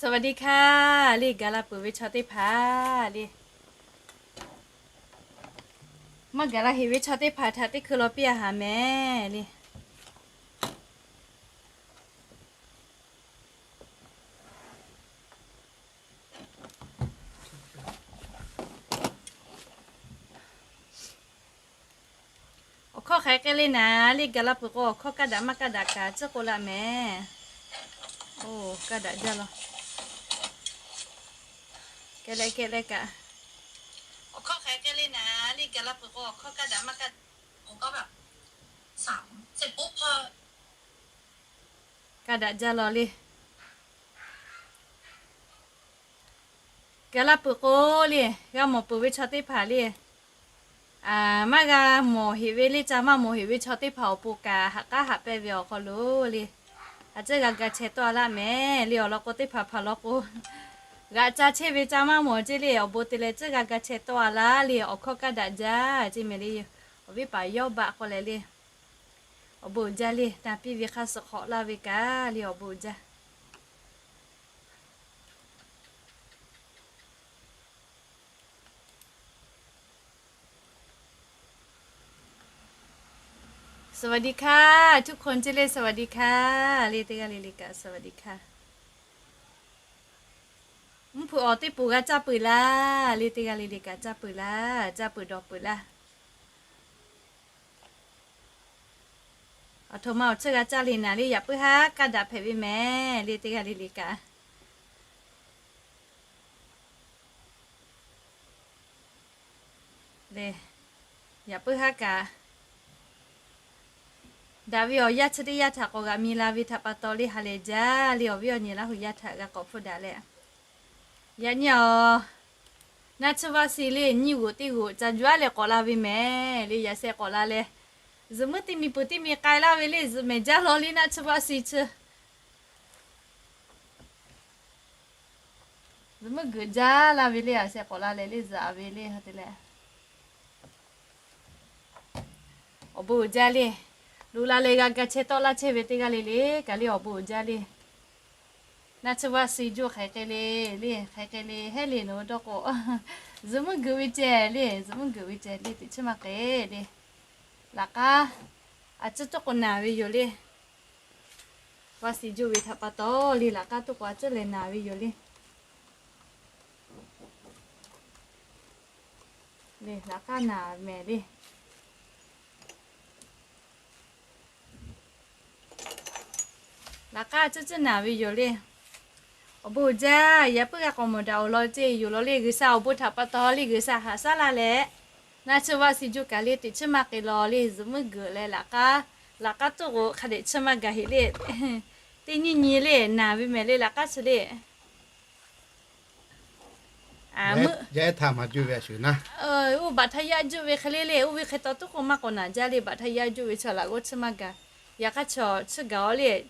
สวัสดีค่ะ le, gaˬ la peuˬ ve chaw teˇ hpaˍ le, maˇ gaˬ la heꞈ ve chaw teˇ hpaˍ htaꞈ teˇ hkui law piˇ a haˍ mehˍ le. Awˬ hkawˇ hk'aˬ hk'e le naˍ le, gaˬ la peuˬ k'o awˬ hkawˇ kaˇ daꞈ maˇ kaˇ daꞈ kaꞈ tcuhˉ k'oˆ laˇ mehˍ. Oˇ, kaˇ daꞈ jaˇ law. Kehˬ leh kehˬ leh kaꞈ, awˬ hkawˇ hk'aˬ hk'e le naˍ le, gaˬ la peuˬ k'o awˬ hkawˇ kaˇ daꞈ maˇ kaˇ, kaˇ daꞈ jaˇ law le. Gaˬ la peuˬ k'o le, g'a mawˬ peuˬ ve chaw teˇ hpaˍ le, maˇ g'a mawˬ heꞈ ve le, ca maˇ mawˬ heꞈ ve chaw teˇ hpaˍ awˬ pon kaꞈ haꞈ k'aˉ haꞈ pehnˇ ve awˬ hk'aw lo le, a ciˉ g'a ga chehˇ tawˆ a laˇ mehˍ le. Awˬ lawn k'o teˇ hpaˍ hpaˍ lawn k'o, g'aꞈ ca chehˇ ve ca maˇ mawˬ ceˇ le, awˬ bon te leh ciˉ g'a ga chehˇ tawˆ a laˇ le. Awˬ hkawˇ kaˇ daꞈ jaˇ ceˇ mehˍ le. Awˬ viˉ paˍ yawˇ baˆ k'oˆ leh le, awˬ bon uiˍ jaˇ le. Tanˇ piˇ ve hk'aˇ suh hk'awꞈ laˇ ve kaꞈ le, awˬ bon uiˍ jaˇ. สวัสดีค่ะ ทุกคน ceˇ le, สวัสดีค่ะ le, teˇ g'aˇ le le kaꞈ สวัสดีค่ะ. Mvuhˇ hpeuꞈ awˬ teˇ poˬ g'a caˇ peuˬ laˇ le, teˇ g'aˇ le le kaꞈ caˇ peuˬ laˇ, caˇ peuˬ dawˬ peuˬ laˇ. Aˬ htoꞈ ma awˬ tcuhˇ g'a caˇ le naˍ le, yaꞈ puiˉ haˉ kaˇ daꞈ hpehꞈ ve mehˍ le, teˇ g'aˇ le le kaꞈ le, yaꞈ puiˉ haˉ kaꞈ daꞈ ve awˬ yanˇ chi teˇ yanˇ htaꞈ k'awꞈ g'aꞈ mi la ve htaꞈ pa taw le, ha lehˬ jaˇ le. Awˬ viˉ awˬ nyi Laˇ hu yaˇ htaꞈ g'a k'awꞈ hpfuhˇ daꞈ leh, yaꞈ nyi awˬ naˆ tsuhˇ vaˆ si le, nyiˇ g'oꞈ teˇ g'oꞈ ca jaˇ leh k'awꞈ la ve mehˍ le. Yaꞈ sheh k'awꞈ la leh, zuhꞈ muiˉ teˇ miˬ peuˬ teˇ miˬ k'ai laˇ ve le, zuhꞈ mehˍ jaˇ law le, naˆ tsuhˇ vaˆ si chi zuhꞈ muiˉ geuꞈ jaˇ laˇ ve le. Yaꞈ sheh k'awꞈ la leh le, zuhꞈ ve le ha te leh, awˬ bon uiˍ jaˇ le. Loꞈ la leh g'a ga chehˇ tawˆ laˇ chehˇ ve teˇ g'aˇ le le kaꞈ le, awˬ bon uiˍ jaˇ le. Naˆ tsuhˇ vaˆ si juˇ hk'aˬ hk'e le le, hk'aˬ hk'e le hehˉ le nawˬ hui dawˇ k'o, zuhꞈ muiˉ geuꞈ ve ceh le, zuhꞈ muiˉ geuꞈ ve ceh le, teꞈ chiˉ maˇ k'e le. Laꞈ k'aˉ a ciˉ tuˉ k'o naˬ ve yoˬ le. Vaˆ si juˇ ve htaꞈ pa taw le, laꞈ k'aˉ tuˉ k'o a ciˉ lehˬ naˬ ve yoˬ le. Le laꞈ k'aˉ naˬ mehˍ le. Laꞈ k'aˉ a ciˉ ciˉ naˬ ve yoˬ le. Awˬ bon uiˍ jaˇ. Yaꞈ puiˉ g'a k'awꞈ mawˬ daꞈ awˬ lawn ceˇ yoˬ law le. G'uiˬsha awˬ bon htaꞈ pa taw le, G'uiˬsha haꞈ shaˉ laˇ leh, naˆ tsuhˇ vaˆ si juˇ kaꞈ le, teꞈ chiˉ maˇ k'e law le. Zuhꞈ muiˉ geuꞈ leh laꞈ k'aˉ, laꞈ k'aˉ tuˉ k'o hk'a dehꞈ chiˇ maˇ gaˬ heꞈ le. Teˇ nyiˇ nyi le naˬ ve mehˍ le, laꞈ k'aˉ chi le. Yaˇ ehˉ htaꞈ maˍ juˇ ve a shuˍ naˉ, oˇ baꞈ htaˇ yaˇ juˆ ve hk'e le le, oˇ ve hk'e taw tuˉ k'o maˇ k'awꞈ naˬ jaˇ le. Baꞈ htaˇ yaˇ juˆ ve chaw laꞈ g'awˇ chiˇ maˇ gaˬ. Yaꞈ hk'aˇ chaw chiˇ gaˬ aw le.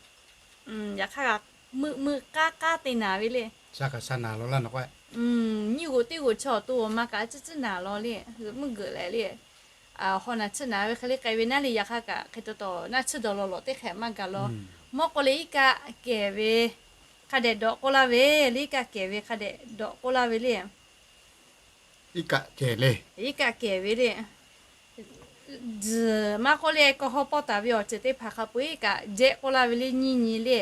Yaꞈ hk'aˇ meuˆ meuˆ k'aˉ k'aˉ te naˬ ve le. Nyiˇ g'oꞈ teˇ g'oꞈ chaw awˬ to awˬ ma kaꞈ a ciˉ ciˉ naˬ law le. Zuhꞈ muiˉ geuꞈ leh le, haw naˬ chiˇ naˬ ve hk'e le k'ai ve naˉ le. Yaꞈ hk'aˇ kaꞈ hk'e taw taw naˆ chiˇ dawˬ lawˬ lawˬ teˇ hk'e maˇ gaˬ law. Mawˇ k'o le iˉ kaˆ kehˬ ve hk'a dehꞈ dawꞈ k'oˆ laˇ ve le, iˉ kaˆ kehˬ ve hk'a dehꞈ dawꞈ k'oˆ laˇ ve le. Iˉ kaˆ kehˬ le, iˉ kaˆ kehˬ ve le. Tzuhˬ maˇ k'oˆ le, kaw haw pawˆ taˍ ve awˬ ceuˬ teˇ hpaˍ hk'a peu-eˬ kaꞈ jehˆ k'oˆ laˇ ve le. Nyiˇ nyi le,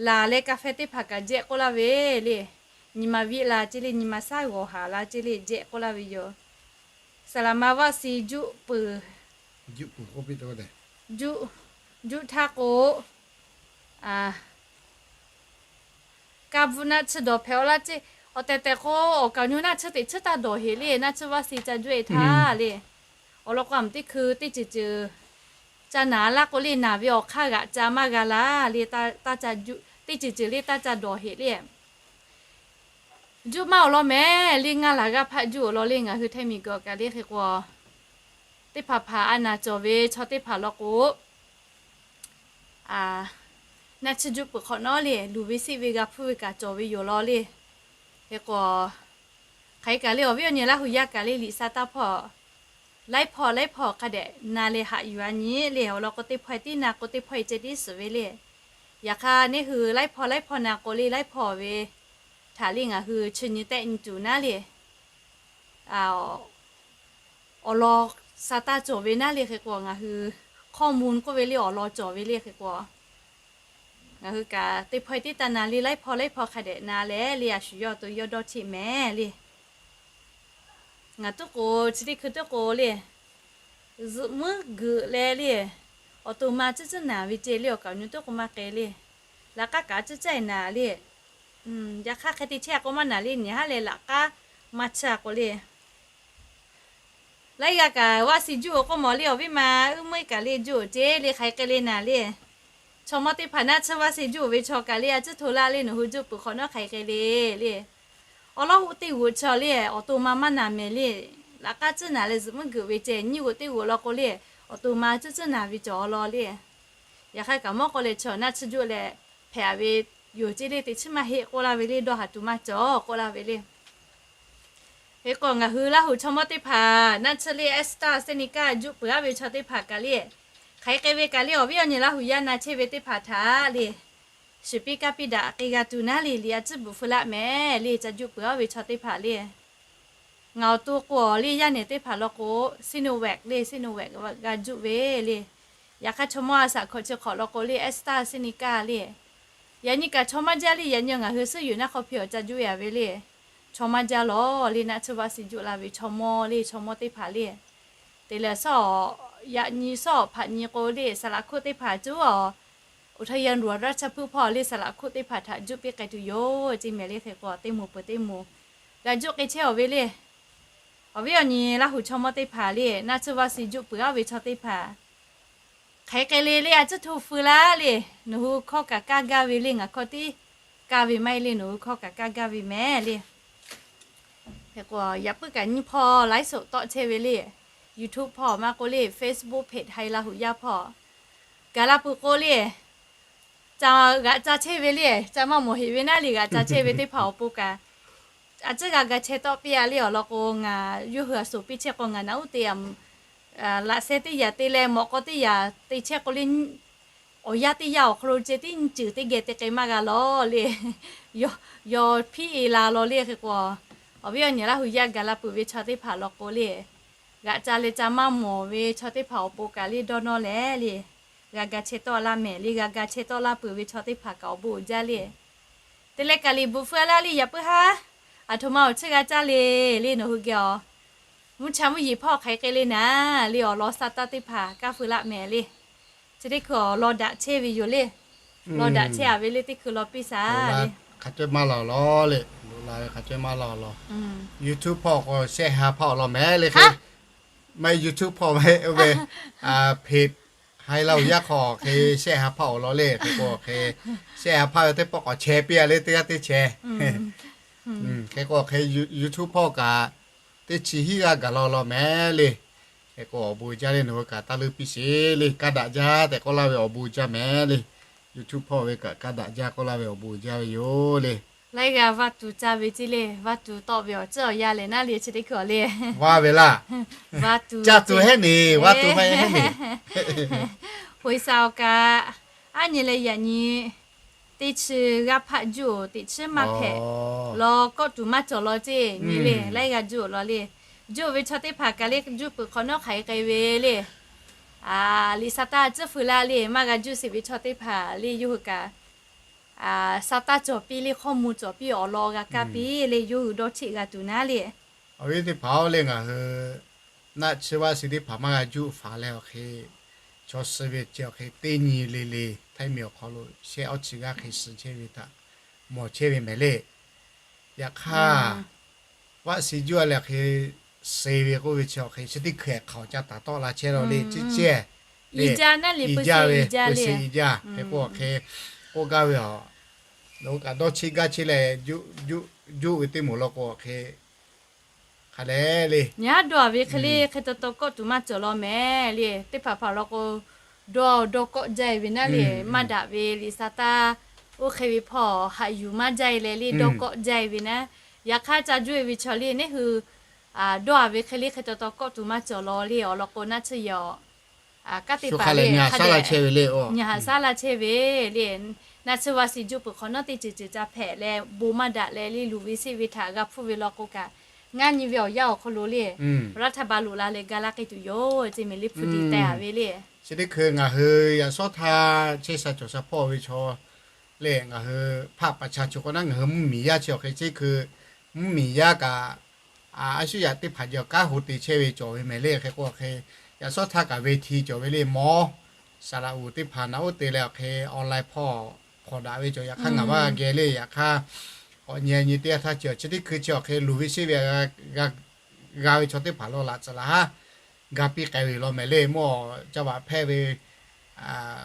laˬ leh ka feh teˇ hpaˍ kaꞈ jehˆ k'oˆ laˇ ve le. Nyi ma viˆ la ceˇ le, nyi ma shaˉ g'awˬ haˍ la ceˇ le, jehˆ k'oˆ laˇ ve yoˬ. Saˍ laˍ ma vaˆ si juˆ peuˬ, juˆ htaˇ k'o, kaˇ bvuhˆ naˆ tsuhˇ dawˬ hpehꞈ aw laˇ ceˇ. Awˬ tehˬ tehˬ k'o, awˬ kaˍ nyu naˆ tsuhˇ teꞈ tsuhˇ taˇ dawˬ heꞈ le. Naˆ tsuhˇ vaˆ si ca juˆ e htaˇ le, awˬ lawn k'o a meuˍ teˇ hkui teˇ ceuˬ ceuˬ ca naˬ laˇ k'o le, naˬ ve awˬ hk'aˇ g'aꞈ ca maˇ g'a laˇ le. Teˇ ceuˬ ceuˬ le taˇ ca dawˬ heꞈ le. Juˆ maˇ awˬ lawn mehˍ le. Ngaˇ laˬ g'aˇ hpaˆ juˆ awˬ lawn le. Ngaˬ hui htaiˇ miˬ guiˬ kaꞈ le hk'e k'o, teˇ hpaˍ hpaˍ a naˬ cawˬ ve chaw teˇ hpaˍ law k'o, naˆ tsuhˇ juˆ peuˬ hk'awꞈ nawˉ le, luˬ ve seˆ ve g'a hpuˇ ve kaꞈ cawˬ ve yoˬ law le. Hk'e k'o, hk'aˬ hk'e kaꞈ le, awˬ viˉ awˬ nyi Laˇ hu yaˇ kaꞈ le, liꞈ sha taˇ hpawˇ, laiˉ hpawˇ laiˉ hpawˇ hk'a dehꞈ na leh haꞈ yuˬ a nyi le. Awˬ lawn k'o teˇ hpawˇ e tiˉ na k'o teˇ hpawˇ e ceh tiˉ suhˍ ve le. Yaꞈ hk'aˇ neˇ hui laiˉ hpawˇ laiˉ hpawˇ na k'o le, laiˉ hpawˇ ve htaꞈ le ngaˬ hui chi nyi tehˆ nyi tuˬ naˉ le, awˬ lawn sa taˇ cawˬ ve naˉ le hk'e k'o, ngaˬ hui ข้อมูล k'oˆ ve le awˬ lawn cawˬ ve le hk'e k'o, ngaˬ hui kaꞈ teˇ hpawˇ teˇ taˇ na le laiˉ hpawˇ laiˉ hpawˇ hk'a dehꞈ na leh le, a shu yawˇ awˬ to yawˇ dawˇ cheˆ mehˍ le. Ngaˬ tuˉ k'o, chi teˇ hkui tuˉ k'o le, zuhꞈ muiˉ geuꞈ leh le, awˬ to ma cuˉ cuˉ naˍ ve ceh le awˬ kaˍ awˬ nu tuˉ k'o maˇ k'ai le. Laꞈ k'aˉ kaꞈ cuˉ caˇ naˍ le. Yaꞈ hk'aˇ hk'e te chehˇ k'o maˇ naˍ le, nyi haˉ leh laꞈ k'aˉ maˇ caˇ k'o le. Laiˉ g'aˇ kaꞈ vaˆ si juˆ-oˬ k'oˆ mawˬ le, awˬ viˉ ma uˉ meuˇ kaꞈ le juˆ-oˬ ceh le hk'aiˍ k'ai le naˍ le. Chaw mawˇ teˇ hpaˍ naˆ tsuhˇ vaˆ si juˆ-oˬ ve chaw kaꞈ le, a cuˉ hto laˇ le, nawˬ hui juˆ peuˬ hk'awꞈ nawˉ hk'aiˍ k'ai le le. Awˬ lawˉ hoꞈ teˇ g'uꞈ chaw le, awˬ to ma maˇ naˍ mehˍ le. Laꞈ k'aˉ cuˉ naˍ leh zuhꞈ muiˉ geuꞈ ve ceh nyiˇ g'uꞈ teˇ g'uꞈ law k'o le, awˬ to ma cuˉ cuˉ naˍ ve cawˬ awˬ lawn le. Yaꞈ hk'aˇ kaꞈ mawˇ k'oˆ leh chaw naˆ tsuhˇ juˆ leh hpehꞈ ve yoˬ ceh le, teꞈ chiˉ maˇ heˆ k'oˆ laˇ ve le, dawˇ haˍ tuˬ maˇ cawˬ k'oˆ laˇ ve le. Hk'e k'o ngaˬ hui Laˇ huˍ chaw mawˇ teˇ hpaˍ naˆ tsuhˇ le AstraZeneca juˆ peuˬ aˉ ve chaw teˇ hpaˍ kaꞈ le, hk'aiˍ k'ai ve kaꞈ le awˬ viˉ awˬ nyi Laˇ huˍ yaˇ na chehˇ ve teˇ hpaˍ htaꞈ le, shiˍ piˇ kaˇ piˇ daꞈ k'ai g'a tuˬ naˉ le, liꞈ a tcuhˉ bvuhꞈ feu laˆ mehˍ le, ca juˆ peuˬ aˉ ve chaw teˇ hpaˍ le. Ngaˬ awˬ to k'o le, yaˇ nehˬ teˇ hpaˍ law k'o, Sinovac le, Sinovac g'a juˆ ve le. Yaꞈ hk'aˇ chaw mawˇ a shaꞈ hkawꞈ chi hk'awꞈ law k'o le, AstraZeneca le. Yaꞈ nyi kaꞈ chaw maˇ jaˇ le, yaꞈ nyi ngaˬ hui suhˉ yuˬ naˆ hk'aw hpi awˬ ca juˆ yaꞈ ve le. Chaw maˇ jaˇ lawˬ le, naˆ tsuhˇ vaˆ si juˆ la ve chaw mawˇ le, chaw mawˇ teˇ hpaˍ le. Te leh sawˉ, yaꞈ nyi sawˉ hpaꞈ nyi k'o le, saˍ laꞈ hkoˆ teˇ hpaˍ cuˉ awˬ, อุทยานหลวงราชพฤกษ์ hpawˇ le saˍ laꞈ hkoˆ teˇ hpaˍ htaꞈ juˆ piˇ k'ai tuˬ yoˬ ceˇ mehˍ le hk'e k'o, teˇ moˍ peuˬ teˇ moˍ g'a juˆ k'ai chehˇ awˬ ve le. Awˬ viˉ awˬ nyi Laˇ huˍ chaw mawˇ teˇ hpaˍ le, naˆ tsuhˇ vaˆ si juˆ peuˬ aˉ ve chaw teˇ hpaˍ hk'aiˍ k'ai le le, a cuˉ hto feu laˇ le. Nawˬ hui hkawˇ kaꞈ kaˇ gaˇ ve le, ngaˬ hkawˇ tiˉ kaˇ ve maˇ heˆ le, nawˬ hui hkawˇ kaꞈ kaˇ gaˇ ve mehˍ le. Hk'e k'o yaꞈ puiˉ kaꞈ nyiˇ hpawˇ ไลฟ์สด tawˆ chehˇ ve le, YouTube hpawˇ maˇ k'oˆ le Facebook page Haiˬ Laˇ huˍ yaˇ hpawˇ gaˬ la peuˬ k'o le, ca g'aꞈ ca chehˇ ve le, ca maˇ mawˬ heꞈ ve naˉ le, g'aꞈ ca chehˇ ve teˇ hpaˍ awˬ pon kaꞈ a cuˉ g'a ga chehˇ tawˆ piˇ a le awˬ lawn k'o, ngaˬ yawˇ hui a shuˍ piˇ chehˇ k'o ngaˬ naꞈ uˉ te a, laꞈ sheh teˇ yaꞈ te leh mawꞈ k'aw teˇ yaꞈ te chehˇ k'o le, awˬ yanˇ teˇ yanˇ awˬ hk'aw lo ceh tiˉ nyi ceuˬ teˇ geh te k'ai maˇ g'a lawˬ le. Yaw, yaw hpiˇ e la lawˬ le hk'e k'o, awˬ viˉ awˬ nyi Laˇ huˍ yaˇ gaˬ la peuˬ ve chaw teˇ hpaˍ law k'o le, g'aꞈ ca leh ca maˇ mawˬ ve chaw teˇ hpaˍ awˬ pon kaꞈ le dawˇ nawˇ leh le, g'a ga chehˇ tawˆ laˇ mehˍ le, g'a ga chehˇ tawˆ laˇ peuˬ ve chaw teˇ hpaˍ kaꞈ awˬ bon uiˍ jaˇ le. Te leh kaꞈ liꞈ bvuhꞈ feu laˇ le, yaꞈ puiˉ haˉ, aˬ htoꞈ ma awˬ chiˇ g'a caˇ le le, nawˬ hui geh awˬ mvuhˇ cha mvuhˇ yeˬ hpawˇ hk'aiˍ k'ai le naˉ le, awˬ lawn sa taˇ teˇ hpaˍ kaˇ feu laˆ mehˍ le. Chi teˇ hkui awˬ lawn daꞈ chehˇ ve yoˬ le. Lawn daꞈ chehˇ a ve le teˇ hkui law piˇ shaˍ le. Hk'a cawˇ maˇ laˬ lawˬ le, loꞈ la ve hk'a cawˇ maˇ laˬ lawˬ. YouTube hpawˇ k'o shehˆ ha hpaˇ awˬ lawn mehˍ le hk'e. Maˇ heˆ YouTube hpawˇ maˇ heˆ oˇ ve, hpeꞈ Haiˬ Laˇ huˍ yaˇ hk'aw hk'e shehˆ ha hpaˇ awˬ lawn le hk'e k'o hk'e, shehˆ ha hpaˇ ve teˇ pawˆ k'awꞈ chehˇ piˇ a le teˇ g'aˇ teˇ chehˇ. Hk'e k'o hk'e YouTube hpawˇ kaꞈ teˇ chi hiˉ g'aˇ gaˬ law law mehˍ le. Hk'e k'o awˬ bon jaˇ le, nawˬ hui kaꞈ taˇ leuˉ piˇ sheˍ le, kaˇ daꞈ jaˇ tehꞈ k'oˆ laˇ ve awˬ bon jaˇ mehˍ le. YouTube hpawˇ ve kaꞈ kaˇ daꞈ jaˇ k'oˆ laˇ ve awˬ bon jaˇ ve yoˬ le. Laiˉ g'a vaˇ tuˬ caˇ ve ceˇ le, vaˇ tuˬ tawˆ ve awˬ ciˉ awˬ yanˇ lehˬ naˉ le chi teˇ hkui awˬ le. Vaˇ ve laˇ. Vaˇ tuˬ caˇ tuˬ heˉ neˬ, vaˇ tuˬ maˇ heˉ neˬ. Hoꞈ e shaˍ awˬ kaꞈ, aˉ nyi leh yaꞈ nyi teˇ chi g'aˇ hpaˆ juˇ-oˬ, teꞈ chiˉ maˇ hpehꞈ law, kawˆ tuˬ maˇ cawˬ law ceˇ nyi le, laiˉ g'a juˇ-oˬ law le. Juˇ ve chaw teˇ hpaˍ kaꞈ le juˇ peuˬ hk'awꞈ nawˉ hk'aiˍ k'ai ve le. Liꞈ sa taˇ tcuhˉ feu laˇ le, maˇ g'a juˇ sheˍ ve chaw teˇ hpaˍ le yawˇ hui kaꞈ sa taˇ cawˬ piˇ le, hkawˇ mvuh cawˬ piˇ awˬ lawn g'a kaˇ piˇ le, yawˇ hui dawˇ cheˆ g'a tuˬ naˉ le. Awˬ viˉ teˇ hpaˍ-oˬ le, ngaˬ hui naˆ tsuhˇ vaˆ si teˇ hpaˍ maˇ g'a juˇ faˍ leh awˬ hk'e, chaw suh ve ceh awˬ hk'e teˇ nyi le le, Htaiˇ miˬ awˬ hk'aw lo shehˆ awˇ chi g'aˇ hk'e suh chehˇ ve htaꞈ mawˬ chehˇ ve mehˍ le. Yaꞈ hk'aˇ, vaˆ si juˇ a leh hk'e suh ve k'oˆ ve chi awˬ hk'e chi teˇ hkui hk'aˬ ca taˍ tawˆ la chehˇ law le, ciˉ cehˇ le, i jaˇ ve, peuˬ sheˍ i jaˇ hk'e k'oˆ awˬ hk'e k'oˆ gaˇ ve a. Nawˬ hui kaꞈ dawˇ cheˆ gaˇ chehˇ leh juˇ ve teˇ moˍ law k'o awˬ hk'e hk'a le le. Nyi haˉ dawˇ a ve hk'e le hk'e taw taw kawˆ tuˬ maˇ cawˬ law mehˍ le. Teˇ hpaˍ hpaˍ law k'o, dawˇ dawˇ kawˆ jaˇ e ve naˉ le, maˇ daꞈ ve liꞈ sa taˇ oˇ hk'e ve hpawˇ haꞈ yuˬ maˇ jaˇ e leh le, dawˇ kawˆ jaˇ e ve naˉ. Yaꞈ hk'aˇ ca juˇ e ve chaw le, neˇ hui dawˇ a ve hk'e le hk'e taw taw kawˆ tuˬ maˇ cawˬ law le. Awˬ lawn k'o naˆ tsuhˇ yaw, kanˉ te paˍ le, nyi haꞈ shaˉ la chehˇ ve le. naˆ tsuhˇ vaˇ shiˍ juˆ peuˬ hk'awꞈ nawˉ teˇ ceuˬ ceuˬ ca hpehꞈ leh bon maˇ daꞈ leh le, luˬ ve sheˆ ve htaꞈ g'a hpfuhˇ ve law k'o kaꞈ, ngaˇ nyi ve awˬ yanˇ awˬ hk'aw lo le, รัฐบาล loꞈ la leh ga laˇ k'ai tuˬ yoˬ ce mehˍ le, hpu tiꞈ teh a ve le. Chi teˇ hkui ngaˬ hui yaꞈ shawˉ htaˇ chehˇ sha cawˬ sha hpawˇ ve chaw le, ngaˬ hui พรรคประชาชน k'o naˉ ngaˬ hui mvuhˇmiˬ yaˇ chi awˬ hk'e chi teˇ hkui mvuhˇmiˬ yaˇ kaꞈ a shuˉ yaꞈ teˇ hpaˍ jaˇ kanˉ ho te chehˇ ve cawˬ ve mehˍ le. Hk'e k'o awˬ hk'e yaꞈ shawˉ htaˇ kaꞈ ve hti cawˬ ve le, mawˇ saˍ laꞈ uˍ teˇ hpaˍ naꞈ uˉ te leh awˬ hk'e online hpawˇ hk'awꞈ daꞈ ve cawˬ. Yaꞈ hk'aˇ ngaˬ maˇ g'a geh le, yaꞈ hk'aˇ k'awꞈ nyi nyi teˇ yanˇ htaˇ chi awˬ chi teˇ hkui chi awˬ hk'e luˬ ve sheˆ ve g'a ve chaw teˇ hpaˍ lo laꞈ tcuhˍ laˬ haˉ ga piˇ k'ai ve yoˬ law mehˍ le. Mawˇ ca baꞈ hpehˇ ve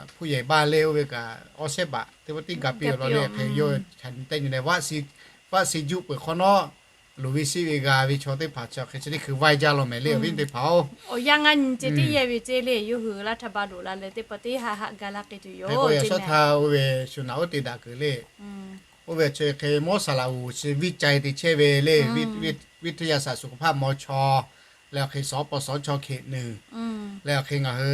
hpu yehˬ baˇ le oˇ ve kaꞈ awˇ shehˉ baꞈ teˇ pawˆ tiˉ ga piˇ yoˬ law le. Hk'e yawˇ teˇ nyi leh vaˆ shiˍ juˆ peuˬ hk'awꞈ nawˉ luˬ ve sheˆ ve g'a ve chaw teˇ hpaˍ chi awˬ hk'e chi teˇ hkui vaiˇ jaˇ law mehˍ le, awˬ viˉ teˇ hpaˍ-oˬ. Awˬ yanˇ ngaˇ nyi ce teˇ yehˇ ve ce le, yawˇ hui รัฐบาล loꞈ la leh teˇ pawˆ teˇ haꞈ haꞈ ga laˇ k'ai tuˬ yoˬ. Yaꞈ shawˉ htaˇ oˇ ve shu naꞈ uˉ te daꞈ kuiˬ le. Oˇ ve chi hk'e mawˇ saˍ laꞈ uˍ chi วิจัย te chehˇ ve le, วิทยาศาสตร์สุขภาพ มช leh awˬ hk'e สปสช เขตหนึ่ง leh awˬ hk'e ngaˬ hui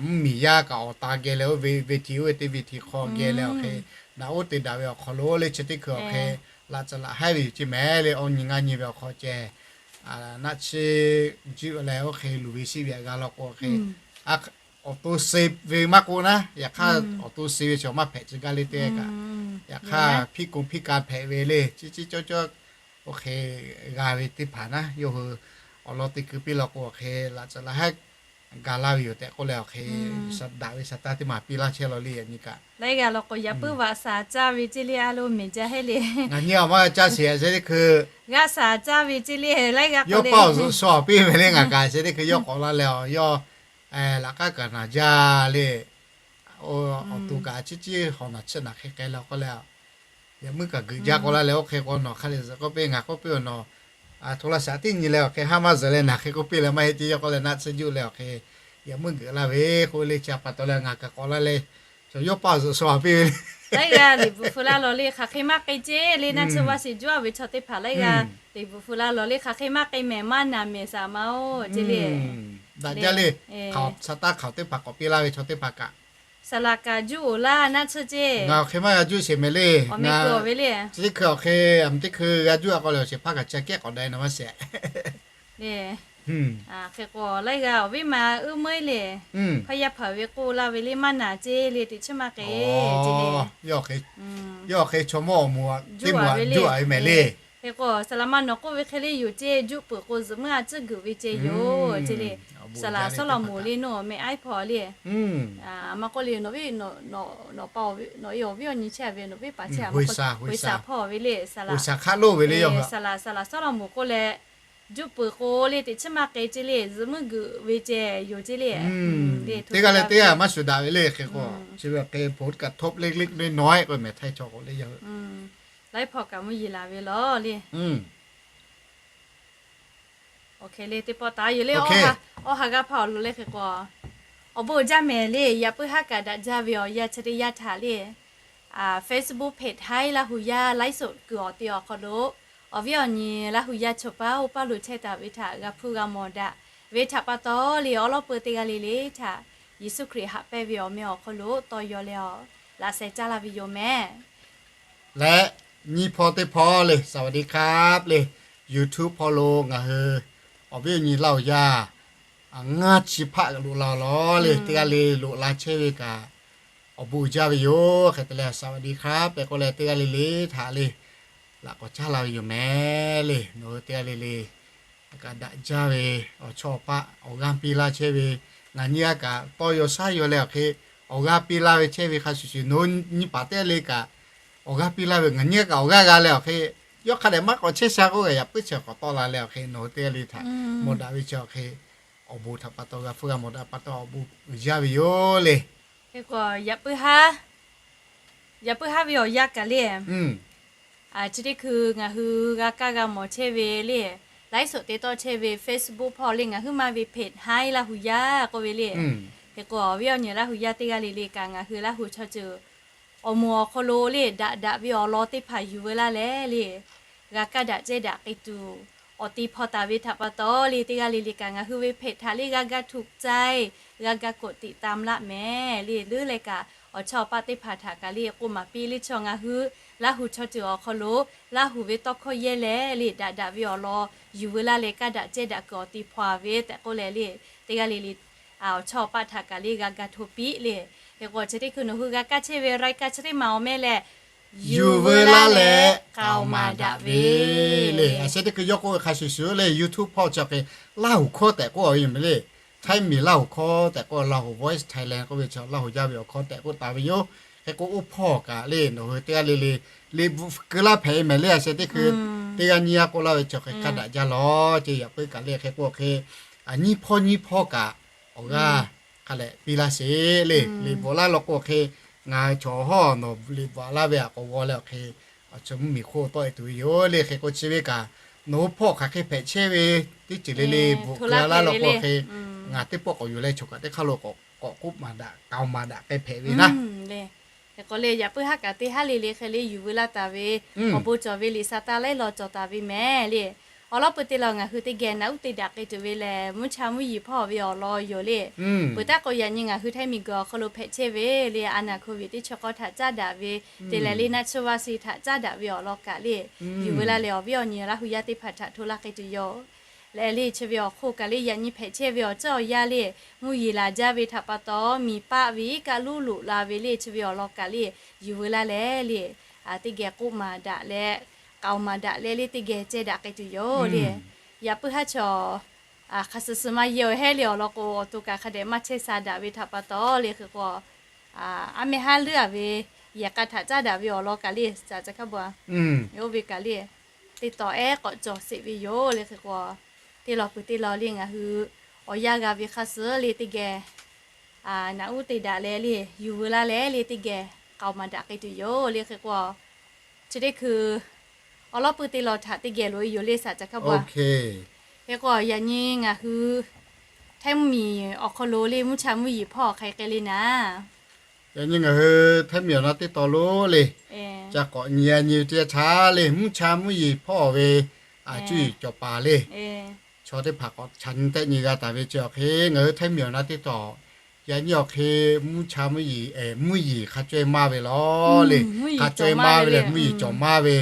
mvuhˇmiˬ yaˇ kaꞈ awˬ ta geh leh oˇ ve ve hti oˇ ve teˇ ve hti hk'aw geh leh awˬ hk'e naꞈ uˉ te daꞈ ve awˬ hk'aw lo le chi teˇ hkui awˬ hk'e laꞈ tcuhˍ laˬ haiˉ ve yoˬ ce mehˍ le. Awˇ nyi ngaˇ nyi ve awˬ hk'aw ceh naˆ tsuhˇ juˆ leh oˇ hk'e luˬ ve sheˆ ve g'a law k'o awˬ hk'e awˬ to suh ve maˇ k'oˆ naˉ, yaꞈ hk'aˇ awˬ to suh ve chi maˇ hpehꞈ tcuh gaˇ le teˇ kaꞈ, yaꞈ hk'aˇ hpiˇ k'o hpiˇ ka hpehꞈ ve le, ciˉ ciˉ cawˇ cawˇ oˇ hk'e g'a ve teˇ hpaˍ naˉ yawˇ hui awˬ lawn te keu piˇ law k'o awˬ hk'e laꞈ tcuhˍ laˬ haiˉ ga laˇ ve yoˬ tehꞈ k'oˆ leh awˬ hk'e daꞈ ve shaˍ taˇ teˇ maˬ piˇ laˇ chehˇ law le. Yaꞈ nyi kaꞈ laiˉ g'aˇ law k'o yaꞈ puiˉ vaꞈ shaˍ caˇ ve ce le, a lo mehˍ jaˇ heˆ le. Ngaˬ nyi awˬ maˇ g'a caˇ sheˍ a ce teˇ hkui g'a shaˍ caˇ ve ce le, laiˉ g'aˇ yawˇ paˇ awˬ zuhꞈ shaw piˇ ve le. Ngaˬ kaꞈ a ce teˇ hkui yawˇ k'awꞈ la leh a yawˇ laꞈ k'aˉ kaꞈ naˬ jaˇ le. Awˬ to kaꞈ ciˉ ciˉ hawˍ naˬ chiˇ naˬ hk'e k'ai leh k'oˆ leh yaꞈ muiˉ kaꞈ geuꞈ jaˇ k'oˆ laˇ leh oˇ hk'e k'o nawˬ hk'a leh zuhꞈ k'oˆ piˇ ngaˬ k'oˆ piˇ awˬ nawˬ hto la shaˍ tiˉ nyi leh awˬ hk'e haˉ maˇ zuhꞈ leh naˬ hk'e k'oˆ piˇ leh maˇ heˆ ce yawˇ k'oˆ leh naˆ tsuhˇ juˆ leh awˬ hk'e yaꞈ muiˉ geuꞈ laˇ ve k'oˆ le. Chi a pa taw leh ngaˬ kaꞈ k'awꞈ la leh chaw yawˇ paˇ zuhꞈ shaw piˇ ve le. Laiˉ g'aˇ liꞈ bvuhꞈ feu laˇ law le, hk'aˬ hk'e maˇ k'ai ce le, naˆ tsuhˇ vaˇ shiˍ juˆ ve chaw teˇ hpaˍ laiˉ g'aˇ liꞈ bvuhꞈ feu laˇ law le, hk'aˬ hk'e maˇ k'ai mehˍ maˇ naˬ mehˍ saˍ ma-oˬ ce le. Daꞈ jaˇ le. Hk'aˬ htaˇ hk'aˬ teˇ hpaˍ k'awꞈ piˇ laˇ ve chaw teˇ hpaˍ kaꞈ Saˍ laꞈ kaꞈ juˇ oˬ laˇ naˆ tsuhˇ ce. Ngaˬ awˬ hk'e maˇ g'a juˇ sheˍ mehˍ le. Chi teˇ hkui awˬ hk'e a teˇ hkui g'a juˇ a k'aw leh awˬ sheˍ hpaˇ kaꞈ ca kehˉ k'awꞈ daꞈ e na maˇ sheˍ. Hk'e k'o laiˉ g'aˇ awˬ viˉ ma uˉ meuˉ le, hpaˇ yaˇ hpaˍ ve k'oˆ laˇ ve le maˇ naˬ ce le teꞈ chiˉ maˇ k'e ce le. Yawˇ awˬ hk'e chaw mawˇ awˬ moˍ teˇ moˍ juˇ a ve mehˍ le. Hk'e k'o saˍ laꞈ ma nawˬ k'oˆ ve hk'e le yoˬ ce, juˇ peuˬ k'o zuhꞈ meuˇ a tcuhˉ geuꞈ ve ce yoˬ ce le. Saˍ laꞈ Sawˉlaꞈmonˍ le nawˬ meh aiˉ hpawˇ le. Maˇ k'oˆ le, nawˬ viˉ nawˬ pa nawˬ e awˬ viˉ awˬ nyi chehˇ ve nawˬ viˉ paˍ chehˇ a, G'uiˬsha hpawˇ ve le. Saˍ laꞈ, Saˍ laꞈ Sawˉlaꞈmonˍ k'oˆ leh, juˇ peuˬ k'o le teꞈ chiˉ maˇ k'e ce le, zuhꞈ meuˇ geuꞈ ve ce yoˬ ce le. Teˇ g'aˇ leh teˇ g'aˇ maˇ shuˍ daꞈ ve le. Hk'e k'o chi ve hk'e ผลกระทบเล็กๆน้อยๆ k'o mehˍ htaiˇ chaw k'o le yaˇ hui laiˉ hpawˇ kaꞈ mvuhˇ yeˬ laˬ ve lawˬ le. Awˬ hk'e le teˇ pawˆ taˍ yoˬ le. Awˇ ha g'a hpaˇ awˬ lo le hk'e k'o, awˬ bon uiˍ jaˇ mehˍ le. Yaꞈ puiˉ haˉ kaꞈ daꞈ jaˇ ve awˬ yanˇ chi teˇ yanˇ htaꞈ le, Facebook page Htaiˇ Laˇ hu yaˇ ไลฟ์สด kuiˬ awˬ te awˬ hk'aw lo awˬ viˉ awˬ nyi Laˇ hu yaˇ chaw paˉ oˇ paˇ lo chehˇ taˍ ve htaꞈ g'a hpuˇ g'a mawˬ daꞈ ve htaꞈ pa taw le, awˉ lawˉ peu teˇ g'aˇ le le htaꞈ Yeˍsuˆ Hkriꞈ haꞈ pehnˇ ve awˬ meh awˬ hk'aw lo tawˇ yaw leh awˬ laꞈ sheh caˇ laˇ ve yoˬ mehˍ. Leh nyiˇ hpawˇ teˇ hpawˇ le สวัสดีครับ le YouTube hpawˇ lo ngaˬ hui awˬ viˉ awˬ nyi Laˇ hu yaˇ ngaˇ chi hpaˆ loꞈ la lawˬ le. Teˇ g'aˇ le loꞈ la chehˇ ve kaꞈ awˬ bon uiˍ jaˇ ve yoˬ. Hk'e te leh สวัสดีครับ tehꞈ k'oˆ leh teˇ g'aˇ le le htaꞈ le laꞈ k'awꞈ caˇ la ve yoˬ mehˍ le. Nawˬ hui teˇ g'aˇ le le kaꞈ daꞈ jaˇ ve awˬ chawˇ awˬ paˆ awˬ g'aˇ piˇ laˇ chehˇ ve, ngaˬ nyiˇ g'aˇ kaꞈ tawˇ yaw shaˉ yaw leh awˬ hk'e awˬ g'aˇ piˇ laˇ ve chehˇ ve hk'a shuˍ shuˍ, nawˬ nyiˇ paˍ teˇ g'aˇ le kaꞈ awˬ g'aˇ piˇ laˇ ve, ngaˬ nyiˇ g'aˇ kaꞈ awˬ g'aˇ g'a leh awˬ hk'e yawˇ hk'a dehꞈ maˇ k'awꞈ chehˇ sha k'oˆ kaꞈ yaꞈ puiˉ chi k'awꞈ tawˆ la leh awˬ hk'e nawˬ hui teˇ g'aˇ le htaꞈ mawˬ daꞈ ve chi awˬ hk'e awˬ bon htaꞈ pa taw g'a hpuˇ g'a mawˬ daꞈ pa taw awˬ bon uiˍ jaˇ ve yoˬ le. Hk'e k'o yaꞈ puiˉ haˉ yaꞈ puiˉ haˉ ve awˬ yanˇ kaꞈ le, chi teˇ hkui ngaˬ hui g'a kaˇ g'a mawˬ chehˇ ve le, ไลฟ์สด te tawˆ chehˇ ve Facebook hpawˇ le ngaˬ huiˉ maˇ ve page Htaiˇ Laˇ hu yaˇ k'oˆ ve le. Hk'e k'o awˬ viˉ awˬ nyi Laˇ hu yaˇ teˇ g'aˇ le le kaꞈ ngaˬ hui Laˇ hu chaw ceuˬ awˬ moˍ awˬ hk'aw lo le daꞈ daꞈ ve awˬ lawn teˇ hpaˍ yuˬ veu laˇ leh le, g'a kaˇ daꞈ cehˇ daꞈ k'ai tuˬ awˬ te hpaw taˍ ve htaꞈ pa taw le, teˇ g'aˇ le le kaꞈ ngaˬ hui ve page htaꞈ le g'a ga ถูกใจ, g'a ga กดติดตาม laˇ mehˍ le. Leuˉ leh kaꞈ Awˬ chawˇ awˬ paˆ teˇ hpaˍ htaꞈ kaꞈ le k'oˆ maˍ piˇ le. Chaw ngaˬ hui Laˇ huˍ chaw ceuˬ awˬ hk'aw lo, Laˇ huˍ ve tawˇ hkawˇ yehˇ leh le daꞈ daꞈ ve awˬ lawn yuˬ veu laˇ leh, kaˇ daꞈ cehˇ daꞈ kuiˬ awˬ ti hpaw ve tehꞈ k'oˆ leh le, teˇ g'aˇ le le awˬ chawˇ awˬ paˆ htaꞈ kaꞈ le g'a ga hto piˇ le. Hk'e k'o chi teˇ hkui nawˬ hui g'a kaˇ chehˇ ve รายการ chi teˇ maˬ awˬ meh lehˬ, yuˬ veu laˇ leh k'aoˍ maˍ daꞈ ve le. A sheh teˇ hkui yawˇ k'oˆ ve hk'a shuˍ shuˍ le, YouTube hpawˇ chi hk'e Laˇ huˍ hkawˇ tehꞈ k'oˆ ve yoˬ meh le. Htaiˇ miˬ Laˇ huˍ hkawˇ tehꞈ k'oˆ, Lao Voice Thailand k'oˆ ve chi Laˇ huˍ yaˇ ve awˬ hkawˇ tehꞈ k'oˆ taˍ ve yoˬ. Hk'e k'o oˇ hpawˇ kaꞈ le nawˬ hui teˇ g'aˇ le le le bvuhꞈ keu laˇ hpehꞈ ve meh le. A sheh teˇ hkui teˇ g'aˇ nyiˇ g'aˇ k'oˆ laˇ ve chi hk'e kaˇ daꞈ jaˇ lawˬ ce. Yaꞈ puiˉ kaꞈ le hk'e k'o hk'e nyiˇ hpawˇ nyiˇ hpawˇ kaꞈ awˬ g'aˇ hk'a leh piˇ laˇ sheˍ le. Liꞈ bvuhꞈ laˇ law k'o hk'e, ngaˬ hui chaw hawˉ nawˬ liꞈ bvuhꞈ laˇ ve a k'awꞈ g'aw leh awˬ hk'e, a chi mvuhˇmiˬ hk'oˆ tawˆ e tuˬ ve yoˬ le. Hk'e k'o chi ve kaꞈ nawˬ hui hpawˇ hk'aˬ hk'e hpehꞈ chehˇ ve teˇ ceuˬ le le bvuhꞈ keu laˇ law k'o hk'e, ngaˬ teˇ pawˆ k'awꞈ yuˬ leh chaw kaꞈ teˇ hk'aˇ lo k'awꞈ k'oˆ maˍ daꞈ k'aoˍ maˍ daꞈ k'ai hpehꞈ ve naˉ. Hk'e k'o le yaꞈ puiˉ haˉ kaꞈ teˇ haˉ le le hk'e le yuˬ veu laˇ taˍ ve awˬ bon cawˬ ve liꞈ sa taˇ laiˉ law cawˬ taˍ ve meh le. Awˬ lawn peuˬ te law ngaˬ hui teˇ geh naꞈ uˉ te daꞈ k'ai tuˬ ve lehˬ, mvuhˇ cha mvuhˇ yiˍ hpawˇ ve awˬ lawn yoˬ le. Peuˬ taˉ k'o yaꞈ nyi ngaˬ hui Htaiˇ miˬ guiˬ awˬ hk'aw lo hpehꞈ chehˇ ve le, a naˍ hk'oˆ ve teˇ chi k'awˇ htaꞈ caˉ daꞈ ve te leh le naˆ tsuhˇ vaˇ suh htaꞈ caˉ daꞈ ve awˬ lawn kaꞈ le yuˬ veu laˇ leh awˬ viˉ awˬ nyi Laˇ huˍ yaˇ teˇ hpaˍ htaꞈ hto laˇ k'ai tuˬ yoˬ. Leh le chi ve awˬ hk'oˆ kaꞈ le yaꞈ nyi hpehꞈ chehˇ ve awˬ ceuˬ awˬ yanˇ le, mvuhˇ yeˬ laˬ jaˇ ve htaꞈ pa taw miˬ paˆ ve iˉ kaˆ luˉ loꞈ la ve le chi ve awˬ lawn kaꞈ le yuˬ veu laˇ leh le, teˇ geh k'oˆ maˍ daꞈ leh k'aoˍ maˍ daꞈ leh le teˇ geh ceh daꞈ k'ai tuˬ yoˬ le. Yaꞈ puiˉ haˉ chaw hk'a suh suh maˇ yehˇ-oˬ hehˉ le awˬ lawn k'o, awˬ to kaꞈ hk'a dehꞈ maˇ chehˇ sha daꞈ ve htaꞈ pa taw le hk'e k'o, aˉ meh haˉ leuˉ-a ve yehˬ k'a htaꞈ caˉ daꞈ ve awˬ lawn kaꞈ le, caꞈ caꞈ hkaˉ ba oˇ ve kaꞈ le, teˇ tawˍ ehˉ k'awꞈ cawˬ sheˍ ve yoˬ le hk'e k'o, teˇ law peuˬ teˇ law le ngaˬ hui awˬ yanˇ g'a ve hk'a suh le teˇ geh naꞈ uˉ te daꞈ leh le yuˬ veu laˇ leh le teˇ geh k'aoˍ maˍ daꞈ k'ai tuˬ yoˬ le hk'e k'o, chi teˇ hkui awˬ lawn peuˬ teˇ law htaꞈ teˇ geh loꞈ e yoˬ le, caꞈ caꞈ hkaˉ ba. Hk'e k'o yaꞈ nyi ngaˬ hui Htaiˇ mvuhˇ miˬ awˬ hk'aw lo le mvuhˇ cha mvuhˇ yeˬ hpawˇ hk'aˬ hk'e le naˉ, yaꞈ nyi ngaˬ hui Htaiˇ miˬ awˬ na teˇ taw lo le, ca k'awꞈ nyi a nyi teˇ g'aˇ htaˇ le mvuhˇ cha mvuhˇ yeˬ hpawˇ ve a cuˇ yiˍ cawˬ paˍ le. Chaw teˇ hpaˍ k'awꞈ cha nyi tehˆ nyi g'a taˍ ve chi awˬ hk'e ngaˬ hui Htaiˇ miˬ awˬ na teˇ taw yaꞈ nyi awˬ hk'e mvuhˇ cha mvuhˇ yeˬ, mvuhˇ yeˬ hk'a caweh maˇ ve law le. Hk'a caweh maˇ ve lehˬ mvuhˇ yeˬ cawˬ maˇ ve,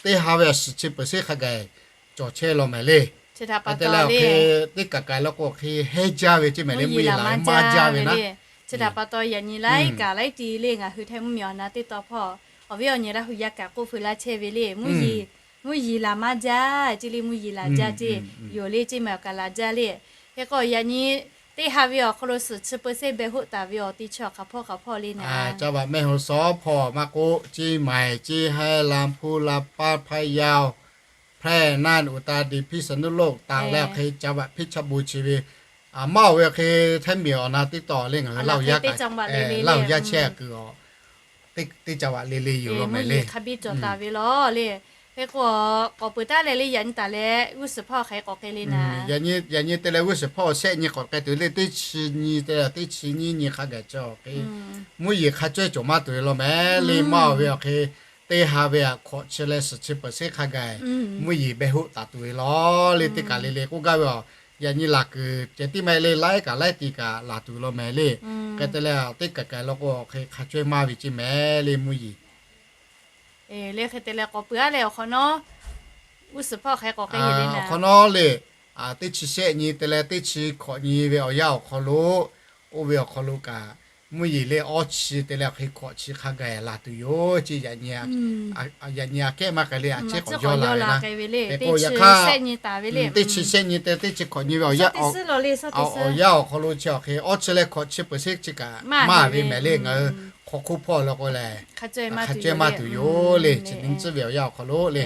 teˇ ha ve a suhˍ chi peuˬ sheˆ hk'a gaˬ cawˬ chehˇ law mehˍ le. Hk'e te leh awˬ hk'e teˇ kaˬ kaˬ law k'o awˬ hk'e hehˉ jaˇ ve ceˇ mehˍ le, mvuhˇ yeˬ laˬ maˇ jaˇ ve naˉ. Chi htaꞈ pa taw yaꞈ nyi laiˉ kaꞈ laiˉ ti le ngaˬ hui Htaiˇ mvuhˇ miˬ awˬ na teˇ taw hpawˇ awˬ viˉ awˬ nyi Laˇ huˍ yaˇ kaꞈ k'oˆ feu laˇ chehˇ ve le, mvuhˇ yeˬ, mvuhˇ yeˬ laˬ maˇ jaˇ ceˇ le, mvuhˇ yeˬ laˬ jaˇ ceˇ, yoˬ le ceˇ mehˍ awˬ kaꞈ laˬ jaˇ le. Hk'e k'o yaꞈ nyi teˇ ha ve awˬ hk'aw lo suhˍ chi peuˬ sheˆ beh hoˆ taˍ ve awˬ ti chi awˬ hk'aˬ hpawˇ hk'aˬ hpawˇ le naˉ, จังหวัดแม่ฮ่องสอน hpawˇ maˇ k'oˆ, Chiang Mai, Chiang Rai, Lamphu, Lampas, Payao, Phrae, Nan, Uttarakhand, Phitsanulok taˍ leh awˬ hk'e จังหวัดเพชรบูรณ์ chi ve maˇ oˬ ve awˬ hk'e Htaiˇ miˬ awˬ na teˇ taw le ngaˬ hui Laˇ huˍ yaˇ kaꞈ, Laˇ huˍ yaˇ chehˇ kuiˬ a teˇ จังหวัด le le yoˬ law mehˍ le. Hk'a biˇ cawˬ taˍ ve law le. Hk'e k'o k'awꞈ peuˬ taˉ leh le yaꞈ nyi taˍ leh g'uˇ suhˍ hpawˇ hk'aˬ hk'e k'awꞈ k'ai le naˉ, yaꞈ nyi te leh g'uˇ suhˍ hpawˇ shehˆ nyi k'awꞈ k'ai tuˬ le, teˇ chi nyi te leh teˇ chi nyiˇ nyi hk'a gaˬ chi awˬ hk'e mvuhˇ yeˬ hk'a caweh cawˬ maˇ tuˬ ve law mehˍ le. Maˇ oˬ ve awˬ hk'e teˇ ha ve a hk'awꞈ chi leh suhˍ chi peuˬ sheˆ hk'a gaˬ mvuhˇ yeˬ beh hoˆ taˍ tuˬ ve law le. Teˇ kaˬ le le k'oˆ gaˇ ve a, yaꞈ nyi laˬ kuiˬ ceh tiˉ maˇ heˆ le, laiˉ kaꞈ laiˉ ti kaꞈ laˬ tuˬ law mehˍ le. Hk'e te leh teˇ kaˬ kaˬ law k'o awˬ hk'e hk'a caweh maˇ ve ceˇ mehˍ le mvuhˇ yeˬ. Leh hk'e te leh k'awꞈ peuˬ a leh awˬ hk'awꞈ nawˉ g'uˇ suhˍ hpawˇ hk'aˬ hk'e k'awꞈ k'ai le naˉ, awˬ hk'awꞈ nawˉ le teˇ chi shehˆ nyi te leh teˇ chi hkawꞈ nyi ve awˬ yanˇ awˬ hk'aw lo, oˇ ve awˬ hk'aw lo kaꞈ mvuhˇ yeˬ le awˇ chi te leh awˬ hk'e hkawꞈ chi hk'a gaˬ laˬ tuˬ yoˬ ceˇ. Yaꞈ nyi aꞈ kehˉ maˇ k'ai le, a ciˉ k'awꞈ yawˇ la ve naˉ. Hk'e k'o yaꞈ hk'aˇ teˇ chi shehˆ nyi te teˇ chi hkawꞈ nyi ve awˬ yanˇ, awˬ yanˇ awˬ hk'aw lo chi awˬ hk'e awˇ chi leh hkawꞈ chi peuˬ sheˆ chi kaꞈ maˇ ve mehˍ le. Ngaˬ hui hk'aw hk'oˆ hpawˇ law k'o lehˬ hk'a caweh maˇ tuˬ yoˬ le. Chi nyi tcuhˉ ve awˬ yanˇ awˬ hk'aw lo le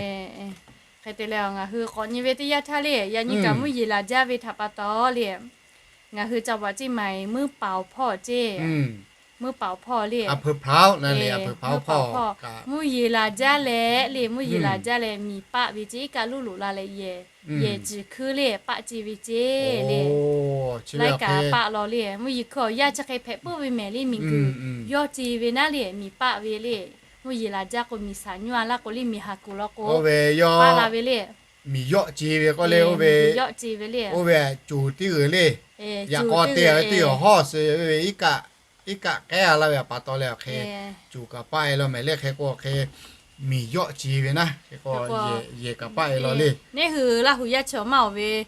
hk'e te leh ngaˬ hui k'awꞈ nyi ve teˇ yanˇ htaˇ le yaꞈ nyi kaꞈ mvuhˇ yeˬ laˬ jaˇ ve htaꞈ pa taw le ngaˬ hui ca vaꞈ ceˇ maiˍ mvuhˇ paoˍ hpawˇ ceˇ, mvuhˇ paoˍ hpawˇ le, mvuhˇ paoˍ hpawˇ mvuhˇ yeˬ laˬ jaˇ leh le, mvuhˇ yeˬ laˬ jaˇ leh miˬ paˆ ve ceˇ, iˉ kaˆ luˉ loꞈ la leh yehˬ ciˬ hkuiˉ le paˆ ceˇ ve ceˇ le. Laiˉ kaꞈ paˆ law le mvuhˇ yeˬ hkui awˬ yanˇ chi hk'e hpehꞈ puiˉ ve mehˍ le. Miˬ guiˬ yawˇ ceˇ ve naˉ le, miˬ paˆ ve le. Mvuhˇ yeˬ laˬ jaˇ k'o miˬ shaˍ nyuˇ a laˇ k'o le, miˬ haˍ kuˬ law k'o paˆ la ve le. Miˬ yawˆ ceˇ ve k'oˆ le, oˇ ve yawˆ ceˇ ve le, oˇ ve coˬ tiˉ g'uiˬ le. Yaꞈ k'aw te ve teˇ awˬ hawˉ suh ve iˉ kaˆ iˉ kaˆ k'ehˉ a laˇ ve pa taw leh awˬ hk'e, cuˬ kaꞈ paˆ e law mehˍ le. Hk'e k'o awˬ hk'e miˬ yawˆ ci ve naˉ, hk'e k'o yehˬ kaꞈ paˆ e law le. Neˇ hui Laˇ huˍ yaˇ chi awˬ maˇ awˬ ve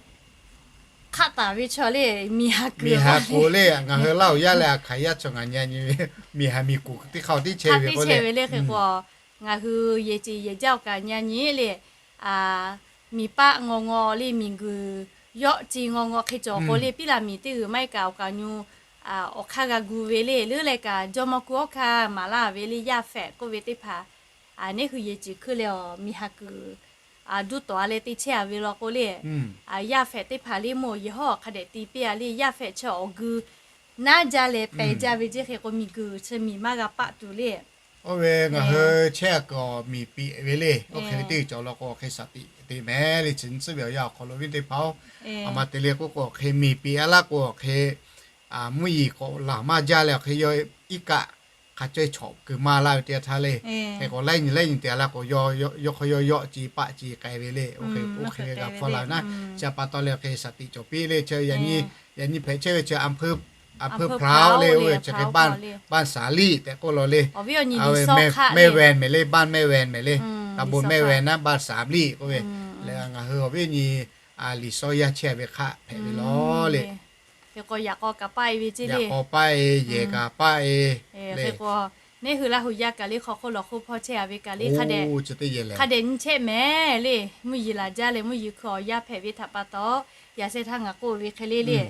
hk'aˆ taˍ ve chaw le, miˬ ha kuˬ le. Ngaˬ hui Laˇ huˍ yaˇ leh Aˬ hkaˍ yaˇ chaw ngaˬ nyi nyi ve, miˬ ha miˬ kuˬ teˇ hk'a tiˉ chehˇ ve k'o le. Hk'e k'o, ngaˬ hui yehˬ ceˬ yehˬ jaˇ awˬ kaꞈ nyi nyi le. Miˬ paˆ ngaw ngaw le, miˬ guiˬ yawˆ ci ngaw ngaw hk'e cawˬ k'o le, piˉ laˬ miˬ teˇ g'uiˬ maˇ heˆ kaꞈ awˬ kaꞈ nyi awˬ hk'aˇ g'a gu ve le. Leuˉ leh kaꞈ jawˇmawˇ kuˬ awˬ hk'aˇ maˍ laˇ ve le, yaˇ hfehꞈ k'oˆ ve teˇ hpaˍ, neˇ hui yehˬ ceˬ hkui leh awˬ miˬ ha kuiˬ duˇ tawˍ a leh te chehˇ a ve law k'o le, yaˇ hfehꞈ teˇ hpaˍ le mawˬ yehˬ hawˉ hk'a dehꞈ te piˇ a le. Yaˇ hfehꞈ chi awˬ gui naˉ jaˇ leh pehˬ jaˇ ve ceˇ hk'e k'o, miˬ guiˬ chi miˬ maˇ g'a paˆ tuˬ le. Oˇ ve ngaˬ hui chehˇ a kaꞈ miˬ piꞈ ve le. Oˇ hk'e ve teˇ cawˬ law k'o, awˬ hk'e shaˍ tiꞈ te mehˍ le. Chi nyi tcuhˉ ve awˬ yanˇ awˬ hk'aw lo viˉ teˇ hpaˍ-oˬ, a ma te le k'oˆ k'o, awˬ hk'e miˬ piꞈ a laˇ k'o, awˬ hk'e mvuhˇ yeˬ k'awꞈ laˬ maˇ jaˇ leh awˬ hk'e yawˇ iˉ kaˆ hk'a cawehˇ chawꞈ keu maˇ laˇ ve teˇ yanˇ htaˇ le. Hk'e k'o laiˉ nyi laiˉ nyi te a laˇ k'o, yawˇ hk'aw yawˇ yawˆ ci paˆ ci k'ai ve le. Oˇ hk'e ve g'a hpawˇ la ve naˉ, chi pa taw leh awˬ hk'e shaˍ tiꞈ cawˬ piˇ le. Chi yaꞈ nyi hpehꞈ chehˇ ve chi Aˬ hpeuˇ Hpraw le. Oˇ ve chi hk'e บ้านสาลี่ tehꞈ k'oˆ law le. แม่แวน mehˍ le, บ้านแม่แวน mehˍ le. ตำบลแม่แวน naˉ บ้านสามลี่ k'oˆ ve. Leh ngaˬ hui awˬ viˉ awˬ nyi Liꞈ shawˉ yaˇ chehˇ ve hk'aˆ hpehꞈ ve law le. Yaꞈ k'aw paˆ e ve ceˇ le. Yaꞈ k'aw paˆ e, yehˬ kaꞈ paˆ e le. Neˇ hui Laˇ huˍ yaˇ kaꞈ le hk'aw hk'oˆ lawˬ hk'oˆ hpawˇ chehˇ a ve kaꞈ le, hk'a dehꞈ hk'a dehꞈ nyi chehˇ mehˍ le. Mvuhˇ yeˬ laˬ jaˇ leh mvuhˇ yeˬ hkui awˬ yaˇ hpehꞈ ve htaꞈ pa taw, yaꞈ sheh htaˇ ngaˬ k'oˆ ve hk'e le le,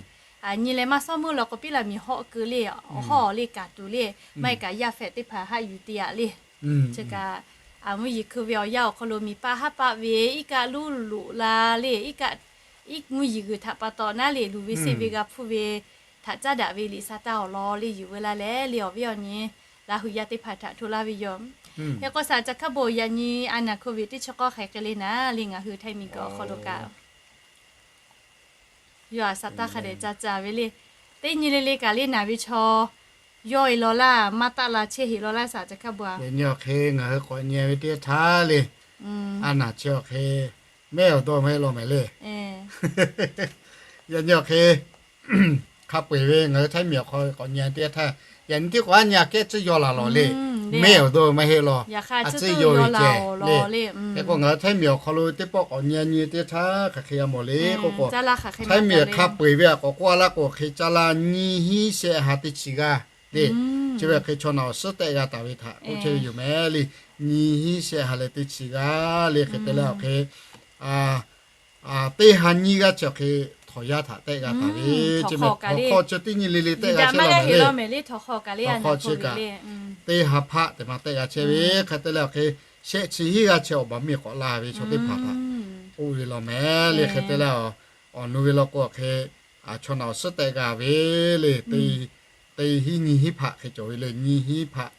nyi leh maˇ shawˉ meuˇ law k'o piˉ laˬ miˬ hawˆ keu le, awˬ hawˉ awˬ le kaˍ tuˬ le, maˇ heˆ kaꞈ yaˇ hpehꞈ teˇ hpaˍ haˆ yuˬ te yaꞈ le. Chi kaꞈ mvuhˇ yeˬ hkui ve awˬ yanˇ awˬ hk'aw lo miˬ paˆ haˉ paˆ ve iˉ kaˆ luˇ loꞈ la le, iˉ kaˆ iˉ mvuhˇ yeˬ g'uiˬ htaꞈ pa taw naˉ le, luˬ ve seˇ ve g'a hpuˇ ve htaꞈ caˉ daꞈ ve liꞈ sa taˇ awˬ lawn le yuˬ veu laˇ leh le awˬ viˉ awˬ nyi Laˇ huˍ yaˇ teˇ hpaˍ htaꞈ hto laˇ ve yoˬ. Hk'e k'o saˍ ca hkaˇ bon yaꞈ nyi a naˬ hk'oˆ ve teˇ chi k'awˇ hk'e k'ai le naˉ le ngaˬ hui Htaiˇ miˬ guiˬ awˬ hk'aw lo kaꞈ yawˇ a sa taˇ hk'a dehꞈ ca ca ve le. Teˇ nyi le le kaꞈ le naˬ ve chaw yawˇ e law laˇ, maˇ taˆ la chehˇ heˍ law laˇ saˍ ca hkaˇ bon a. Yaꞈ nyi awˬ hk'e ngaˬ hui k'awꞈ nyi ve teˇ htaˇ le, a naˬ chi awˬ hk'e mehˆ awˬ dawˇ maˇ heˆ law mehˍ le. Yaꞈ nyi awˬ hk'e hk'a peu-eˬ ve ngaˬ hui Htaiˇ miˬ awˬ hk'aw k'awꞈ nyi teˇ htaˇ, yaꞈ nyi teˇ k'o a nyi a kehˉ tcuhˉ yaw laˬ lawˬ le. Mehˆ awˬ dawˇ maˇ heˆ law, a tcuhˉ yaw ve ceh le. Hk'e k'o ngaˬ hui Htaiˇ miˬ awˬ hk'aw lo teˇ pawˆ k'awꞈ nyi nyi teˇ htaˇ hk'aˬ hk'e g'a mawˬ le k'oˆ k'o, Htaiˇ miˬ hk'a peu-eˬ ve a k'awꞈ k'oˆ a laˇ k'o hk'e caˇ laˇ nyiˇ hinˉ shehˆ ha teˇ chi g'aˇ le. Chi ve hk'e chaw naˬ awˬ suhˉ tehˆ g'a taˍ ve htaꞈ k'oˆ chehˇ ve yoˬ mehˍ le. Nyiˇ hinˉ shehˆ ha leh teˇ chi g'aˇ le. Hk'e te leh awˬ hk'e teˇ ha nyiˇ g'aˇ chi awˬ hk'e htawnˍ yaˇ htaꞈ tehˆ g'a taˍ ve, chi mehˍ htawnˍ hk'aw chi teˇ nyi le le tehˆ g'a chehˇ law mehˍ le. Htawnˍ hk'aw chi kaꞈ teˇ ha hpaˆ tehꞈ ma tehˆ g'a chehˇ ve. Hk'e te leh awˬ hk'e shehˆ chi hiˉ g'aˇ chi awˬ baˬ miˬ k'awꞈ la ve chaw teˇ hpaˍ htaꞈ k'oˆ ve law mehˍ le. Hk'e te leh awˬ nu ve law k'o awˬ hk'e chaw naˬ awˬ suhˉ tehˆ g'a ve le. Teˇ hinˉ nyiˇ hinˉ hpaˆ hk'e cawˬ ve le, nyiˇ hinˉ hpaˆ.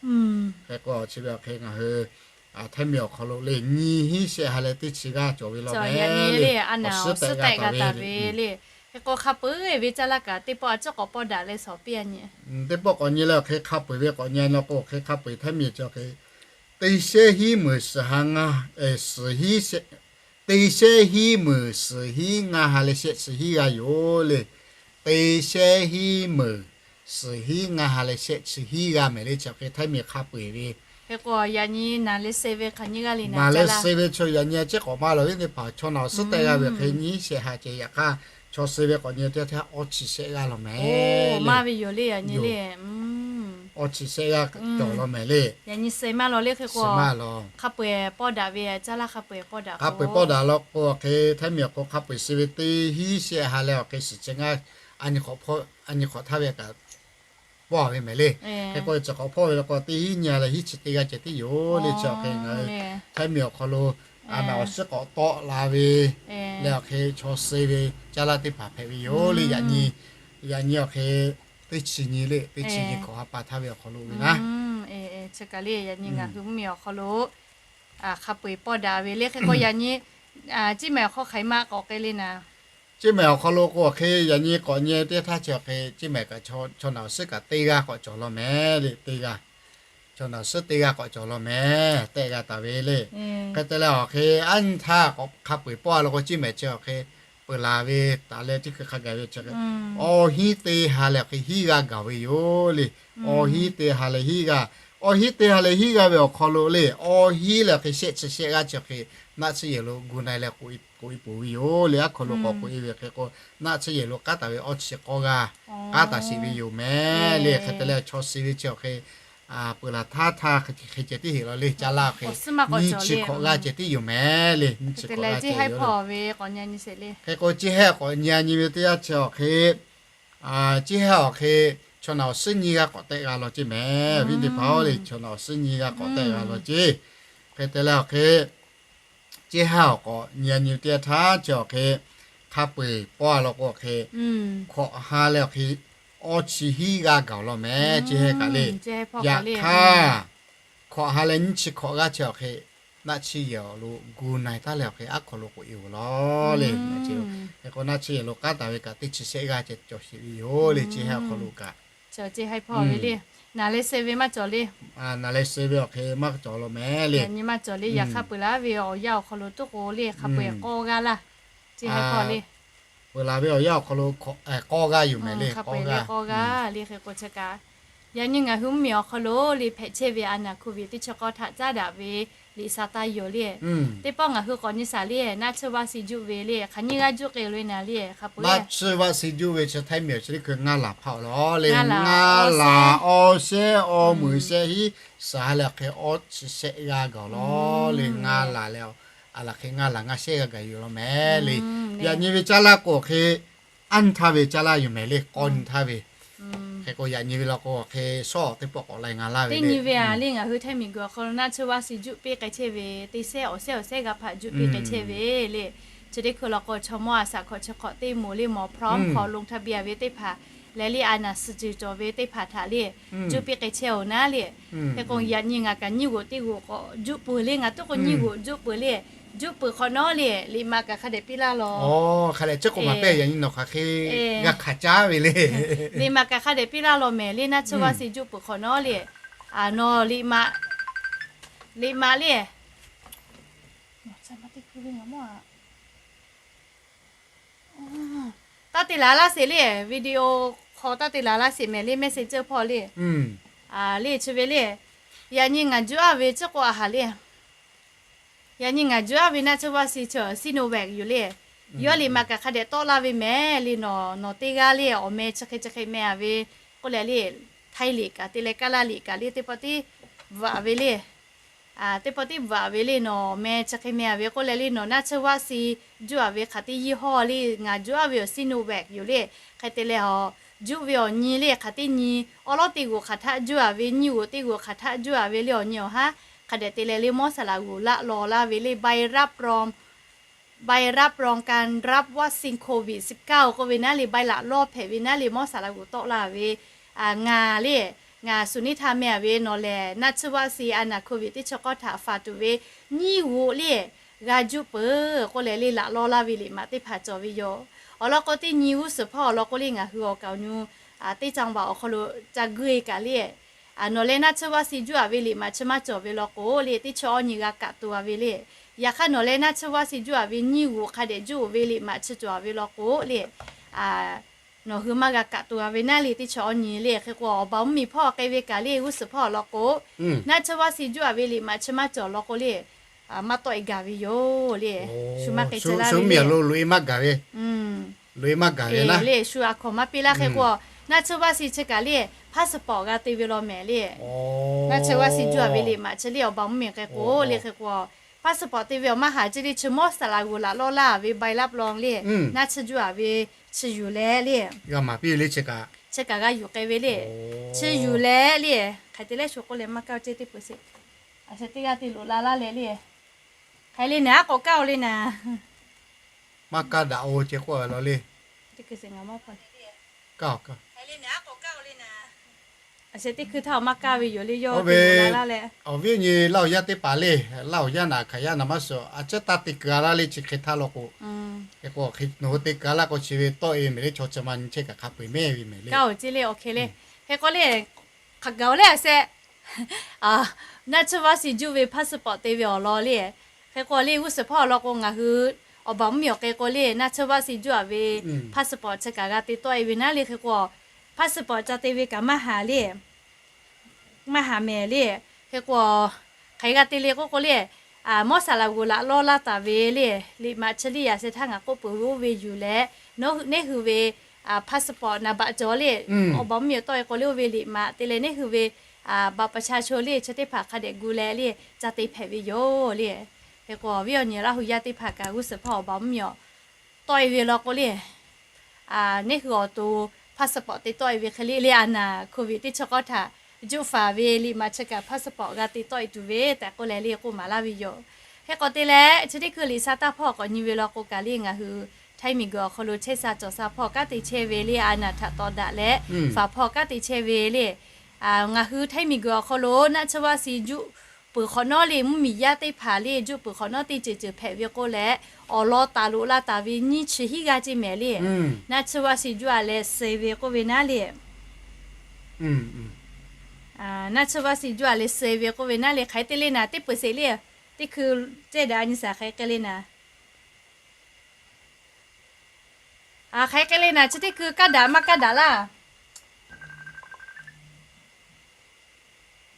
Hk'e k'o chi ve awˬ hk'e ngaˬ hui Htaiˇ miˬ awˬ hk'aw lo le nyiˇ hinˉ shehˆ ha leh teˇ chi g'aˇ cawˬ ve law mehˍ le. Awˬ suhˉ tehˆ g'a taˍ ve le. Hk'e k'o hk'a peu-eˬ ve caˇ laˇ kaꞈ teˇ pawˆ a ciˉ k'awꞈ pawˇ daꞈ leh shawˍ piˇ a nyi. Teˇ pawˆ k'awꞈ nyi leh awˬ hk'e hk'a peu-eˬ ve k'awꞈ nyi law k'o hk'e hk'a peu-eˬ Htaiˇ miˬ chi awˬ hk'e teˇ shehˆ hiˉ meunˍ suhˍ ha ngaˇ, suhˍ hiˉ shehˆ, teˇ shehˆ hiˉ meunˍ suhˍ hiˉ ngaˇ ha leh shehˆ chi hiˉ g'aˇ yoˬ le. Teˇ shehˆ hiˉ meunˍ suhˍ hiˉ ngaˇ ha leh shehˆ chi hiˉ g'aˇ mehˍ le. Chi awˬ hk'e Htaiˇ miˬ hk'a peu-eˬ ve. Hk'e k'o yaꞈ nyi naˬ leh suh ve hk'aˬ nyi g'aˇ le naˬ leh suh ve chaw yaꞈ nyi a ciˉ k'awꞈ maˇ laˬ ve teˇ hpaˍ chaw naˬ awˬ suhˉ tehˆ g'a ve hk'e nyiˇ shehˆ ha ceh yaꞈ hk'aˇ chaw suh ve k'awꞈ nyi teˇ htaˇ awˇ chi shehˆ g'aˇ law mehˍ. Maˇ ve yoˬ le yaꞈ nyi le. Awˇ chi shehˆ g'aˇ cawˬ law mehˍ le. Yaꞈ nyi suh maˇ law le hk'e k'o hk'a peu-eˬ pawˇ daꞈ ve caˇ laˇ hk'a peu-eˬ pawˇ daꞈ, hk'a peu-eˬ pawˇ daꞈ law k'o hk'e Htaiˇ miˬ awˬ hk'aw hk'a peu-eˬ suh ve teˇ hinˉ shehˆ ha leh awˬ hk'e suhˍ chi ngaˇ a nyi hk'awꞈ htaˇ ve kaꞈ pawˇ ve mehˍ le. Hk'e k'o chi hk'awꞈ hpawˇ ve law k'o teˇ hinˉ nyi leh hinˉ chi teˇ g'aˇ ceh tiˉ yoˬ le. Chi awˬ hk'e ngaˬ hui Htaiˇ miˬ awˬ hk'aw lo a naˬ awˬ suhˉ k'awꞈ tawˆ la ve leh awˬ hk'e chaw suh ve caˇ laˇ teˇ hpaˍ hpehꞈ ve yoˬ le. Yaꞈ nyi, yaꞈ nyi awˬ hk'e teˇ chi nyi le, teˇ chi nyi hk'awꞈ ha pa htaˇ ve awˬ hk'aw lo ve naˉ. Chi kaꞈ le yaꞈ nyi ngaˬ hui mvuhˇ miˬ awˬ hk'aw lo hk'a peu-eˬ pawˇ daꞈ ve le. Hk'e k'o yaꞈ nyi Ciˇ mehˍ awˬ hk'aw hk'aˬ hk'e ma k'awꞈ k'ai le naˬ. Ciˇ mehˍ awˬ hk'aw lo k'o awˬ hk'e yaꞈ nyi k'awꞈ nyi teˇ htaˇ chi awˬ hk'e Ciˇ mehˍ kaꞈ chaw naˬ awˬ suhˉ kaꞈ teˇ g'aˇ k'awꞈ cawˬ law mehˍ le. Teˇ g'aˇ, chaw naˬ awˬ suhˉ teˇ g'aˇ k'awꞈ cawˬ law mehˍ tehˆ g'a taˍ ve le. Hk'e te leh awˬ hk'e aˉ nyi htaˇ hk'a peu-eˬ pawˇ a law k'o Ciˇ mehˍ chi awˬ hk'e peuˬ laˬ ve taˍ leh teˇ hkui hk'a gaˬ ve chi hk'e, awˬ hinˉ te ha leh awˬ hk'e hiˉ g'a gaˬ ve yoˬ le. Awˬ hinˉ te ha leh hiˉ g'a, awˬ hinˉ te ha leh hiˉ g'a ve awˬ hk'aw lo le, awˬ hinˉ leh awˬ hk'e shehˆ chi shehˆ g'aˇ chi awˬ hk'e naˆ tsuhˇ yehˬ lo gu na leh k'oꞈ e peuˬ ve yoˬ le. Aˉ hk'aw lo k'awꞈ k'oꞈ e ve hk'e k'o, naˆ tsuhˇ yehˬ lo k'aˉ taˍ ve awˇ chi k'awˇ g'aˇ k'aˉ taˍ sheˍ ve yoˬ mehˍ le. Hk'e te leh chaw shiˍ ve chi awˬ hk'e peuˬ laˬ htaˇ htaˇ hk'e ceh tiˉ heˆ law le. Caˇ laˇ hk'e nyiˇ chi hkawꞈ g'aˇ ceh tiˉ yoˬ mehˍ le. Nyiˇ chi hkawꞈ g'aˇ ceh yoˬ le. Hk'e k'o, ceˇ heˆ k'awꞈ nyi a nyi ve teˇ yanˇ chi awˬ hk'e, ceˇ heˆ awˬ hk'e chaw naˬ awˬ suhˉ nyiˇ g'aˇ k'awꞈ tehˆ g'a law ceˇ mehˍ. Viˉ teˇ hpaˍ-oˬ le, chaw naˬ awˬ suhˉ nyiˇ g'aˇ k'awꞈ tehˆ g'a law ceˇ. Hk'e te leh awˬ hk'e, ceˇ heˆ awˬ k'awꞈ nyi a nyi teˇ yanˇ htaˇ chi awˬ hk'e, hk'a peu-eˬ pawˇ a law k'o awˬ hk'e, hkawꞈ ha leh awˬ hk'e awˇ chi hiˉ g'aˇ gaˬ law mehˍ. Ceˇ heˆ kaꞈ le, yaꞈ hk'aˇ hkawꞈ ha leh nyiˇ chi hkawꞈ g'aˇ chi awˬ hk'e, naˆ tsuhˇ yehˬ awˬ lo gu na-e taˉ leh awˬ hk'e aˉ hk'aw lo k'oꞈ e-oˬ law le. Hk'e k'o, naˆ tsuhˇ yehˬ lo k'aˉ taˍ ve kaꞈ teˇ chi shehˆ g'aˇ ceh cawˬ sheˍ ve yoˬ le. Ceˇ heˆ awˬ hk'aw lo kaꞈ, naˬ leh suh ve maˇ cawˬ le. Naˬ leh suh ve awˬ hk'e maˇ cawˬ law mehˍ le. Yaꞈ nyi maˇ cawˬ le. Yaꞈ hk'aˇ peuˬ laˬ ve awˬ yanˇ awˬ hk'aw lo tuˉ k'o le, hk'a peu-eˬ k'awˇ g'aˇ laˇ. Ceˇ heˆ hk'aw le, peuˬ laˬ ve awˬ yanˇ awˬ hk'aw lo k'awˇ g'aˇ yoˬ mehˍ le. K'awˇ g'aˇ le, hk'e k'o chi kaꞈ, yaꞈ nyi ngaˬ hui mvuhˇmiˬ awˬ hk'aw lo le hpehꞈ chehˇ ve a naˬ hk'oˆ ve teˇ chi k'awˇ htaꞈ caˉ daꞈ ve liꞈ sa taˇ yoˬ le. Teˇ pawˆ ngaˬ hui k'awꞈ nyi shaˍ le, naˆ tsuhˇ vaˆ si juˆ ve le, hk'aˬ nyiˇ g'aˇ juˆ k'ai le naˍ le. Hk'a peu-eˬ naˆ tsuhˇ vaˆ si juˆ ve chi htaiˇ miˬ awˬ chi teˇ hkui ngaˇ laˬ hpaˇ awˬ lawn le. Ngaˇ laˬ awˬ shehˆ awˬ meuꞈ shehˆ hiˉ suhˍ ha leh awˬ hk'e awˇ chi shehˆ g'aˇ gaˬ law le. Ngaˇ laˬ leh a laˬ hk'e ngaˇ laˬ ngaˇ shehˆ g'aˇ gaˬ yoˬ law mehˍ le. Yaꞈ nyi ve caˇ laˇ k'o awˬ hk'e, anˇ htaˇ ve caˇ laˇ yoˬ mehˍ le. K'awˇ nyi htaˇ ve hk'e k'o, yaꞈ nyi ve law k'o awˬ hk'e shawˉ teˇ pawˆ k'awꞈ la-e ngaˬ laˇ ve le. Teˇ nyi ve a le, ngaˬ hui htaiˇ miˬ guiˬ awˬ hk'aw lo naˆ tsuhˇ vaˆ si juˆ piˇ k'ai chehˇ ve, teˇ sehˉ awˬ sehˉ awˬ sehˉ g'a hpaꞈ juˆ piˇ k'ai chehˇ ve le. Chi teˇ hkui law k'o, chaw mawˇ a shaꞈ hk'awꞈ chi hk'awꞈ teˇ moˍ le, mawˬ พร้อม hk'aw ลงทะเบียน ve teˇ hpaˍ leh le, a naˬ suhˍ ceuˬ cawˬ ve teˇ hpaˍ htaꞈ le, juˆ piˇ k'ai chehˇ-oˬ naˉ le. Hk'e k'o, yaꞈ nyi ngaˬ kaꞈ nyiˇ g'oꞈ teˇ g'oꞈ k'awꞈ juˆ peuˬ le. Ngaˬ tuˉ k'o nyiˇ g'oꞈ juˆ peuˬ le. Juˆ peuˬ hk'awꞈ nawˉ le, liꞈ maꞈ kaꞈ hk'a dehꞈ piˇ laˇ law. Hk'a dehꞈ chi k'o maˍ pehˇ yaꞈ nyi nawˬ hk'aˬ hk'e g'a hkanˍ caˉ ve le. Liꞈ maꞈ kaꞈ hk'a dehꞈ piˇ laˇ law mehˍ le. Naˆ tsuhˇ vaˆ si juˆ peuˬ hk'awꞈ nawˉ le, a nawˬ liꞈ maꞈ, liꞈ maꞈ le, taˇ te laˬ laˇ sheˍ le. Video hk'aw taˇ te laˬ laˇ sheˍ mehˍ le, Messenger hpawˇ le. Le chi ve le, yaꞈ nyi ngaˬ juˆ aˇ ve chi k'o a haˍ le. Yaꞈ nyi ngaˬ juˆ aˇ ve naˆ tsuhˇ vaˆ si chi Sinovac yoˬ le. Yawˇ liꞈ maꞈ kaꞈ hk'a dehꞈ tawˆ laˇ ve mehˍ le. Nawˬ nawˬ teˇ g'aˇ le, awˬ meh chi hk'e chi hk'e meh a ve k'oˆ leh le, htaiˇ liꞈ kaꞈ te leh kaˇ laˇ liꞈ kaꞈ le teˇ pawˆ tiˉ bvuhꞈ a ve le. Teˇ pawˆ tiˉ bvuhꞈ a ve le, nawˬ meh chi hk'e meh a ve k'oˆ leh le, nawˬ naˆ tsuhˇ vaˆ si juˆ a ve hk'aˬ teˇ yehˬ hawˇ le. Ngaˬ juˆ aˇ ve awˬ Sinovac yoˬ le. Hk'e te leh a, juˆ ve awˬ nyi le hk'aˬ teˇ nyi, awˉ lawˉ teˇ g'oꞈ hk'aˬ htaˆ juˆ a ve, nyiˇ g'oꞈ teˇ g'oꞈ hk'aˬ htaˆ juˆ a ve le awˬ nyi awˬ haˉ hk'a dehꞈ te leh le mawˇ saˍ laꞈ g'oˍ laˆ law laˇ ve le, ใบรับรอง ใบรับรองการรับวัคซีนโควิดสิบเก้า k'oˆ ve naˉ le, ใบ laꞈ lawˇ hpehꞈ ve naˉ le, mawˇ saˍ laꞈ g'oˍ tawˆ laˇ ve, ngaˬ le, ngaˬ suˍ niˇ htaˇ meh a ve nawˬ lehˬ naˆ tsuhˇ vaˆ si a naˬ โควิด teˇ chi k'awˇ htaꞈ faˍ tuˬ ve nyiˇ g'oꞈ le g'a juˆ peuˬ k'oˆ leh le, laꞈ lawˇ laˇ ve liꞈ maꞈ teˇ hpaˍ cawˬ ve yoˬ. Awˬ lawn k'o teˇ nyi g'uˇ suhˍ hpawˇ awˬ lawn k'o le, ngaˬ hui awˬ kaˍ awˬ nyu teˇ caˇ baꞈ awˬ hk'aw lo ca guˇ e kaꞈ le, nawˬ leh naˆ tsuhˇ vaˆ si juˆ a ve liꞈ maꞈ chi maˇ cawˬ ve law k'o le, teˇ chi awˇ nyi g'a kaꞈ to a ve le. Yaꞈ hk'aˇ nawˬ leh naˆ tsuhˇ vaˆ si juˆ a ve nyiˇ g'oꞈ hk'a dehꞈ juˆ ve liꞈ maꞈ chi cawˬ a ve law k'o le, nawˬ hui maˇ g'a kaꞈ to a ve naˉ le, teˇ chi awˇ nyi le. Hk'e k'o awˬ baˬ mvuhˇmiˬ hpawˇ k'ai ve kaꞈ le, g'uˇ suhˍ hpawˇ awˬ lawn k'o, naˆ tsuhˇ vaˆ si juˆ a ve liꞈ maꞈ chi maˇ cawˬ law k'o le, maˇ tawˆ e gaˬ ve yoˬ le. Shu maˇ k'ai ceh laˇ ve le, lo lo e maˇ gaˬ ve, lo e maˇ gaˬ ve le, shu a hkawnˍ maˇ piˇ laˇ. Hk'e k'o naˆ tsuhˇ vaˆ si chi kaꞈ le, passport g'a te ve law mehˍ le. Naˆ tsuhˇ vaˆ si juˆ a ve liꞈ maꞈ chi le awˬ baˬ mvuhˇmiˬ k'ai k'o le. Hk'e k'o passport te ve awˬ maˇ haˍ ceˇ le, chi mawˇ saˍ laꞈ g'oˍ laꞈ lawˇ laˇ ve ใบรับรอง le, naˆ tsuhˇ juˆ a ve chi yuˬ leh le, g'a maˍ piˇ ve le, chi kaꞈ g'a yuˬ k'ai ve le. Chi yuˬ leh le, hk'aˬ te leh shu k'oˆ leh maˇ kaˇ ceˇ teˇ peuˬ sheˍ. A shu teˇ g'aˇ te loꞈ la laˇ leh le, hk'aˬ le naˍ aˉ k'awꞈ kaˇ-oˬ le naˍ. Maˇ kaˇ daꞈ-oˬ ceh k'oˆ law le. Kaˇ, a shu teˇ hkui htaˇ maˇ kaˇ ve yoˬ le, yawˇ ve laˇ leh. Awˬ viˉ nyi laˇ awˬ yaˇ teˇ hpaˍ le, laˇ awˬ yaˇ naˍ hkanˍ yaˇ naˍ maˇ suh a ciˉ taˇ te kuiˬ a laˇ le chi hk'e htaˇ law k'o, hk'e k'o hk'e nawˬ hui te kuiˬ a laˇ k'o chi ve tawˆ e mehˍ le, chaw chi ma nyi chehˇ kaꞈ hk'a peu-eˬ mehˇ ve mehˍ le. Kaˇ-oˬ ceˇ le, awˬ hk'e le. Hk'e k'o le, hk'aˬ gaˬ-oˬ le a sheh, naˆ tsuhˇ vaˆ si juˆ ve passport te ve awˬ lawn le. Hk'e k'o le g'uˇ suhˍ hpawˇ awˬ lawn k'o ngaˬ hui awˬ baˬ mvuhˇmiˬ awˬ k'e k'o le, naˆ tsuhˇ vaˆ si juˇ a ve passport chi kaꞈ g'a te tawˆ e ve naˉ le. Hk'e k'o, passport ca te ve kaꞈ maˇ haˍ le. Maˇ haˍ mehˍ le. Hk'e k'o, hk'aˬ hk'e g'a te le k'oˆ k'o le, mawˇ saˍ laꞈ g'oˍ laꞈ lawˇ laˇ taˍ ve le, liꞈ maꞈ chi liˇ yaꞈ sheh htaˇ ngaˬ k'oˆ peuˬ ve oˇ ve yuˬ leh, neˇ hui ve passport naˍ baꞈ cawˬ le, awˬ baˬ mvuhˇmiˬ tawˆ e k'o le oˇ ve liꞈ maꞈ te leh neˇ hui ve บัตรประชาชน le chi teˇ hpaˍ hk'a dehꞈ gu leh le ca te hpehꞈ ve yoˬ le. Hk'e k'o, awˬ viˉ awˬ nyi Laˇ hu yaˇ teˇ hpaˍ kaꞈ g'uˇ suhˍ hpawˇ awˬ baˬ mvuhˇmiˬ awˬ tawˆ e ve law k'o le, neˇ hui awˬ to passport te tawˆ e ve hk'e le le, a naˍ COVID teˇ chi k'awˇ htaꞈ juˆ faˍ ve liꞈ maꞈ chi kaꞈ passport g'a te tawˆ e tuˬ ve tehꞈ k'oˆ leh le k'oˆ maˍ laˇ ve yoˬ. Hk'e k'o te leh chi teˇ hkui liꞈ sha taˇ hpawˇ k'awꞈ nyi ve law k'o kaꞈ le, ngaˬ hui Htaiˇ miˬguiˬ awˬ hk'aw lo chehˇ sha cawˬ sha hpawˇ kanˉ te chehˇ ve le, a naˍ htaꞈ tawˍ daꞈ leh faˍ hpawˇ kanˉ te chehˇ ve le. Ngaˬ hui Htaiˇ miˬguiˬ awˬ hk'aw lo naˆ tsuhˇ vaˆ si juˆ peuˬ hk'awꞈ nawˉ le, mvuhˇmiˬ yaˇ teˇ hpaˍ le juˆ peuˬ hk'awꞈ nawˉ teˇ ceuˬ ceuˬ hpehꞈ ve k'oˆ leh, awˬ lawn taˍ loꞈ la taˍ ve nyiˇ chi hiˉ g'aˇ ceˇ mehˍ le. Naˆ tsuhˇ vaˆ si juˆ a leh suh e ve k'oˆ ve naˉ le. Naˆ tsuhˇ vaˆ si juˆ a leh suh e ve k'oˆ ve naˉ le, hk'aˬ hk'e te le naˍ teˇ peu seˍ le. Teˇ hkui cehˇ daꞈ nyi shaˍ hk'aˬ hk'e k'ai le naˍ. Hk'aˬ hk'e k'ai le naˍ, chi teˇ hkui kaˇ daꞈ maˇ kaˇ daꞈ laˇ.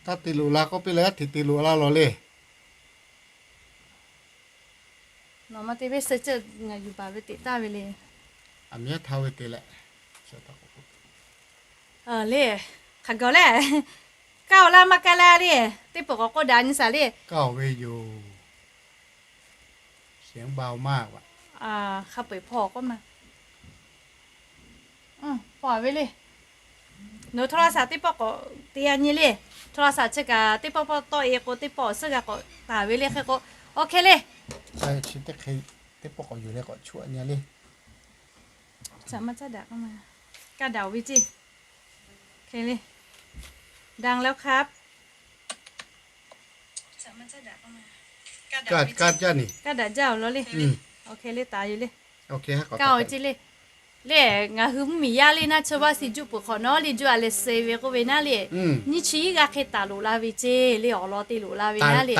Taˇ te loꞈ la k'oˆ piˇ leh, aˉ hteꞈ te loꞈ la lawˬ le. Nawˬ ma te ve suh ceuˬ ngaˬ yuˬ baˬ ve teꞈ taˇ ve le. Aˬ miˉ htaˇ ve te leh, le, hk'aˬ gaˬ le, kaˇ oˬ laˇ maˇ kaˇ laˇ le, teˇ peuˬ k'awꞈ k'oˆ daꞈ nyi shaˍ le. Kaˇ oˬ ve yoˬ. Shiˍ ba oˬ maˇ, hk'a peu-eˬ hpawˇ k'oˆ ma. Hpawˇ ve le. Nawˬ โทรศัพท์ teˇ pawˆ k'awꞈ te a nyi le. โทรศัพท์ chi kaꞈ teˇ pawˆ pawˆ tawˆ e k'o teˇ pawˆ awˬ suhˉ g'a k'awꞈ taˍ ve le hk'e k'o, awˬ hk'e le. Teˇ pawˆ k'awꞈ yuˬ leh k'awꞈ chuˆ a nyi le. Kaˇ daꞈ oˬ ve ceˇ. Hk'e le. Daꞈ leh hk'a Kaˇ daꞈ jaˇ oˬ law le. Awˬ hk'e le taˍ yoˬ le. Kaˇ oˬ ceˇ le. Le, ngaˬ hui mvuhˇmiˬ yaˇ le naˆ tsuhˇ vaˆ si juˆ peuˬ hk'awꞈ nawˉ le juˆ a leh suh e ve k'oˆ ve naˉ le, nyiˇ chi hiˉ g'aˇ hk'e taˍ loꞈ la ve ceˇ le, awˬ lawn te loꞈ la ve naˉ le.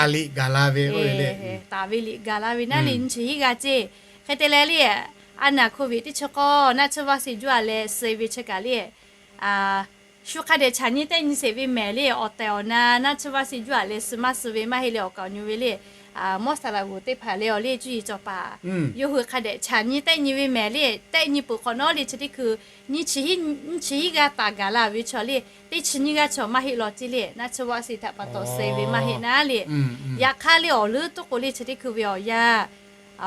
Taˍ ve liꞈ gaˬ la ve naˉ le, nyiˇ chi hiˉ g'aˇ ceˇ. Hk'e te leh le, a naˍ โควิด teˇ chi k'awˇ naˆ tsuhˇ vaˆ si juˆ a leh suh e ve chi kaꞈ le, shu hk'a dehꞈ chaꞈ nyi tehˆ nyi sheˍ ve mehˍ le, awˬ tehˬ awˬ na naˆ tsuhˇ vaˆ si juˆ a leh suh maˇ suh ve maˇ heˆ leh awˬ kaˍ awˬ nyu ve le, mawˇ saˍ laꞈ g'oˍ teˇ hpaˍ le awˬ le cuˇ yiˍ cawˬ paˍ, yawˇ hui hk'a dehꞈ chaꞈ nyi tehˆ nyi ve mehˍ le, tehˆ nyi peuˬ hk'awꞈ nawˉ le chi teˇ hkui, nyiˇ chi hiˉ g'aˇ taˍ gaˬ la ve chaw le, teˇ chi nyiˇ g'aˇ chaw maˇ heˆ law ceˇ le, naˆ tsuhˇ vaˆ si htaꞈ pa taw suh e ve maˇ heˆ naˉ le. Yaꞈ hk'aˇ le awˬ leuˉ tuˉ k'o le chi teˇ hkui ve awˬ yanˇ,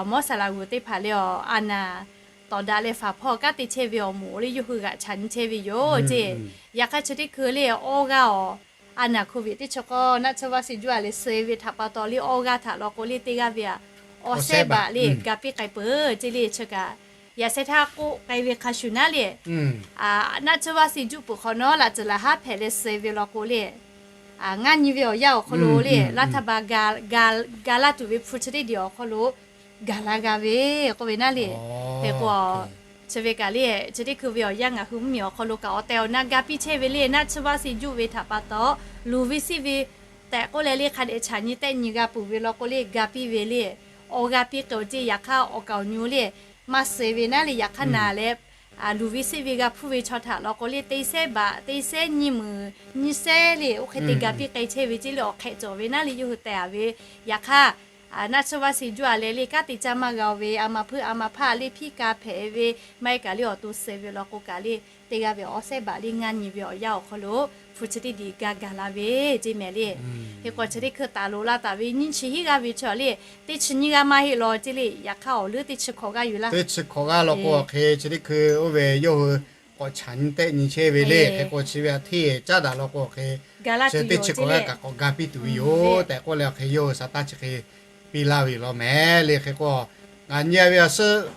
mawˇ saˍ laꞈ g'oˍ teˇ hpaˍ le awˬ a naˍ tawˍ daꞈ leh faˍ hpawˇ kanˉ te chehˇ ve awˬ moˍ le yawˇ hui g'aꞈ chaꞈ nyi chehˇ ve yoˬ ceˇ. Yaꞈ hk'aˇ chi teˇ hkui le awˇ g'aˇ awˬ a naˍ โควิด teˇ chi k'awˇ naˆ tsuhˇ vaˆ si juˆ a leh suh e ve htaꞈ pa taw le awˇ g'aˇ htaꞈ law k'o le teˇ g'aˇ ve a awˬ sehˉ baꞈ le ga piˇ k'ai peuˬ ceˇ le chi kaꞈ, yaꞈ sheh htaˇ k'oˆ k'ai ve hk'a shuˍ naˉ le, naˆ tsuhˇ vaˆ si juˆ peuˬ hk'awꞈ nawˉ laꞈ tcuhˍ laꞈ haˉ hpehꞈ leh suh e ve law k'o le, ngaˇ nyi ve awˬ yanˇ awˬ hk'aw lo le laˇ htaˇ ba ga la tuˬ ve hpu chi teˇ diˬ awˬ hk'aw lo gaˬ la g'a ve k'oˆ ve naˉ le. Hk'e k'o, chi ve kaꞈ le, chi teˇ hkui ve awˬ yanˇ ngaˬ hui mvuhˇmiˬ awˬ hk'aw lo kaꞈ awˬ tehˬ awˬ na ga piˇ chehˇ ve le, naˆ tsuhˇ vaˆ si juˆ ve htaꞈ pa taw, luˬ ve siˆ ve tehꞈ k'oˆ leh le hk'a dehꞈ chaꞈ nyi tehˆ nyi g'a peuˬ ve law k'o le ga piˇ ve le, awˬ g'a piˇ k'ai awˬ ceˇ. Yaꞈ hk'aˇ awˬ kaˍ awˬ nyu le maˇ suh ve naˉ le, yaꞈ hk'aˇ naˍ leh luˬ ve siˆ ve g'a hpuˇ ve chaw htaꞈ law k'o le teˇ sehˉ baꞈ teˇ sehˉ nyiˇ meunˍ nyiˇ sehˉ le oˇ hk'e te ga piˇ k'ai chehˇ ve ceˇ le awˬ hk'ehꞈ cawˬ ve naˉ le yawˇ hui tehꞈ a ve. Yaꞈ hk'aˇ naˆ tsuhˇ vaˆ si juˆ a leh le kanˉ te caˇ maˇ g'a ve a ma hpuiˇ a ma hpaˇ le hpiˇ ka hpehꞈ ve maˇ heˆ kaꞈ le awˬ to suh ve law k'o kaꞈ le teˇ g'aˇ ve awˬ sehˉ baꞈ le ngaˇ nyi ve awˬ yanˇ awˬ hk'aw lo hpu chi teˇ diˬ ga gaˬ la ve ceˇ mehˍ le. Hk'e k'o chi teˇ hkui taˍ loꞈ la taˍ ve nyiˇ chi hiˉ g'aˇ ve chaw le teˇ chi nyiˇ g'aˇ maˇ heˆ law ceˇ le, yaꞈ hk'aˇ awˬ leuˉ teˇ chi hkawꞈ g'aˇ yoˬ laˇ. Teˇ chi hkawꞈ g'aˇ law k'o hk'e chi teˇ hkui oˇ ve yawˇ hui k'awꞈ chaꞈ nyi tehˆ nyi chehˇ ve le. Hk'e k'o chi ve a hteˇ caˉ daꞈ law k'o hk'e chi teˇ chi hkawꞈ g'aˇ kaꞈ k'awꞈ ga piˇ tuˬ ve yoˬ tehꞈ k'oˆ leh hk'e yawˇ hui sa taˇ chi hk'e piˇ laˇ ve yoˬ law mehˍ le. Hk'e k'o ngaˬ nyi ve awˬ suhˉ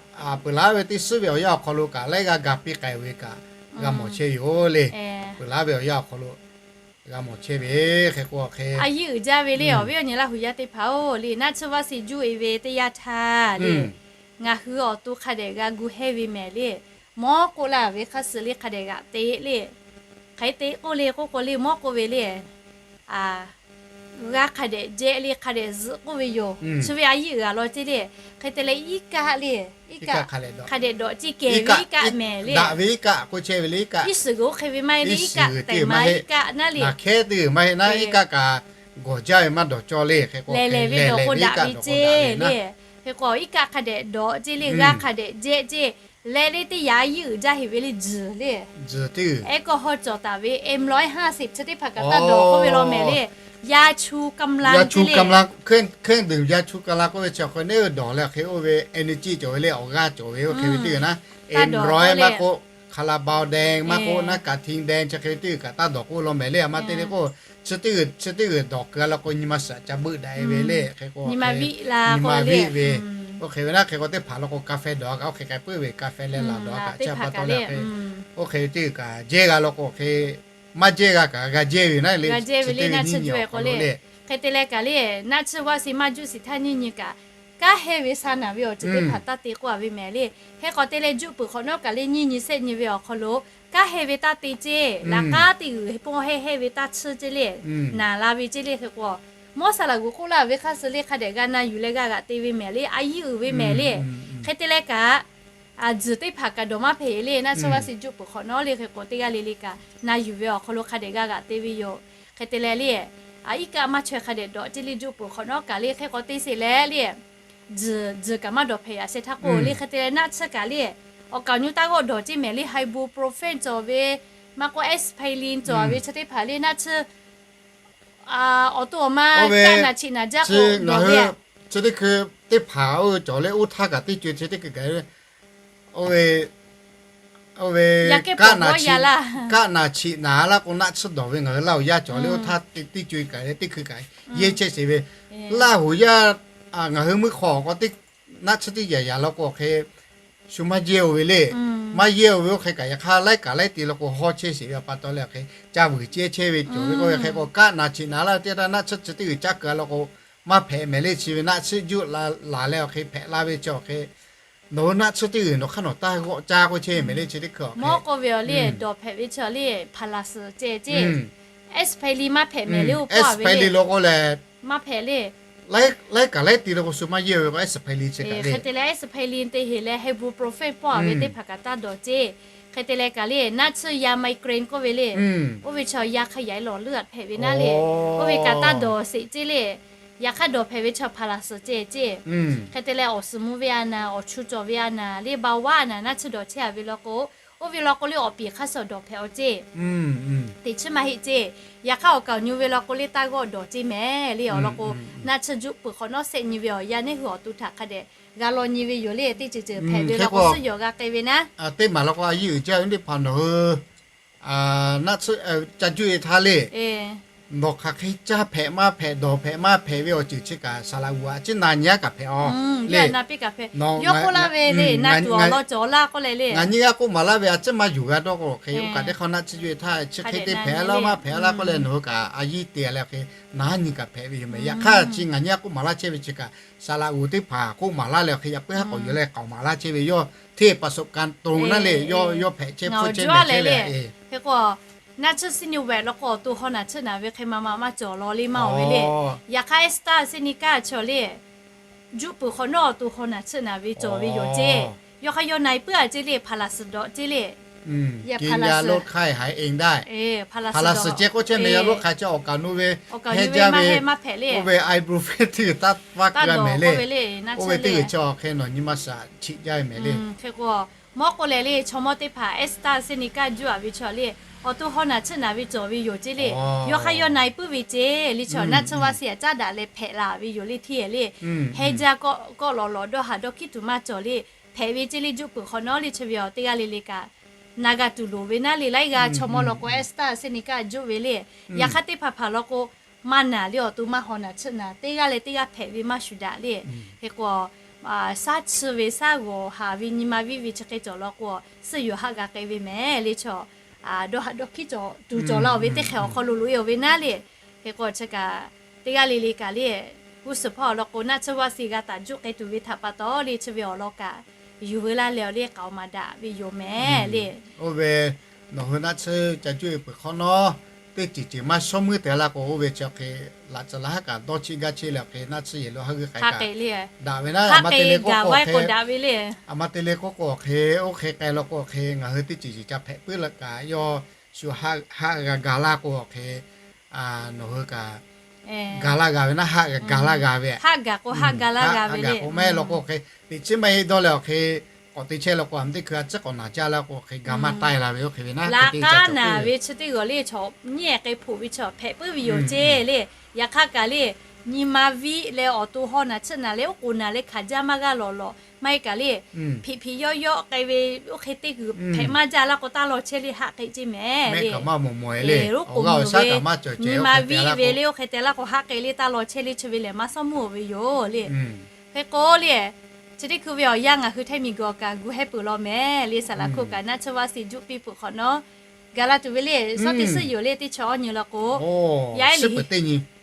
peuˬ laˉ ve teˇ suhˉ ve awˬ yanˇ awˬ hk'aw lo kaꞈ laiˉ g'aˇ ga piˇ k'ai ve kaꞈ g'a mawˬ chehˇ ve yoˬ le. Peuˬ laˉ ve awˬ yanˇ awˬ hk'aw lo g'a mawˬ chehˇ ve hk'e k'o hk'e a yiˇ uiˍ jaˇ ve le. Awˬ viˉ awˬ nyi Laˇ hu yaˇ teˇ hpaˍ-oˬ le, naˆ tsuhˇ vaˆ si juˆ e ve teˇ yanˇ htaˇ le ngaˬ hui awˬ to hk'a dehꞈ g'a gu hehˇ ve mehˍ le. Mawˇ k'oˆ laˇ ve hk'a suh le hk'a dehꞈ g'aꞈ te le. Hk'aˬ hk'e te k'oˆ le k'oˆ k'o le mawˇ k'oˆ ve le, a, g'a hk'a dehꞈ jehˇ le, hk'a dehꞈ zuhꞈ k'oˆ ve yoˬ. Chi ve a yiˇ uiˍ g'aꞈ law ceˇ le. Hk'e te leh iˉ kaˆ le, iˉ kaˆ hk'a dehꞈ dawꞈ ceˇ kehˬ ve iˉ kaˆ mehˍ le. Daꞈ ve iˉ kaˆ k'oˆ chehˇ ve le, iˉ kaˆ. Iˉ shiˍ g'uiˬ oˇ hk'e ve maˇ heˆ le, iˉ kaˆ tehꞈ ma iˉ kaˆ naˉ le. Naˬ hkehˉ teˇ g'uiˬ maˇ heˆ naˉ, iˉ kaˆ kaꞈ gawˬ jaˇ ve maˇ dawˬ cawˇ le. Hk'e k'o lehˬ lehˬ ve dawˬ k'o daꞈ ve ceˇ le. Hk'e k'o iˉ kaˆ hk'a dehꞈ dawꞈ ceˇ le, g'a hk'a dehꞈ jehˇ ceˇ. Leh le teˇ yanˇ a yiˇ uiˍ jaˇ heˍ ve le, tzuhˬ le. Alcohol cawˬ taˍ ve, Mร้อยห้าสิบ chi teˇ hpaˍ kaꞈ taˇ dawˬ k'oˆ ve law mehˍ le. Ya chu กำลัง ceˇ le. เครื่องดื่ม ยาชูกำลัง k'oˆ ve chi awˬ hk'e neˉ dawˬ leh awˬ hk'e oˇ ve energy cawˬ ve le, awˬ g'aˇ cawˬ ve oˇ hk'e ve teˇ g'uiˬ naˉ, Mร้อย maˇ k'oˆ, Cannabis Dang maˇ k'oˆ, Narcotin Dang chi hk'e ve teˇ g'uiˬ kaꞈ taˇ dawˬ k'oˆ law mehˍ le. A maˇ te le k'o, chi teˇ g'uiˬ dawˬ keu a law k'o nyi ma suhˍ ca beuˆ daꞈ e ve le. Hk'e k'o nyi ma viˆ ve, oˇ hk'e ve naˉ. Hk'e k'o teˇ hpaˍ law k'o กาแฟ dawˬ a kaꞈ oˇ hk'e k'ai puiˉ ve กาแฟ leh laˬ dawˬ a kaꞈ chi pa taw le. Oˇ hk'e ve teˇ g'uiˬ kaꞈ jehˇ g'a law k'o hk'e maˇ jehˇ g'a kaꞈ g'a jehˇ ve naˉ le. Chi teˇ g'uiˬ nyiˇ nyi awˬ hk'aw lo le. Hk'e te leh kaꞈ le, naˆ tsuhˇ vaˆ si maˇ juˆ shiˍ htaˇ nyiˇ nyi kaꞈ, kanˉ hehnˇ ve sa naˬ ve awˬ ceuˬ teˇ hpaˍ taˇ te k'oˆ a ve mehˍ le. Hk'e k'o te leh juˆ peuˬ hk'awꞈ nawˉ kaꞈ le nyiˇ nyi shehˆ nyi ve awˬ hk'aw lo kanˉ hehnˇ ve taˇ te ceˇ. Laꞈ k'aˉ teˇ g'uiˬ pawˇ hehnˇ hehnˇ ve taˇ tsuhˇ ceˇ le. Naˬ la ve ceˇ le. Hk'e k'o mawˇ saˍ laꞈ g'uˬ k'oˆ laˇ ve hk'aˇ suh le hk'a dehꞈ g'a na yuˬ leh g'a g'aꞈ te ve mehˍ le, a yiˇ uiˍ ve mehˍ le. Hk'e te leh kaꞈ, tzuhˬ teˇ hpaˍ kaꞈ dawˬ maˇ hpehꞈ le. Naˆ tsuhˇ vaˆ si juˆ peuˬ hk'awꞈ nawˉ le. Hk'e k'o teˇ g'aˇ le le kaꞈ na yuˬ ve awˬ hk'aw lo hk'a dehꞈ g'a g'aꞈ te ve yoˬ. Hk'e te leh le, iˉ kaˆ maˇ chaweh hk'a dehꞈ dawꞈ ceˇ le, juˆ peuˬ hk'awꞈ nawˉ kaꞈ le. Hk'e k'o te sheˍ leh le, tzuhˬ, tzuhˬ kaꞈ maˇ dawˬ hpehꞈ yaꞈ sheh htaˇ k'o le. Hk'e te leh naˆ tsuhˇ kaꞈ le, awˬ kaˍ awˬ nu taˇ g'awˆ dawˬ ceˇ mehˍ le, ibuprofen cawˬ ve, maˇ k'oˆ aspirin cawˬ ve chi teˇ hpaˍ le naˆ tsuhˇ awˬ to awˬ ma kaˆ naˬ cheꞈ naˬ jaˇ k'o dawˬ ve. Chi teˇ hkui teˇ hpaˍ oˇ cawˬ le, oˇ htaˇ kaꞈ teˇ co e chi teˇ hkui kaꞈ oˇ ve, oˇ ve kaˆ naˬ cheꞈ naˬ laˇ k'o naˆ tsuhˇ dawˬ ve ngaˬ hui Laˇ huˍ yaˇ cawˬ le, oˇ htaˇ teˇ co e kaꞈ le teˇ hkui kaꞈ yeˇ chehˇ sheˍ ve. Laˇ huˍ yaˇ ngaˬ hui meuˇ hk'aw k'o naˆ tsuhˇ teˇ yaꞈ yaꞈ law k'o hk'e shu maˇ jehˇ-oˬ ve le. Maˇ yehˇ-oˬ ve oˇ hk'e kaꞈ yaꞈ hk'aˇ laiˉ kaꞈ laiˉ te law k'o haw chehˇ sheˍ ve pa taw leh awˬ hk'e ca vuiˬ cehˇ chehˇ ve cawˬ ve k'oˆ ve. Hk'e k'o kaˆ naˬ cheꞈ naˬ laˇ ve teˇ htaˇ naˬ tsuhˇ chi teˇ g'uiˬ caˇ keu a law k'o maˇ hpehꞈ mehˍ le. Chi ve naˆ tsuhˇ juˆ laˬ leh awˬ hk'e hpehꞈ la ve chi awˬ hk'e nawˬ hui naˆ tsuhˇ teˇ g'uiˬ nawˬ hk'aˇ nawˬ taˇ g'awˆ caˇ k'oˆ chehˇ mehˍ le. Chi teˇ hkui a mawˇ k'oˆ ve awˬ le dawˬ hpehꞈ ve chi awˬ le Paracetamol ceˇ ceˇ. Aspirin maˇ hpehꞈ mehˍ le, oˇ paw ve le. Aspirin law k'o lehˬ maˇ hpehꞈ le. Laiˉ kaꞈ laiˉ te law k'o shu maˇ yehˇ ve k'o aspirin chi kaꞈ le, aspirin te heˍ leh ibuprofen paw ve teˇ hpaˍ kaꞈ taˇ dawˬ ceˇ. Hk'e te leh kaꞈ le naˆ tsuhˇ ya migraine k'oˆ ve le, oˇ ve chi ya hk'a yaiˬ lawˬ leuˉ hpehꞈ ve naˉ le. Oˇ ve kaꞈ taˇ dawˬ sheˍ ceˇ le. Yaꞈ hk'aˇ dawˬ hpehꞈ ve chi Paracetamol ceˇ ceˇ. Hk'e te leh awˬ suhˍ mvuh ve a naˬ, awˬ chu cawˬ ve a naˬ le, ba vaˉ a naˬ naˆ tsuhˇ dawˬ chehˇ a ve law k'o, oˇ ve law k'o le awˬ piˍ hk'aˇ suh dawˬ hpehꞈ-aw ceˇ. Teꞈ chiˉ maˇ heˆ ceˇ. Yaꞈ hk'aˇ awˬ kaˍ awˬ nu ve law k'o le taˇ g'awˆ dawˬ ceˇ mehˍ le. Awˬ lawn k'o naˆ tsuhˇ juˆ peuˬ hk'awꞈ nawˉ shehˆ nyi ve awˬ yanˇ neˇ hui awˬ to htaꞈ hk'a dehꞈ g'a law nyi ve yoˬ le. Teˇ ceuˬ ceuˬ hpehꞈ ve law k'o suhˉ yawˬ g'a k'ai ve naˉ. Teˇ maˬ law k'o a yiˇ uiˍ jaˇ ve teˇ hpaˍ nawˬ hui naˆ tsuhˇ ca juˇ e htaˇ le, nawˬ hk'aˬ hk'e caˇ hpehꞈ maˇ hpehꞈ, dawˬ hpehꞈ maˇ hpehꞈ ve awˬ ceuˬ chi kaꞈ saˍ laꞈ g'uˬ a ciˉ na nyi a kaꞈ hpehꞈ-aw le. Yawˇ k'oˆ laˇ ve le, na tuˬ awˬ lawn cawˬ laˇ k'oˆ leh le, ngaˬ nyi g'a k'oˆ maˍ laˇ ve a ciˉ maˇ yuˬ g'a dawˇ k'o hk'e oˇ kaꞈ teˇ hk'awꞈ naˆ tsuhˇ juˇ e htaˇ chi hk'e te hpehꞈ laˇ maˇ hpehꞈ laˇ k'oˆ leh nawˬ hui kaꞈ a yiˇ te leh hk'e naˉ nyi kaꞈ hpehꞈ ve yoˬ mehˍ. Yaꞈ hk'aˇ chi ngaˬ nyi g'a k'oˆ maˍ laˇ chehˇ ve chi kaꞈ saˍ laꞈ g'uˬ teˇ hpaˍ k'oˆ maˍ laˇ leh hk'e yaꞈ puiˉ haˉ k'awꞈ yuˬ leh k'aoˍ maˍ laˇ chehˇ ve yawˇ hteˇ pa sawꞈ ka to naˉ le, yawˇ yawˇ hpehꞈ chehˇ hpfuhˇ chehˇ mehˍ chehˇ le. Hk'e k'o naˆ tsuhˇ siˉ nyi wehꞈ law k'o awˬ to haw naˬ tsuhˇ naˍ ve hk'e ma ma maˇ cawˬ law le maˇ-oˬ ve le. Yaꞈ hk'aˇ estateˇ siˉ nyi kaˇ chi le, juˆ peuˬ hk'awꞈ nawˉ awˬ to haw naˬ tsuhˇ naˍ ve cawˬ ve yoˬ ceˇ. Yawˇ hk'aˇ yawˇ na e puiˉ a ceˇ le, Paracetamol dawꞈ ceˇ le. กินยาลดไข้หายเองได้ Paracetamol ceh k'oˆ chehˇ mehˍ, yawˇ lawˇ hk'aˬ chi awˬ kaˍ nu ve heh jaˇ ve, oˇ ve ibuprofen teˇ g'uiˬ taˇ vaˇ keu mehˍ le. Oˇ ve teˇ g'uiˬ chi awˬ hk'e nawˬ nyi ma suhˍ chiꞈ jaˇ ve mehˍ le. Hk'e k'o mawˇ k'oˆ leh le, chaw mawˇ teˇ hpaˍ estateˇ siˉ nyi kaˇ juˆ a ve chi le, awˬ to haw naˬ tsuhˇ naˍ ve cawˬ ve yoˬ ceˇ le. Yawˇ hk'aˇ yawˇ na e puiˉ ve ceˇ le, chaw naˆ tsuhˇ vaˇ si a caˉ daꞈ leh hpehꞈ la ve yoˬ le hteˇ le. Heh jaˇ kawˆ lawꞈ lawꞈ dawˇ haˍ dawˇ hkiˉ tuˬ maˇ cawˬ le. Hpehꞈ ve ceˇ le, juˆ peuˬ hk'awꞈ nawˉ le chi ve awˬ teˇ g'aˇ le le kaꞈ na g'a tuˬ loˍ ve naˉ le. Laiˉ g'aˇ chaw mawˇ law k'o estateˇ siˉ nyi kaˇ juˆ ve le. Yaꞈ hk'aˇ teˇ hpaˍ hpaˍ law k'o maˇ naˬ le, awˬ to maˇ haw naˬ tsuhˇ naˍ teˇ g'aˇ leh teˇ g'aˇ hpehꞈ ve maˇ shuˍ daꞈ le. Hk'e k'o saˉ chi ve saˉ g'awˬ haˍ ve nyi ma viˇ ve chi hk'e cawˬ law k'o suhˉ yawˬ haˆ g'a k'ai ve mehˍ le. Chaw dawˇ haˍ dawˇ hkiˉ cawˬ tuˬ cawˬ la-oˬ ve teˇ hk'ehꞈ awˬ hk'aw lo loꞈ e-oˬ ve naˉ le. Hk'e k'o chi kaꞈ teˇ g'aˇ le le kaꞈ le, g'uˇ suhˍ hpawˇ awˬ lawn k'o naˆ tsuhˇ vaˇ si g'a taˍ juˆ k'ai tuˬ ve htaꞈ pa taw le chi ve awˬ lawn kaꞈ yuˬ veu laˇ leh awˬ le k'aoˍ maˍ daꞈ ve yoˬ mehˍ le. Oˇ ve nawˬ hui naˆ tsuhˇ ca juˆ e peuˬ hk'awꞈ nawˉ teˇ ceuˬ ceuˬ maˇ shawˉ meuˇ te laˇ k'o, oˇ ve chi awˬ hk'e laꞈ tcuh laˇ haˉ kaꞈ dawˇ cheˆ gaˇ cheˆ leh awˬ hk'e naˆ tsuhˇ yehˬ lo haˉ g'euˆ k'ai kaꞈ daꞈ ve naˉ, a ma te le k'oˆ k'o awˬ hk'e, a ma te le k'oˆ k'o awˬ hk'e, oˇ hk'e k'ai law k'o awˬ hk'e ngaˬ hui teˇ ceuˬ ceuˬ ca hpehꞈ puiˉ leh kaꞈ yawˇ shu haˆ g'a gaˬ laˇ k'o awˬ hk'e, nawˬ hui kaꞈ gaˬ laˇ g'a ve naˉ, haˆ g'a gaˬ laˇ g'a ve, haˆ gaˬ k'o haˆ gaˬ k'o maˇ heˆ law k'o awˬ hk'e, teꞈ chiˉ maˇ heˆ dawˇ leh awˬ hk'e k'awꞈ te chehˇ law k'o, a ma teˇ hkui a ciˉ k'awꞈ naˬ jaˇ laˇ k'o awˬ hk'e ga maˇ taiˇ la ve oˇ hk'e ve naˉ, laꞈ k'aˉ naˬ ve chi teˇ g'awˬ le chaw nyi k'ai hpoꞈ ve chaw hpehꞈ puiˉ ve yoˬ ceˇ le. Yaꞈ hk'aˇ kaꞈ le, nyi ma viˆ leh awˬ to haw naˬ chiˆ naˬ leh oˉ k'oˍ naˬ leh hkanˍ jaˇ maˇ g'aˇ lawˬ lawˬ maˇ heˆ kaꞈ le, hpiꞈ hpiꞈ yawˇ yawˆ k'ai ve oˇ hk'e teˇ g'uiˬ hpehꞈ maˇ jaˇ laˇ k'o taˇ law chehˇ le haˆ k'e ceˇ mehˍ le. Oˇ k'oˍ ve, nyi ma viˆ ve le oˇ hk'e te laˇ k'o haˆ k'e le taˇ law chehˇ le chi ve lehˬ maˇ sawˉ mvuhˇ ve yoˬ le. Hk'e k'o le, chi teˇ hkui ve awˬ yanˇ ngaˬ hui Htaiˇ miˬ guiˬ awˬ kaꞈ gu hehˉ peuˬ law mehˍ le. Saˍ laꞈ hkuˆ kaꞈ naˆ tsuhˇ vaˇ si juˆ piˇ peuˬ hk'awꞈ nawˉ, gaˬ la tuˬ ve le. Shawˉ teˇ suhˉ yoˬ le teˇ chaw awˇ nyi law k'o, yaˇ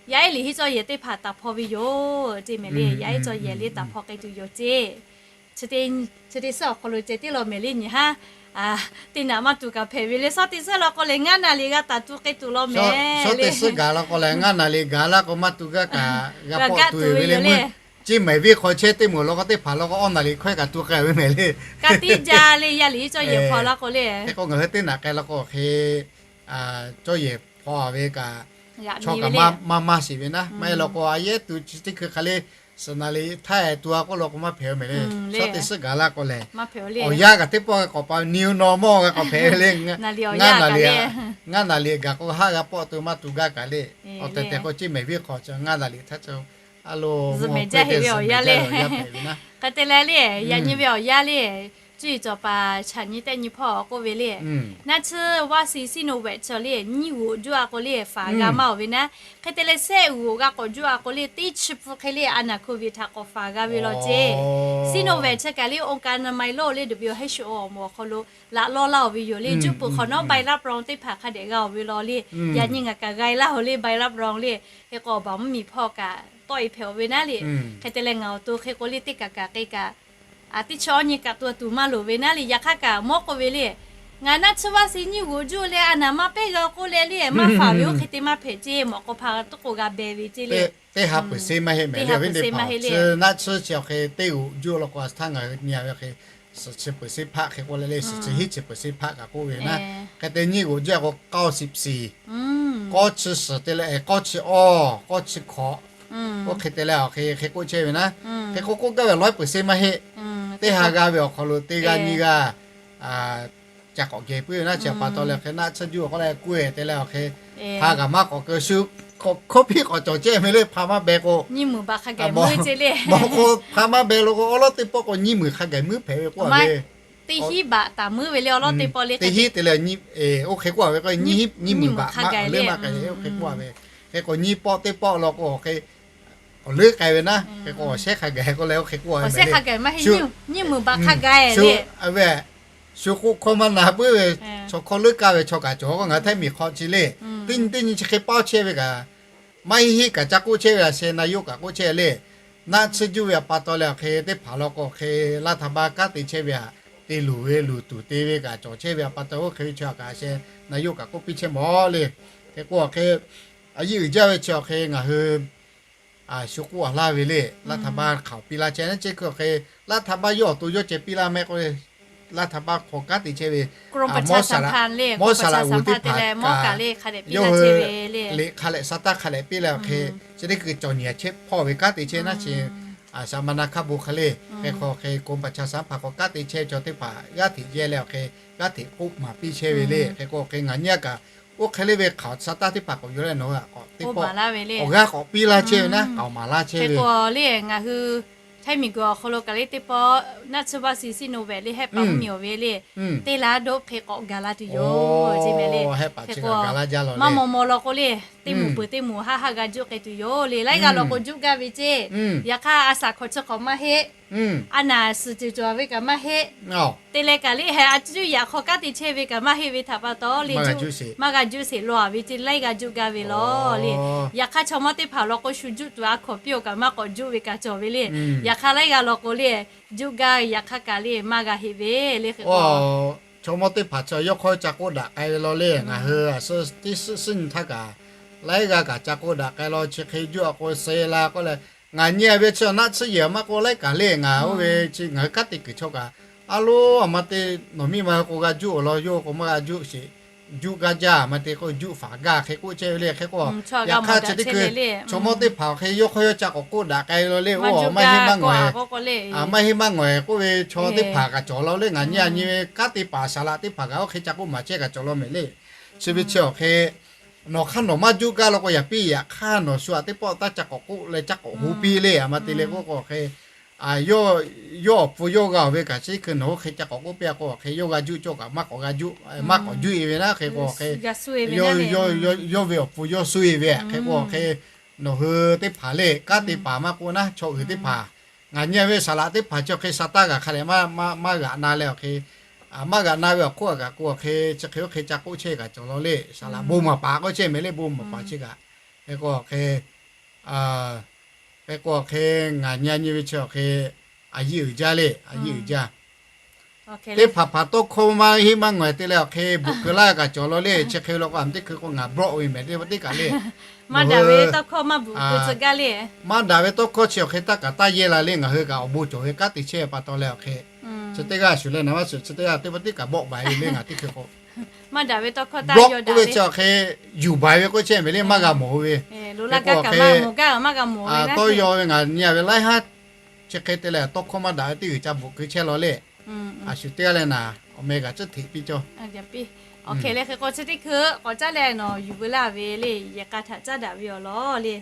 eˉ liꞈ hiˉ cawˇ yehˬ teˇ hpaˍ taˍ hpaw ve yoˬ ceˇ mehˍ le. Yaˇ eˉ cawˇ yehˬ le taˍ hpaw k'ai tuˬ yoˬ ceˇ. Chi teˇ suhˉ awˬ hk'aw lo ceh tiˉ law mehˍ le nyi haˉ, teˇ naꞈ maˇ tuˬ kaꞈ hpehꞈ ve le. Shawˉ teˇ suhˉ law k'o lehˬ ngaˇ naˍ liꞈ g'a taˍ tuˬ k'ai tuˬ law mehˍ. Shawˉ teˇ suhˉ gaˬ law k'o lehˬ ngaˇ naˍ liꞈ gaˬ laˇ k'o maˇ tuˬ gaˇ kaꞈ g'a pawˆ tuˬ ve le le. Chi mehˍ viˉ hk'aw chehˇ teˇ moˍ law k'o teˇ hpaˍ law k'o awˇ naˍ liꞈ hkawehˇ kaꞈ tuˬ k'ai ve mehˍ le. Ka tiˉ jaˇ le yaˇ liꞈ hiˉ cawˇ yehˬ hpaw laˇ k'o le. Hk'e k'o ngaˬ hui teˇ naꞈ k'ai law k'o awˬ hk'e cawˇ yehˬ hpaw ve kaꞈ chaw kaꞈ maˇ maˇ shiˍ ve naˉ. Maˇ heˆ law k'o a yehˉ tuˬ chi teˇ hkui hk'a le suhˍ naˍ liꞈ htaˇ tuˬ a k'oˆ law k'o maˇ hpehꞈ ve mehˍ le. Shawˉ teˇ suhˉ gaˬ laˇ k'o lehˬ, awˬ yanˇ kaꞈ teˇ pawˆ g'a k'awꞈ pa new normal g'a k'awꞈ hpehꞈ ve le. Ngaˇ naˍ liꞈ, ngaˇ naˍ liꞈ gaˬ k'o haˉ g'a pawˆ tuˬ maˇ tuˬ gaˇ kaꞈ le. Awˬ tehˬ tehˬ k'o chi mehˍ viˉ hk'aw chi ngaˇ naˍ liꞈ htaˇ chi a lo mehˍ jaˇ hehꞈ ve awˬ yanˇ le. Hk'e te leh le, yaꞈ nyi ve awˬ yanˇ le, cuˇ yiˍ cawˬ paˍ chaꞈ nyi tehˆ nyi hpawˇ k'oˆ ve le, naˆ tsuhˇ vaˇ si Sinovac chi le nyiˇ g'uˬ juˇ a k'o le faˍ g'a maˇ oˬ ve naˉ. Hk'e te leh sehˆ g'uˬ g'a k'awꞈ juˇ a k'o le teˇ chi pun hk'e le a naˍ hkuˇ ve htaꞈ k'awꞈ faˍ g'a ve law ceˇ. Sinovac chi kaꞈ le องค์การอนามัยโลก le WHO awˬ moˍ awˬ hk'aw lo laꞈ lawˇ laˇ oˬ ve yoˬ le. Juˇ peuˬ hk'awꞈ nawˉ ใบรับรอง teˇ hpaˍ hk'a dehꞈ g'a oˬ ve law le. Yaꞈ nyi ngaˬ kaꞈ g'a e laˇ oˬ le ใบรับรอง le. Hk'e k'o awˬ baˬ mvuhˇ miˬ hpawˇ kaꞈ tawˆ e hpehꞈ oˬ ve naˉ le. Hk'e te leh ngaˬ awˬ to hk'e k'o le teˇ kaꞈ kaꞈ hk'e kaꞈ teˇ chaw awˇ nyi kaꞈ tuˬ tuˬ maˇ loˍ ve naˉ le. Yaꞈ hk'aˇ kaꞈ mawˇ k'oˆ ve le, ngaˬ naˆ tsuhˇ vaˇ si nyiˇ g'uˬ juˇ leh a naˍ maˇ pehˇ g'a k'oˆ leh le maˇ faˍ ve oˇ hk'e te maˇ hpehꞈ ceˇ. Mawꞈ k'aw hpaˍ tuˉ k'o g'a beh ve ceˇ le. Teˇ ha peuˬ se maˇ heˆ mehˍ le, teˇ ha peuˬ se maˇ heˆ le. Naˆ tsuhˇ chi awˬ hk'e teˇ g'uˬ juˇ law k'o a htaˇ ngaˬ hui nyi a ve hk'e suhˍ chi peuˬ se hpaˆ hk'e k'oˆ leh le, suhˍ chi hiˉ chi peuˬ se hpaˆ kaꞈ k'oˆ ve naˉ. Hk'e te nyiˇ g'uˬ juˇ a k'o k'awˇ shiˍ shiˍ, k'awˇ chi suhˍ te leh k'awˇ chi awˇ, k'awˇ chi hkawꞈ, oˇ hk'e te leh awˬ hk'e hk'e k'oˆ chehˇ ve naˉ. Hk'e k'o k'oˆ gaˇ ve ร้อยเปอร์เซ็นต์ maˇ heˆ. Teˇ ha g'a ve awˬ hk'aw lo teˇ g'aˇ nyiˇ g'aˇ ca k'awꞈ geh puiˉ ve naˉ. Chi pa taw leh hk'e naˆ tsuhˇ juˇ k'oˆ leh k'oˆ e te leh awˬ hk'e hpa kaꞈ maˇ k'awꞈ keu shu, hkawˇ piˇ k'awꞈ cawˬ chehˇ ve le. Hpa maˇ beh k'o, mawˬ k'o hpa maˇ beh lo k'o awˉ lawˉ teˇ pawˆ k'o nyiˇ muiˬ hk'a gaˬ muiˉ hpehꞈ ve k'oˆ ve. Teˇ hiˉ baꞈ taˍ muiˉ ve le awˉ lawˉ teˇ pawˆ le. Teˇ hiˉ te leh oˇ hk'e k'oˆ ve k'o nyiˇ muiˬ baꞈ maˇ le maˇ k'ai le oˇ hk'e k'oˆ ve. Hk'e k'o nyiˇ pawˆ teˇ pawˆ law k'o awˬ hk'e awˬ leuˉ k'ai ve naˉ. Hk'e k'o awˬ shehˉ hk'a gaˬ k'oˆ leh oˇ hk'e k'oˆ ve le. Shu k'oˆ hkawˇ maˇ na puiˉ ve, chaw hkawˇ leuˉ kaˇ ve chaw kaꞈ cawˬ k'o ngaˬ Htaiˇ miˬ hk'aw chi le. Teˇ nyi teˇ nyi chi hk'e paˇ chehˇ ve kaꞈ maˇ heˆ heˆ kaꞈ ca k'oˆ chehˇ ve a sheh na yawˇ kaꞈ k'oˆ chehˇ le. Naˆ tsuhˇ juˇ ve a pa taw leh awˬ hk'e teˇ hpaˍ law k'o awˬ hk'e laˇ htaꞈ baˇ kanˉ te chehˇ ve a, te luˬ ve luˬ tuˬ te ve kaꞈ cawˬ chehˇ ve a pa taw oˇ hk'e ve chi a kaꞈ a sheh na yawˇ kaꞈ k'oˆ piˇ chehˇ mawˬ le. Hk'e k'o awˬ hk'e a yeˇ uiˍ jaˇ ve chi awˬ hk'e ngaˬ hui shu k'oˆ a laˇ ve le. Laˇ htaꞈ baˇ hk'aoˍ piˇ laˇ chehˇ naˉ ceˇ hkui awˬ hk'e laˇ htaꞈ baˇ yawˇ awˬ to yawˇ ceh piˇ laˇ mehˆ k'o le, laˇ htaꞈ baˇ hk'aw kanˉ te chehˇ ve, mawˇ saˍ laꞈ uˍ teˇ hpaˍ kaꞈ yawˇ hui liꞈ hk'a lehꞈ sa taˇ hk'a lehꞈ piˇ leh awˬ hk'e chi teˇ hkui cawˬ nyi a chehˇ hpawˇ ve kanˉ te chehˇ naˉ chi, saˍ ma na hkaˇ bon hk'e le. Hk'e k'o hk'e กรมประชาสัมพันธ์ hk'aw kanˉ te chehˇ ve chaw teˇ hpaˍ g'aˇ hteꞈ yehˇ leh awˬ hk'e g'aˇ hteꞈ k'oˆ maˍ piˇ chehˇ ve le. Hk'e k'o awˬ hk'e ngaˬ nyi a kaꞈ oˇ hk'e le ve hk'aoˍ sa taˇ teˇ hpaˍ k'awꞈ yuˬ leh nawˬ hui a k'awꞈ teˇ pawˆ awˬ g'aˇ k'awꞈ piˇ laˇ chehˇ ve naˉ, k'aoˍ maˍ laˇ chehˇ ve. Ngaˬ hui Htaiˇ miˬ guiˬ awˬ hk'aw lo kaꞈ le teˇ pawˆ naˆ tsuhˇ vaˇ si Sinovac le hehˆ paˍ mvuhˇ miˬ awˬ ve le, teˇ laˇ doˆ hk'e k'awꞈ gaˬ la tuˬ yoˬ ceˇ mehˍ le. Hk'e k'o maˇ maw maw law k'o le, teˇ moˍ peuˬ teˇ moˍ haˆ haˆ g'a juˆ k'ai tuˬ yoˬ le. Laiˉ g'aˇ law k'o juˆ gaˇ ve ceˇ. Yaꞈ hk'aˇ a shaꞈ hk'awꞈ chi hk'awꞈ maˇ heˆ. A naˍ suhˍ ceuˬ cawˬ ve kaꞈ maˇ heˆ. Te leh kaꞈ le heh a cuˇ yaꞈ hk'aw kanˉ te chehˇ ve kaꞈ maˇ heˆ ve htaꞈ pa taw le, maˇ g'a juˆ sheˍ lawˬ a ve ceˇ laiˉ g'aˇ juˆ gaˇ ve lawˬ le. Yaꞈ hk'aˇ chaw mawˇ teˇ hpaˍ law k'o shu juˆ tuˬ a hkawꞈ piˇ awˬ kaꞈ maˇ k'awꞈ juˆ ve kaꞈ cawˬ ve le. Yaꞈ hk'aˇ laiˉ g'aˇ law k'o le, juˆ gaˇ ve yaꞈ hk'aˇ kaꞈ le maˇ g'a heˆ ve le. Hk'e k'o chaw mawˇ teˇ hpaˍ chi yawˇ hk'aw ca k'oˆ daꞈ k'ai ve law le. Ngaˬ hui a suh tiˉ suhˉ suhˉ nyi htaˇ kaꞈ, laiˉ g'aˇ kaꞈ ca k'oˆ daꞈ k'ai law, chi hk'e juˇ a k'o suh la k'oˆ leh, ngaˬ nyi a ve chi naˆ tsuhˇ yehˬ maˇ k'oˆ laiˉ kaꞈ le. Ngaˬ oˇ ve chi ngaˬ hui kanˉ te kuiˬ chaw kaꞈ, a lo, a ma te nawˬ miˇ ma hui k'o g'a juˇ awˬ lawn, yawˇ k'o maˇ g'a juˇ sheˍ. Juˇ gaˇ jaˇ, a ma te k'o juˇ faˍ gaˇ hk'e k'oˆ chehˇ ve le. Hk'e k'o, yaꞈ hk'aˇ chi teˇ hkui chaw mawˇ teˇ hpaˍ awˬ hk'e yawˇ hk'aw yawˇ ca k'awꞈ k'oˆ daꞈ k'ai law le. Oˇ maˇ heˆ maˇ ngawˬ, maˇ heˆ maˇ ngawˬ k'oˆ ve chaw teˇ hpaˍ kaꞈ cawˬ law le. Ngaˬ nyi a nyi ve kanˉ te paˍ saˍ laꞈ teˇ hpaˍ kaꞈ oˇ hk'e ca k'oˆ maˍ chehˇ kaꞈ cawˬ law mehˍ le. Chi ve chi awˬ hk'e nawˬ hk'aˇ nawˬ maˇ juˇ gaˇ law k'o, yaꞈ piˇ yaꞈ hk'aˇ nawˬ shu aꞈ teˇ pawˆ taˇ ca k'awꞈ k'oˆ leh ca k'awꞈ hu piˇ le. A ma te le k'o k'o hk'e, yawˇ awˬ pon yawˇ g'a ve kaꞈ chi teˇ hkui nawˬ hui hk'e ca k'awꞈ k'oˆ piˇ a k'o, hk'e yawˇ g'a juˇ cawˇ kaꞈ maˇ k'awꞈ g'a juˇ, maˇ k'awꞈ juˇ e ve naˉ. Hk'e k'o hk'e yawˇ ve awˬ pon yawˇ suh e ve hk'e k'o hk'e, nawˬ hui teˇ hpaˍ le kanˉ te paˍ maˇ k'oˆ naˉ, chaw uiˍ teˇ hpaˍ, ngaˬ nyi ve saˍ laꞈ teˇ hpaˍ chi awˬ hk'e sa taˇ g'a hk'a leh maˇ g'aꞈ na leh awˬ hk'e, maˇ g'aꞈ na ve awˬ hk'oˆ a kaꞈ k'o hk'e chi hk'e oˇ hk'e ca k'oˆ chehˇ kaꞈ cawˬ law le. Saˍ laꞈ bon maˍ paˍ k'oˆ chehˇ mehˍ le, bon maˍ paˍ chi kaꞈ. Hk'e k'o hk'e, hk'e k'o hk'e ngaˬ nyi a nyi ve chi awˬ hk'e a yiˇ uiˍ jaˇ le, a yiˇ uiˍ jaˇ. Teˇ hpaˍ hpaˍ tawˇ hkawˇ maˇ heˆ maˇ ngawˬ te leh awˬ hk'e bvuhꞈ keu laˇ kaꞈ cawˬ law le. Chi hk'e lo k'o a ma teˇ hkui k'o ngaˬ bawˆ ve mehˍ teˇ teˇ kaꞈ le. Maˇ daꞈ ve tawˇ hkawˇ maˇ bvuhꞈ keu tcuh gaˇ le. Maˇ daꞈ ve tawˇ hkawˇ chi awˬ hk'e taˇ kaꞈ taˇ yehˇ la le. Ngaˬ hui kaꞈ awˬ bon cawˬ ve kanˉ te chehˇ pa taw leh awˬ hk'e, chi teˇ g'aˇ shuˍ leh naˍ vaˇ shuˍ chi teˇ g'aˇ teˇ pa teˇ kaꞈ bawˆ baˬ ve le. Ngaˬ teˇ hkui k'o bawˆ k'oˆ ve chi awˬ hk'e yuˬ baˬ ve k'oˆ chehˇ mehˍ le, maˇ g'a mawˬ ve. Hk'e k'o hk'e tawˇ yaw ve ngaˬ nyi a ve laiˉ haˉ chi hk'e te leh tawˇ hkawˇ maˇ daꞈ ve teˇ g'uiˬ ca bvuhꞈ keu chehˇ law le. A shuˍ teˇ g'aˇ leh naˍ awˬ meh g'a tcuhˉ hteꞈ piˇ cawˇ. Awˬ hk'e le hk'e k'o chi teˇ hkui k'awꞈ caˉ leh nawˬ yuˬ veu laˇ ve le, yehˬ k'a htaꞈ caˉ daꞈ ve awˬ lawn le.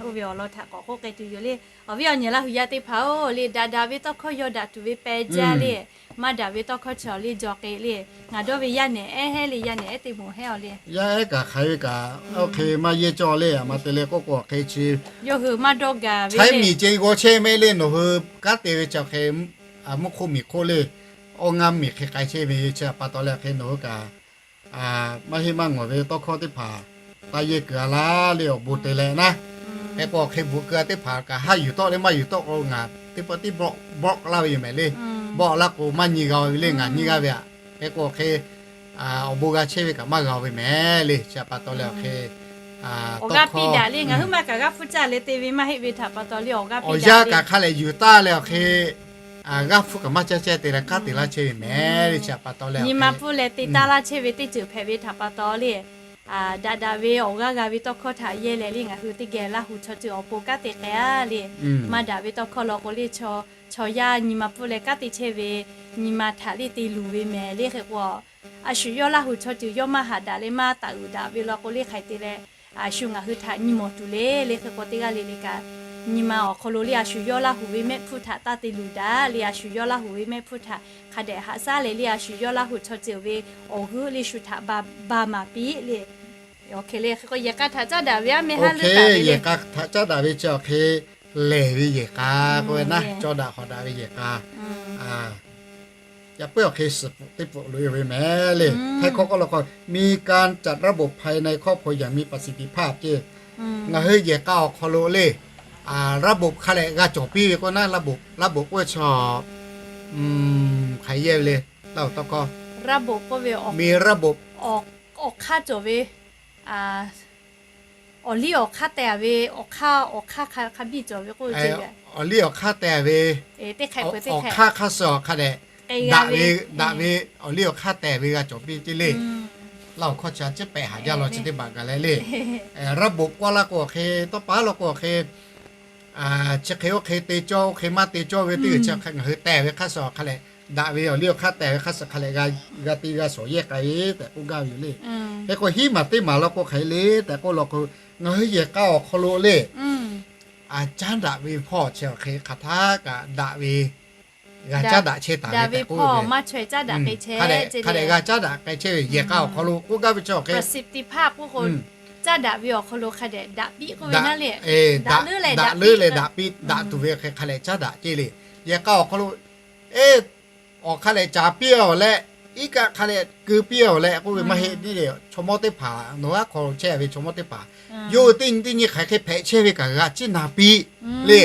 Oˇ ve awˬ lawn htaꞈ k'awꞈ k'oˆ k'ai tuˬ yoˬ le. Awˬ viˉ awˬ nyi Laˇ huˍ yaˇ teˇ hpaˍ-oˬ le, daꞈ daꞈ ve tawˇ hkawˇ yaw daꞈ tuˬ ve peh jaˇ le. Maˇ daꞈ ve tawˇ hkawˇ chi awˬ le jaw k'e le. Ngaˬ dawˇ ve yaˇ nehˬ ehˉ hehˉ le, yaˇ nehˬ ehˉ te moˍ hehˉ awˬ le. Yaˇ ehˉ kaꞈ hk'aiˬ ve kaꞈ oˇ hk'e maˇ yehˇ cawˇ le. A ma te leh k'oˆ k'o hk'e chi yawˇ hui maˇ dawˇ gaˬ ve le. Chaiˉ miˬ ce g'aw chehˇ mehˆ le. Nawˬ hui kanˉ te ve chi awˬ hk'e mvuhˇ hk'oˆ miˬ hk'oˆ le, awˇ ngaˇ miˬ hk'e k'ai chehˇ ve chi pa taw leh hk'e nawˬ hui kaꞈ maˇ heˆ maˇ ngawˬ ve tawˇ hkawˇ teˇ hpaˍ taˇ yehˇ keu a laˇ le. Awˬ bon te leh naˉ, hk'e k'o hk'e bvuhꞈ keu a teˇ hpaˍ kaꞈ haˉ yuˬ tawˆ le maˇ yuˬ tawˆ k'o ngaˬ teˇ pawˆ tiˉ bawˆ laˇ ve yoˬ mehˍ le. Bawˆ laˇ k'o maˇ nyi g'a ve le, ngaˬ nyi g'a ve aꞈ. Hk'e k'o hk'e awˬ bon g'a chehˇ ve kaꞈ maˇ g'a ve mehˍ le. Chi pa taw leh awˬ hk'e awˬ g'aˇ piˇ daꞈ le. Ngaˬ hui maˇ kaꞈ g'aˇ hpfuhˇ caˇ leh te ve maˇ heˆ ve htaꞈ pa taw le, awˬ g'aˇ piˇ daꞈ le. Awˬ yanˇ kaꞈ hk'a leh yuˬ taˇ leh awˬ hk'e g'aˇ hpfuhˇ kaꞈ maˇ caˇ caˇ te leh kanˉ te laˇ chehˇ ve mehˍ le. Chi pa taw leh nyi ma pfuhˇ leh te taˇ laˇ chehˇ ve teˇ ceuˬ hpehꞈ ve htaꞈ pa taw le, daꞈ daꞈ ve awˬ g'aˇ g'a ve tawˇ hkawˇ htaꞈ yehˇ leh le ngaˬ hui teˇ geh Laˇ huˍ chaw ceuˬ awˬ pon kanˉ te k'ai a le. Maˇ daꞈ ve tawˇ hkawˇ law k'o le, chaw yaˇ nyi ma pfuhˇ leh kanˉ te chehˇ ve nyi ma htaꞈ le te luˬ ve mehˍ le. Hk'e k'o a shu yawˇ Laˇ huˍ chaw ceuˬ yawˇ maˇ haꞈ daꞈ leh maˇ taˍ uiˍ daꞈ ve law k'o le hk'aiˬ te leh a shu ngaˬ hui htaꞈ nyi mawˬ tuˬ le le. Hk'e k'o teˇ g'aˇ le le kaꞈ nyi ma awˬ hk'aw lo le a shu yawˇ Laˇ huˍ ve mehˆ hpfuhˇ htaꞈ taˇ te luˬ daꞈ le. A shu yawˇ Laˇ huˍ ve mehˆ hpfuhˇ htaꞈ hk'a dehꞈ haꞈ shaˉ leh le a shu yawˇ Laˇ huˍ chaw ceuˬ ve awˬ g'euˆ le shu htaꞈ ba ba maˍ piˇ le. Awˬ hk'e le hk'e k'o yehˬ k'a htaꞈ caˉ daꞈ ve aˉ meh haˉ leuˉ taˍ ve le. Yehˬ k'a htaꞈ caˉ daꞈ ve chi awˬ hk'e lehˬ ve yehˬ k'a k'oˆ ve naˉ, cawˇ daꞈ hawˍ daꞈ ve yehˬ k'a. Yaꞈ puiˉ awˬ hk'e suhˍ pfuhˍ teˇ pfuhˍ loꞈ e ve mehˍ le. Htaiˇ hkawˇ k'oˆ law k'o มีการจัดระบบภายในครอบครัวอย่างมีประสิทธิภาพ ce. Ngaˬ hui yehˬ k'a awˬ hk'aw lo le ระบบ hk'a leh g'a cawˬ piˇ ve k'o naˉ, ระบบ k'oˆ ve chi hk'aˬ yehˇ ve le. Laˇ huˍ tawˇ hkawˇ ระบบ k'oˆ ve มีระบบ awˬ hk'aˇ cawˬ ve awˬ liˇ awˬ hk'aˇ teh ve awˬ hk'aˇ, awˬ hk'aˇ hk'a biˇ cawˬ ve k'oˆ ve, awˬ liˇ awˬ hk'aˇ teh ve teˇ hk'e awˬ hk'aˇ hk'a suh awˬ hk'a dehꞈ daꞈ ve, daꞈ ve awˬ liˇ awˬ hk'aˇ teh ve g'a cawˬ piˇ ce le. Laˇ huˍ hkawˇ chi a ciˉ pehꞈ haˍ jaˇ law chi teˇ baꞈ gaˬ leh le. ระบบ k'oˆ laˇ k'o hk'e tawˇ pa law k'o hk'e chi hk'e oˇ hk'e te cawˇ oˇ hk'e maˇ te cawˇ ve teˇ g'uiˬ chi ngaˬ hui teh ve hk'a suh awˬ hk'a leh daꞈ ve awˬ liˇ awˬ hk'aˇ teh ve hk'a suh hk'a leh g'a te g'a shawˍ yehˇ k'ai ve tehꞈ k'oˆ gaˇ ve yoˬ le. Hk'e k'o hiˉ maˬ teˇ maˬ law k'o hk'e le tehꞈ k'oˆ law k'o, ngaˬ hui yehˬ k'a awˬ hk'aw lo le caˉ daꞈ ve hpawˇ chi awˬ hk'e hk'aˬ htaˇ kaꞈ daꞈ ve g'a caˉ daꞈ chehˇ taˍ ve tehꞈ k'oˆ ve. Hk'a dehꞈ g'a caˉ daꞈ k'ai chehˇ ve yehˬ k'a awˬ hk'aw lo k'oˆ gaˇ ve chi awˬ hk'e caˉ daꞈ ve awˬ hk'aw lo hk'a dehꞈ daꞈ piˇ k'oˆ ve naˉ le. Daꞈ leuˉ leh daꞈ piˇ, daꞈ tuˬ ve hk'e hk'a dehꞈ caˉ daꞈ ce le. Yehˬ k'a awˬ hk'aw lo eˇ awˬ hk'a leh caˍ piˇ awˬ leh, iˉ kaˆ hk'a leh keu piˇ awˬ leh k'oˆ ve maˇ heˆ. Neˇ chaw mawˇ teˇ hpaˍ nawˬ g'aˇ hk'aw chehˇ ve chaw mawˇ teˇ hpaˍ yawˇ hui teˇ nyi teˇ nyi hk'aˬ hk'e hpehꞈ chehˇ ve kaꞈ g'a ciˉ na piˇ le.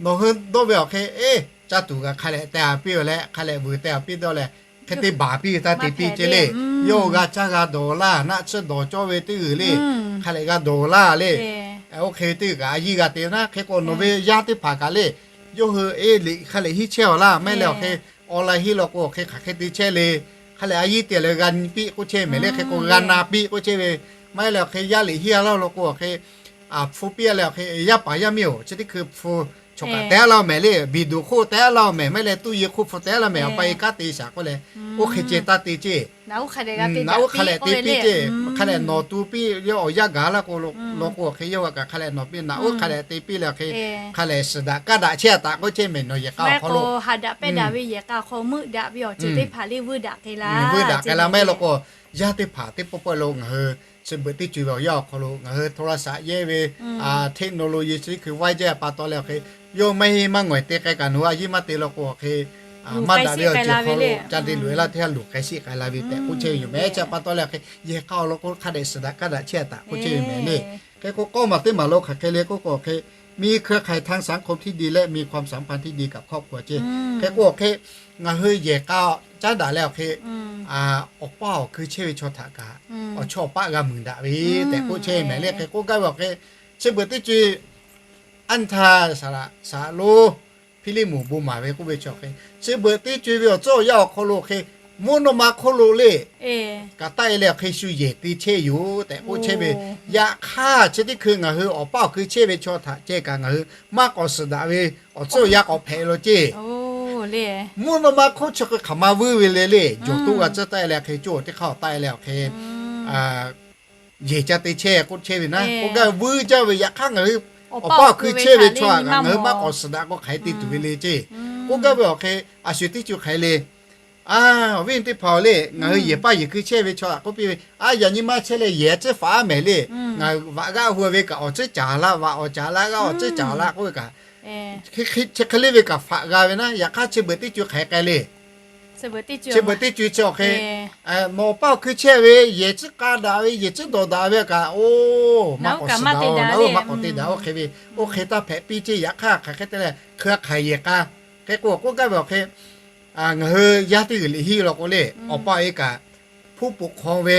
Nawˬ hui dawˇ ve awˬ hk'e eˇ caˇ tuˬ kaꞈ hk'a leh teh a piˇ awˬ leh hk'a leh vuiˬ teh a piˇ dawˇ leh hk'e te baˬ piˇ taˇ te piˇ ceˇ le. Yawˇ g'a caˇ g'a dawˬ laˇ, naˆ tsuhˇ dawˬ cawˇ ve teˇ g'uiˬ le. Hk'a lehˬ g'a dawˬ laˇ le. Oˇ hk'e teˇ g'uiˬ kaꞈ a yiˇ g'a te naˉ. Hk'e k'o nawˬ ve yaˇ teˇ hpaˍ kaꞈ le, yawˇ hui eˇ liꞈ hk'a lehˬ hiˇ chehˇ awˬ laˇ. Maˇ heˆ leh awˬ hk'e online hiˇ law k'o awˬ hk'e hk'aˬ hk'e te chehˇ le. Hk'a lehˬ a yiˇ te leh g'a nyi piˇ k'oˆ chehˇ mehˍ le. Hk'e k'o g'a na piˇ k'oˆ chehˇ ve. Maˇ heˆ leh awˬ hk'e yaˇ liꞈ hiˇ a laˇ law k'o awˬ hk'e hpu piˇ a leh awˬ hk'e yaˇ paˍ yaˇ miˇ-oˬ, chi teˇ hkui hpu chaw kaꞈ te a laˇ mehˍ le. Video hk'oˆ te a laˇ mehˍ, maˇ heˆ leh tuˇ yeˬ hk'oˆ hpu te a laˇ mehˍ. Awˬ pa e kanˉ te shaˍ k'oˆ leh, oˇ hk'e ceh taˇ te ceˇ. Naꞈ uˉ hk'a lehˬ te piˇ ceˇ. Hk'a lehˬ nawˬ tu piˇ yawˇ awˬ yanˇ gaˬ laˇ k'o, law k'o awˬ hk'e yawˇ g'a kaꞈ hk'a lehˬ nawˬ piˇ, naꞈ uˉ hk'a lehˬ te piˇ leh awˬ hk'e, hk'a lehˬ suhˍ daꞈ kaˇ daꞈ chehˇ a taꞈ k'oˆ chehˇ mehˍ nawˬ yehˬ k'a awˬ hk'aw lo. Vuiˇ daꞈ k'ai la maˇ heˆ law k'o, yaˇ teˇ hpaˍ teˇ pawˆ pawˆ lo ngaˬ hui chi beuꞈ teˇ co ve awˬ yanˇ awˬ hk'aw lo ngaˬ hui โทรศัพท์ yehˇ ve, technology chi teˇ hkui vaiˇ jaˇ pa taw leh awˬ hk'e, yawˇ maˇ heˆ maˇ ngawˬ te k'ai kaꞈ nawˬ hui a yiˇ maˇ te law k'o awˬ hk'e, maˇ daꞈ ve awˬ ceuˬ hk'aw lo ca te loꞈ e laˇ teˇ g'aˇ loˬ k'ai shiˆ k'ai la ve tehꞈ k'oˆ chehˇ ve yoˬ mehˍ. Chi pa taw leh awˬ hk'e yehˬ k'a awˬ lawn k'o hk'a dehꞈ suhˍ daꞈ kaˇ daꞈ chehˇ a taꞈ k'oˆ chehˇ ve mehˍ le. Hk'e k'o k'awˇ maˬ teˇ maˬ lo hk'aˬ hk'e le k'oˆ k'o awˬ hk'e, มีเครือข่ายทางสังคมที่ดีและมีความสัมพันธ์ที่ดีกับครอบครัว ceˇ. Hk'e k'o awˬ hk'e ngaˬ hui yehˬ k'a caˉ daꞈ leh awˬ hk'e, awˬ paˇ awˬ hkui chehˇ ve chaw htaꞈ kaꞈ awˬ chawˇ awˬ paˆ g'a mui daꞈ ve tehꞈ k'oˆ chehˇ ve mehˍ le. Hk'e k'oˆ gaˇ ve awˬ hk'e, chi beuꞈ teˇ co anˇ htaˇ saˍ laꞈ saˍ laꞈ lonˉ Hpiˇliˇmonˍ bon maˍ ve k'oˆ ve chi awˬ hk'e, chi beuꞈ teˇ co ve awˬ tcuhˉ awˬ yanˇ awˬ hk'aw lo awˬ hk'e, mvuhˇ naw ma hk'oˆ lo le, kaꞈ taˆ e leh awˬ hk'e shu yehˬ te chehˇ yoˬ tehꞈ k'oˆ chehˇ ve. Yaꞈ hk'aˇ chi teˇ hkui ngaˬ hui awˬ paˇ awˬ hkui chehˇ ve chaw htaꞈ ceh kaꞈ ngaˬ hui maˇ k'awꞈ suhˍ daꞈ ve awˬ tcuhˉ awˬ yanˇ k'awꞈ hpehꞈ lo ceˇ. Mvuhˇ naw ma hk'oˆ chi hk'e hk'aˬ ma vuiˇ ve le le, jawˬ toˆ g'a tcuhˉ taˆ e leh hk'e coˇ teˇ hk'aˇ awˬ taˆ e leh awˬ hk'e yehˬ ca te chehˇ k'oˆ chehˇ ve naˉ. K'oˆ gaˇ ve vuiˇ jaˇ ve yaꞈ hk'aˇ ngaˬ hui awˬ paˇ awˬ hkui chehˇ ve chaw htaꞈ kaꞈ ngaˬ hui maˇ k'awꞈ suhˍ daꞈ k'o hk'aˬ hk'e te tuˬ ve le ceˇ. K'oˆ gaˇ ve awˬ hk'e, a shu teˇ co hk'aˬ hk'e le, a, awˬ viˉ teˇ hpaˍ le, ngaˬ hui yehˬ paˇ yehˬ hkui chehˇ ve chaw htaꞈ k'oˆ piˇ ve, a, yaꞈ nyi maˇ chehˇ leh yehˬ tcuhˉ faꞈ a mehˍ le. Ngaˬ vaꞈ g'aˇ hu ve kaꞈ awˬ tcuhˉ caˍ laˇ, vaꞈ awˬ caˍ laˇ, g'aˇ awˬ tcuhˉ caˍ laˇ k'oˆ ve kaꞈ, chi hk'e le ve kaꞈ faꞈ g'a ve naˉ. Yaꞈ hk'aˇ chi beuꞈ teˇ co hk'aˬ hk'e k'ai le. Chi beuꞈ teˇ co chi awˬ hk'e, nawˬ paˇ awˬ hkui chehˇ ve, yehˬ tcuhˉ k'a daꞈ ve, yehˬ tcuhˉ dawˬ daꞈ ve kaꞈ, oˇ, maˇ k'awꞈ suhˍ daꞈ, naˉ maˇ k'awꞈ te daꞈ, oˇ hk'e ve, oˇ hk'e taˇ hpehꞈ piˇ ceˇ. Yaꞈ hk'aˇ hk'aˬ hk'e te leh hkui hk'aˬ yehˬ k'a, hk'e k'o k'oˆ gaˇ ve awˬ hk'e, ngaˬ hui yaˇ teˇ g'uiˬ liꞈ hiˆ law k'o le, awˬ paˇ awˬ e kaꞈ ผู้ปกครอง ve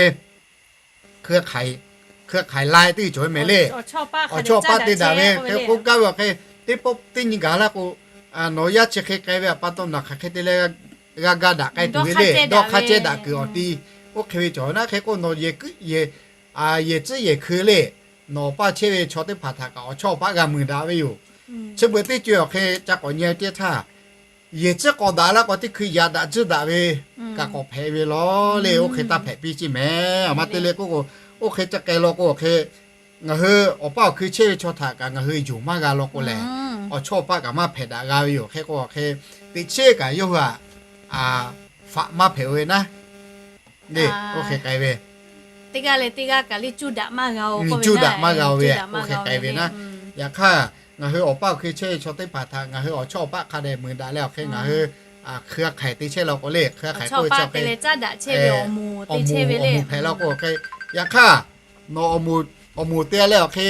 hkui hk'aˬ lai teˇ g'uiˬ cawˬ ve mehˍ le. Awˬ chawˇ awˬ paˇ te daꞈ ve hk'e k'oˆ gaˇ ve awˬ hk'e, teˇ pawˆ teˇ nyi gaˬ laˇ k'o, nawˬ yaˇ chi hk'e k'ai ve pa taw nawˬ hk'aˬ hk'e te leh g'a ga daꞈ k'ai tuˬ ve le. Dawˇ hk'aˇ ceh daꞈ kuiˬ awˬ ti, oˇ hk'e ve cawˬ ve naˉ. Hk'e k'o nawˬ yehˬ tcuhˉ yehˬ hkui le, nawˬ awˬ paˇ chehˇ ve chaw teˇ hpaˍ htaꞈ kaꞈ awˬ chawˇ awˬ paˇ g'a mui daꞈ ve yoˬ. Chi beuꞈ teˇ co awˬ hk'e ca k'awꞈ nyi teˇ htaˇ, yehˬ tcuhˉ k'awꞈ daꞈ laˇ k'o teˇ hkui yaꞈ daꞈ tcuhˉ daꞈ ve kaꞈ k'awꞈ hpehꞈ ve law le. Oˇ hk'e taˇ hpehꞈ piˇ ceˇ mehˍ. Aˬ ma te le k'oˆ k'o, oˇ hk'e ca k'ai law k'o awˬ hk'e, ngaˬ hui awˬ paˇ awˬ hkui chehˇ ve chaw htaꞈ kaꞈ ngaˬ hui yonˍ maˇ g'a law k'o lehˬ, awˬ chawˇ awˬ paˇ kaꞈ maˇ hpehꞈ daꞈ g'a ve yoˬ. Hk'e k'o awˬ hk'e, teꞈ chiˉ kaꞈ yawˇ hui htaꞈ faꞈ maˇ hpehꞈ-o ve naˉ. Oˇ hk'e k'ai ve, teˇ g'aˇ leh teˇ g'aˇ kaꞈ le cuˇ daꞈ maˇ g'a-o, cuˇ daꞈ maˇ g'a-o ve, oˇ hk'e k'ai ve naˉ. Yaꞈ hk'aˇ ngaˬ hui awˬ paˇ awˬ hkui chehˇ ve chaw teˇ hpaˍ htaꞈ ngaˬ hui awˬ chawˇ awˬ paˇ hk'a dehꞈ mui daꞈ leh awˬ hk'e ngaˬ hui hkui hk'aˬ te chehˇ law k'o le, hkui hk'aˬ k'oˆ ve chi awˬ hk'e, awˬ moˍ hpehꞈ law k'o awˬ hk'e, yaꞈ hk'aˇ nawˬ awˬ moˍ te leh awˬ hk'e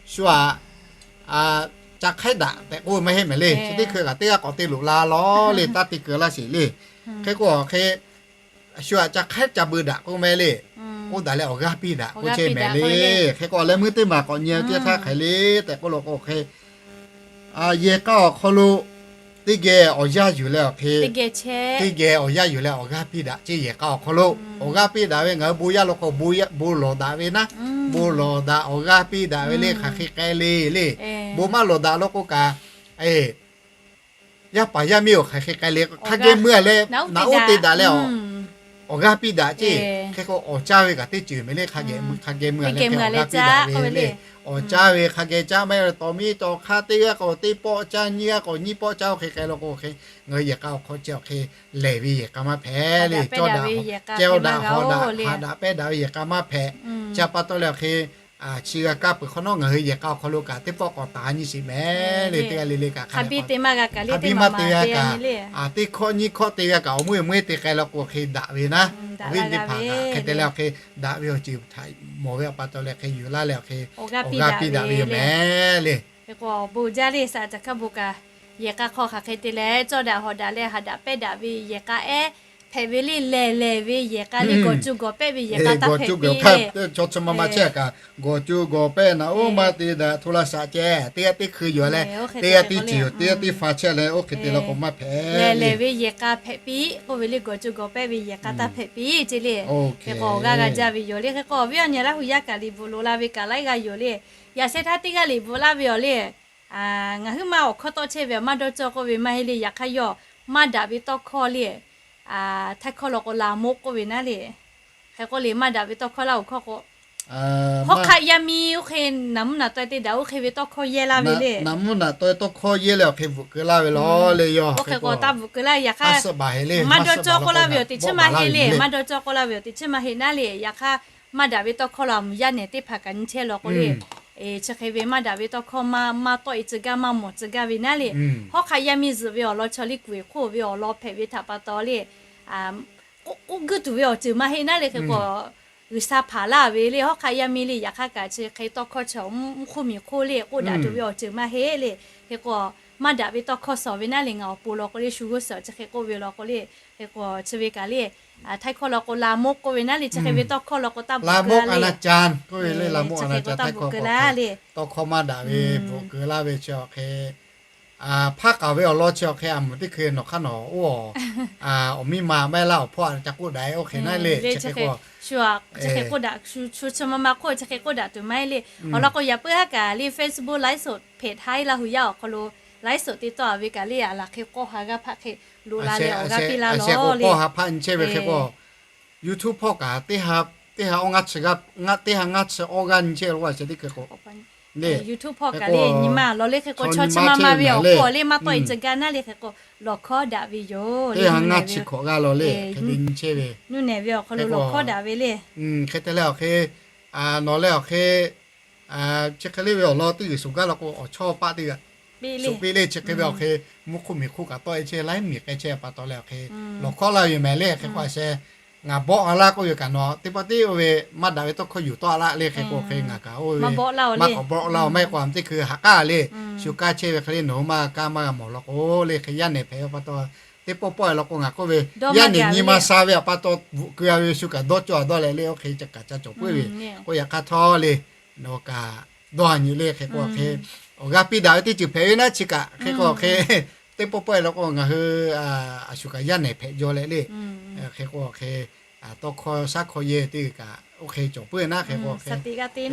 shu aꞈ ca hk'aiˉ daꞈ tehꞈ k'oˆ ve maˇ heˆ mehˍ le. Chi teˇ hkui kaꞈ teˇ g'aˇ k'awꞈ te loꞈ la law le, taˇ te keu laˇ sheˍ le. Hk'e k'o awˬ hk'e, shu aꞈ ca hk'aiˉ ca bui daꞈ k'oˆ mehˍ le. K'oˆ daꞈ leh awˬ g'aˇ piˇ daꞈ k'oˆ chehˇ mehˍ le. Hk'e k'o awˬ leh meuˇ teˇ maˬ k'awꞈ nyi teˇ htaˇ hk'aˬ le tehꞈ k'oˆ law k'o hk'e, yehˬ k'a awˬ hk'aw lo teˇ geh awˬ yaˇ yuˬ leh awˬ hk'e, teˇ geh awˬ yaˇ yuˬ leh awˬ g'aˇ piˇ daꞈ ceˇ. Yehˬ k'a awˬ hk'aw lo awˬ g'aˇ piˇ daꞈ ve ngaˬ hui bon yaˇ law k'o bon lawˬ daꞈ ve naˉ, bon lawˬ daꞈ awˬ g'aˇ piˇ daꞈ ve le. Hk'aˬ hk'e k'ai le le, bon maˇ lawˬ daꞈ law k'o kaꞈ, yaˇ paˍ yaˇ miˇ-oˬ, hk'aˬ hk'e k'ai le hk'a geh mui a leh naꞈ uˉ te daꞈ leh awˬ g'aˇ piˇ daꞈ ceˇ. Hk'e k'o awˬ caˇ ve kaꞈ teˇ ceuˬ mehˍ le. Hk'a geh mui hk'a geh mui a leh hk'e awˬ g'aˇ piˇ daꞈ ve le. Awˬ caˇ ve hk'a geh caˇ maˇ heˆ leh tawˍ miˇ tawˍ hk'aˇ teˇ g'aˇ k'o teˇ pawˆ caˇ, nyiˇ g'aˇ k'o nyiˇ pawˆ caˇ, oˇ hk'e k'ai law k'o hk'e, ngaˬ hui yehˬ k'a awˬ hk'aw ceh awˬ hk'e lehˬ ve yehˬ k'a maˇ hpehꞈ le. Cawˇ daꞈ, cawˇ daꞈ hawˍ daꞈ haꞈ daꞈ pehˇ daꞈ ve yehˬ k'a maˇ hpehꞈ. Chi pa taw leh awˬ hk'e, chi g'a kaˇ peuˬ hk'awꞈ nawˉ ngaˬ hui yehˬ k'a awˬ hk'aw lo kaꞈ teˇ pawˆ k'awꞈ taˍ nyi sheˍ mehˍ le. Teˇ g'aˇ le le kaꞈ hk'a biˇ maˇ te g'a kaꞈ, teˇ hkawˇ nyiˇ hkawˇ te g'a kaꞈ awˬ meuˇ awˬ meuˇ te k'ai law k'o hk'e daꞈ ve naˉ. Awˬ viˉ teˇ hpaˍ kaꞈ hk'e te leh awˬ hk'e daꞈ ve awˬ ceuˬ htaꞈ mawˬ ve pa taw leh hk'e yuˬ laˇ leh awˬ hk'e awˬ g'aˇ piˇ daꞈ ve yoˬ mehˍ le. Hk'e k'o bon jaˇ le, saꞈ caˬ hkaˇ bon kaꞈ yehˬ k'a hk'aw hk'aˬ hk'e te leh cawˇ daꞈ hawˍ daꞈ leh haꞈ daꞈ pehˇ daꞈ ve yehˬ k'a ehˉ hpehꞈ ve le, lehˬ lehˬ ve yehˬ k'a le, gawˬ co gawˬ pehˆ ve yehˬ k'a taˇ hpehꞈ piˇ le. Chaw chi ma ma chehˇ kaꞈ gawˬ co gawˬ pehˆ naꞈ oˇ ma te daꞈ hto la shaꞈ ceh teˇ g'aˇ teˇ hkui yoˬ leh, teˇ g'aˇ teˇ ceuˬ yoˬ, teˇ g'aˇ teˇ fa chehˇ leh oˇ hk'e te la k'o maˇ hpehꞈ le. Lehˬ lehˬ ve yehˬ k'a hpehꞈ piˇ k'oˆ ve le, gawˬ co gawˬ pehˆ ve yehˬ k'a taˇ hpehꞈ piˇ ce le. Hk'e k'o awˬ g'aˇ g'a jaˇ ve yoˬ le. Hk'e k'o awˬ viˉ awˬ nyi Laˇ hu yaˇ kaꞈ liꞈ bvuhꞈ loꞈ la ve kaꞈ laiˉ g'aˇ yoˬ le. Yaꞈ sheh htaˇ teˇ g'aˇ liꞈ bvuhꞈ laˇ ve awˬ le. Ngaˬ huiˉ ma awˬ hkawˇ tawˆ chehˇ ve awˬ maˇ dawˇ cawˇ k'oˆ ve maˇ heˆ le. Yaꞈ hk'aˇ yawˇ maˇ daꞈ ve tawˇ hkawˇ le, htaiˇ hkawˇ law k'o la moˆ k'oˆ ve naˉ le. Hk'e k'oˆ le, maˇ daꞈ ve tawˇ hkawˇ laˇ awˬ hkawˇ k'o, hawˉ hk'aˆ yaˇ miˇ oˇ hk'e naˍ mvuhˇ naˍ taweh te daꞈ oˇ hk'e ve tawˇ hkawˇ yehˇ laˇ ve le. Naˍ mvuhˇ naˍ taweh tawˇ hkawˇ yehˇ leh awˬ hk'e bvuhꞈ keu laˇ ve laˇ le yawˇ. Oˇ hk'e k'o taˇ bvuhꞈ keu laˇ. Yaꞈ hk'aˇ maˇ dawˇ cawˇ k'oˆ laˇ ve awˬ teꞈ chiˉ maˇ heˆ le. Maˇ dawˇ cawˇ k'oˆ laˇ ve awˬ teꞈ chiˉ maˇ heˆ naˉ le. Yaꞈ hk'aˇ maˇ daꞈ ve tawˇ hkawˇ laˇ mvuhꞈ yaˇ nehˬ teˇ hpaˍ kaꞈ nyi chehˇ law k'o le, chi hk'e ve maˇ daꞈ ve tawˇ hkawˇ maˇ maˇ tawˆ e tcuh gaˇ, maˇ mawˬ tcuh gaˇ ve naˉ le. Hawˉ hk'aˆ yaˇ miˇ zuhꞈ ve awˬ lawn chaw liˇ kuˬ eˬ hk'oˆ ve awˬ lawn hpehꞈ ve htaꞈ pa taw le, k'oˆ guˇ tuˬ ve awˬ ceuˬ maˇ heˆ naˉ le. Hk'e k'o G'uiˬsha hpanˍ laˇ ve le, hawˉ hk'aˆ yaˇ miˇ le. Yaꞈ hk'aˇ kaꞈ chi hk'e tawˇ hkawˇ chi mvuhˇ hk'oˆ miˬ hk'oˆ le k'oˆ daꞈ tuˬ ve awˬ ceuˬ maˇ heˆ le. Hk'e k'o maˇ daꞈ ve tawˇ hkawˇ suhˍ ve naˉ le, ngaˬ awˬ pon law k'o le shu g'uˇ suhˍ chi hk'e k'oˆ ve law k'o le. Hk'e k'o chi ve kaꞈ le, htaiˇ hkawˇ law k'o la moˆ k'oˆ ve naˉ le, chi hk'e ve tawˇ hkawˇ law k'o taˇ bvuhꞈ keu le. Chi hk'e k'o taˇ bvuhꞈ keu laˇ le. Tawˇ hkawˇ maˇ daꞈ ve bvuhꞈ keu laˇ ve chi awˬ hk'e hpaˇ k'aˍ ve awˬ lawn chi awˬ hk'e a muˍ teˇ hkui nawˬ hk'aˇ nawˬ oˇ awˬ miˇ ma maˇ heˆ laˇ awˬ hpawˇ a ca k'oˆ daꞈ oˇ hk'e naˉ le. Chi hk'e k'o, chi hk'e k'oˆ daꞈ, shu chi ma ma hk'oˆ chi hk'e k'oˆ daꞈ tuˬ maˇ heˆ le. Awˬ lawn k'o yaꞈ puiˉ haˉ kaꞈ le Facebook ไลฟ์สด เพจ Htaiˇ Laˇ hu yaˇ awˬ hk'aw lo ไลฟ์สด te tawˆ a ve kaꞈ le, a laˬ hk'e k'awˇ ha g'aˇ hpaˆ hk'e loꞈ la leh awˬ g'aˇ piˇ laˇ lawˬ le. K'awˇ ha hpaˆ nyi chehˇ ve hk'e k'o YouTube hpawˇ kaꞈ teˇ ha teˇ ha awˇ ngaˇ chi g'aˇ, teˇ ha ngaˇ chi awˇ g'aˇ nyi chehˇ lo a sheh teˇ hkui k'o le. YouTube hpawˇ kaꞈ le nyi ma lawˬ le. Hk'e k'o chaw chi ma ma ve awˬ hk'oˆ le maˇ tawˆ e tcuh gaˇ naˉ le. Hk'e k'o lawˬ hkawˇ daꞈ ve yoˬ. Teˇ ha ngaˇ chi hkawꞈ g'aˇ lawˬ le hk'e te nyi chehˇ ve, nuˇ nehˬ ve awˬ hk'aw lo lawˬ hkawˇ daꞈ ve le. Hk'e te leh awˬ hk'e nawˬ leh awˬ hk'e chi hk'e le ve awˬ lawn teˇ g'uiˬ shuˍ gaˇ law k'o awˬ chawˇ paˆ teˇ g'aˇ shuˍ piˇ le. Chi hk'e ve awˬ hk'e mvuhˇ hk'oˆ miˬ hk'oˆ kaꞈ tawˆ e chehˇ laiˉ miˬ k'ai chehˇ pa taw leh awˬ hk'e lawˬ hkawˇ laˇ ve yoˬ mehˍ le. Hk'e k'o a sheh ngaˬ bawˆ a laˇ k'oˆ ve kaꞈ nawˬ teˇ pawˆ teˇ oˇ ve maˇ daꞈ ve tawˇ hkawˇ yuˬ tawˆ a laˇ le. Hk'e k'o hk'e ngaˬ kaꞈ oˇ ve maˇ k'awꞈ bawˆ laˇ awˬ maˇ k'awꞈ bawˆ laˇ awˬ maˇ heˆ k'o a teˇ hkui ha k'aˉ le shu kaˇ chehˇ ve hk'e le nawˬ hui maˇ kaˇ maˇ g'a mawˬ law k'o le. Hk'e yaˇ nehˬ hpehꞈ ve pa taw teˇ pawˆ pawˆ e law k'o ngaˬ k'oˆ ve yaˇ nehˬ nyi ma sha ve a pa taw bvuhꞈ keu a ve shu kaꞈ dawˇ cawˇ a dawˇ leh le oˇ hk'e ca kaꞈ ca cawˬ puiˉ ve k'o yaꞈ hk'aˇ htawˇ le nawˬ kaꞈ dawˇ a nyi le. Hk'e k'o hk'e awˬ g'aˇ piˇ daꞈ ve teˇ ceuˬ hpehꞈ ve naˉ chi kaꞈ hk'e k'o hk'e teˇ pawˆ pawˆ e law k'o ngaˬ hui a shu kaꞈ yaˇ nehˬ hpehꞈ jaw leh le. Hk'e k'o hk'e tawˇ hkawˇ shaˉ hkawˇ yehˇ teˇ g'uiˬ kaꞈ oˇ hk'e cawˬ puiˉ naˉ. Hk'e k'o hk'e shaˍ tiꞈ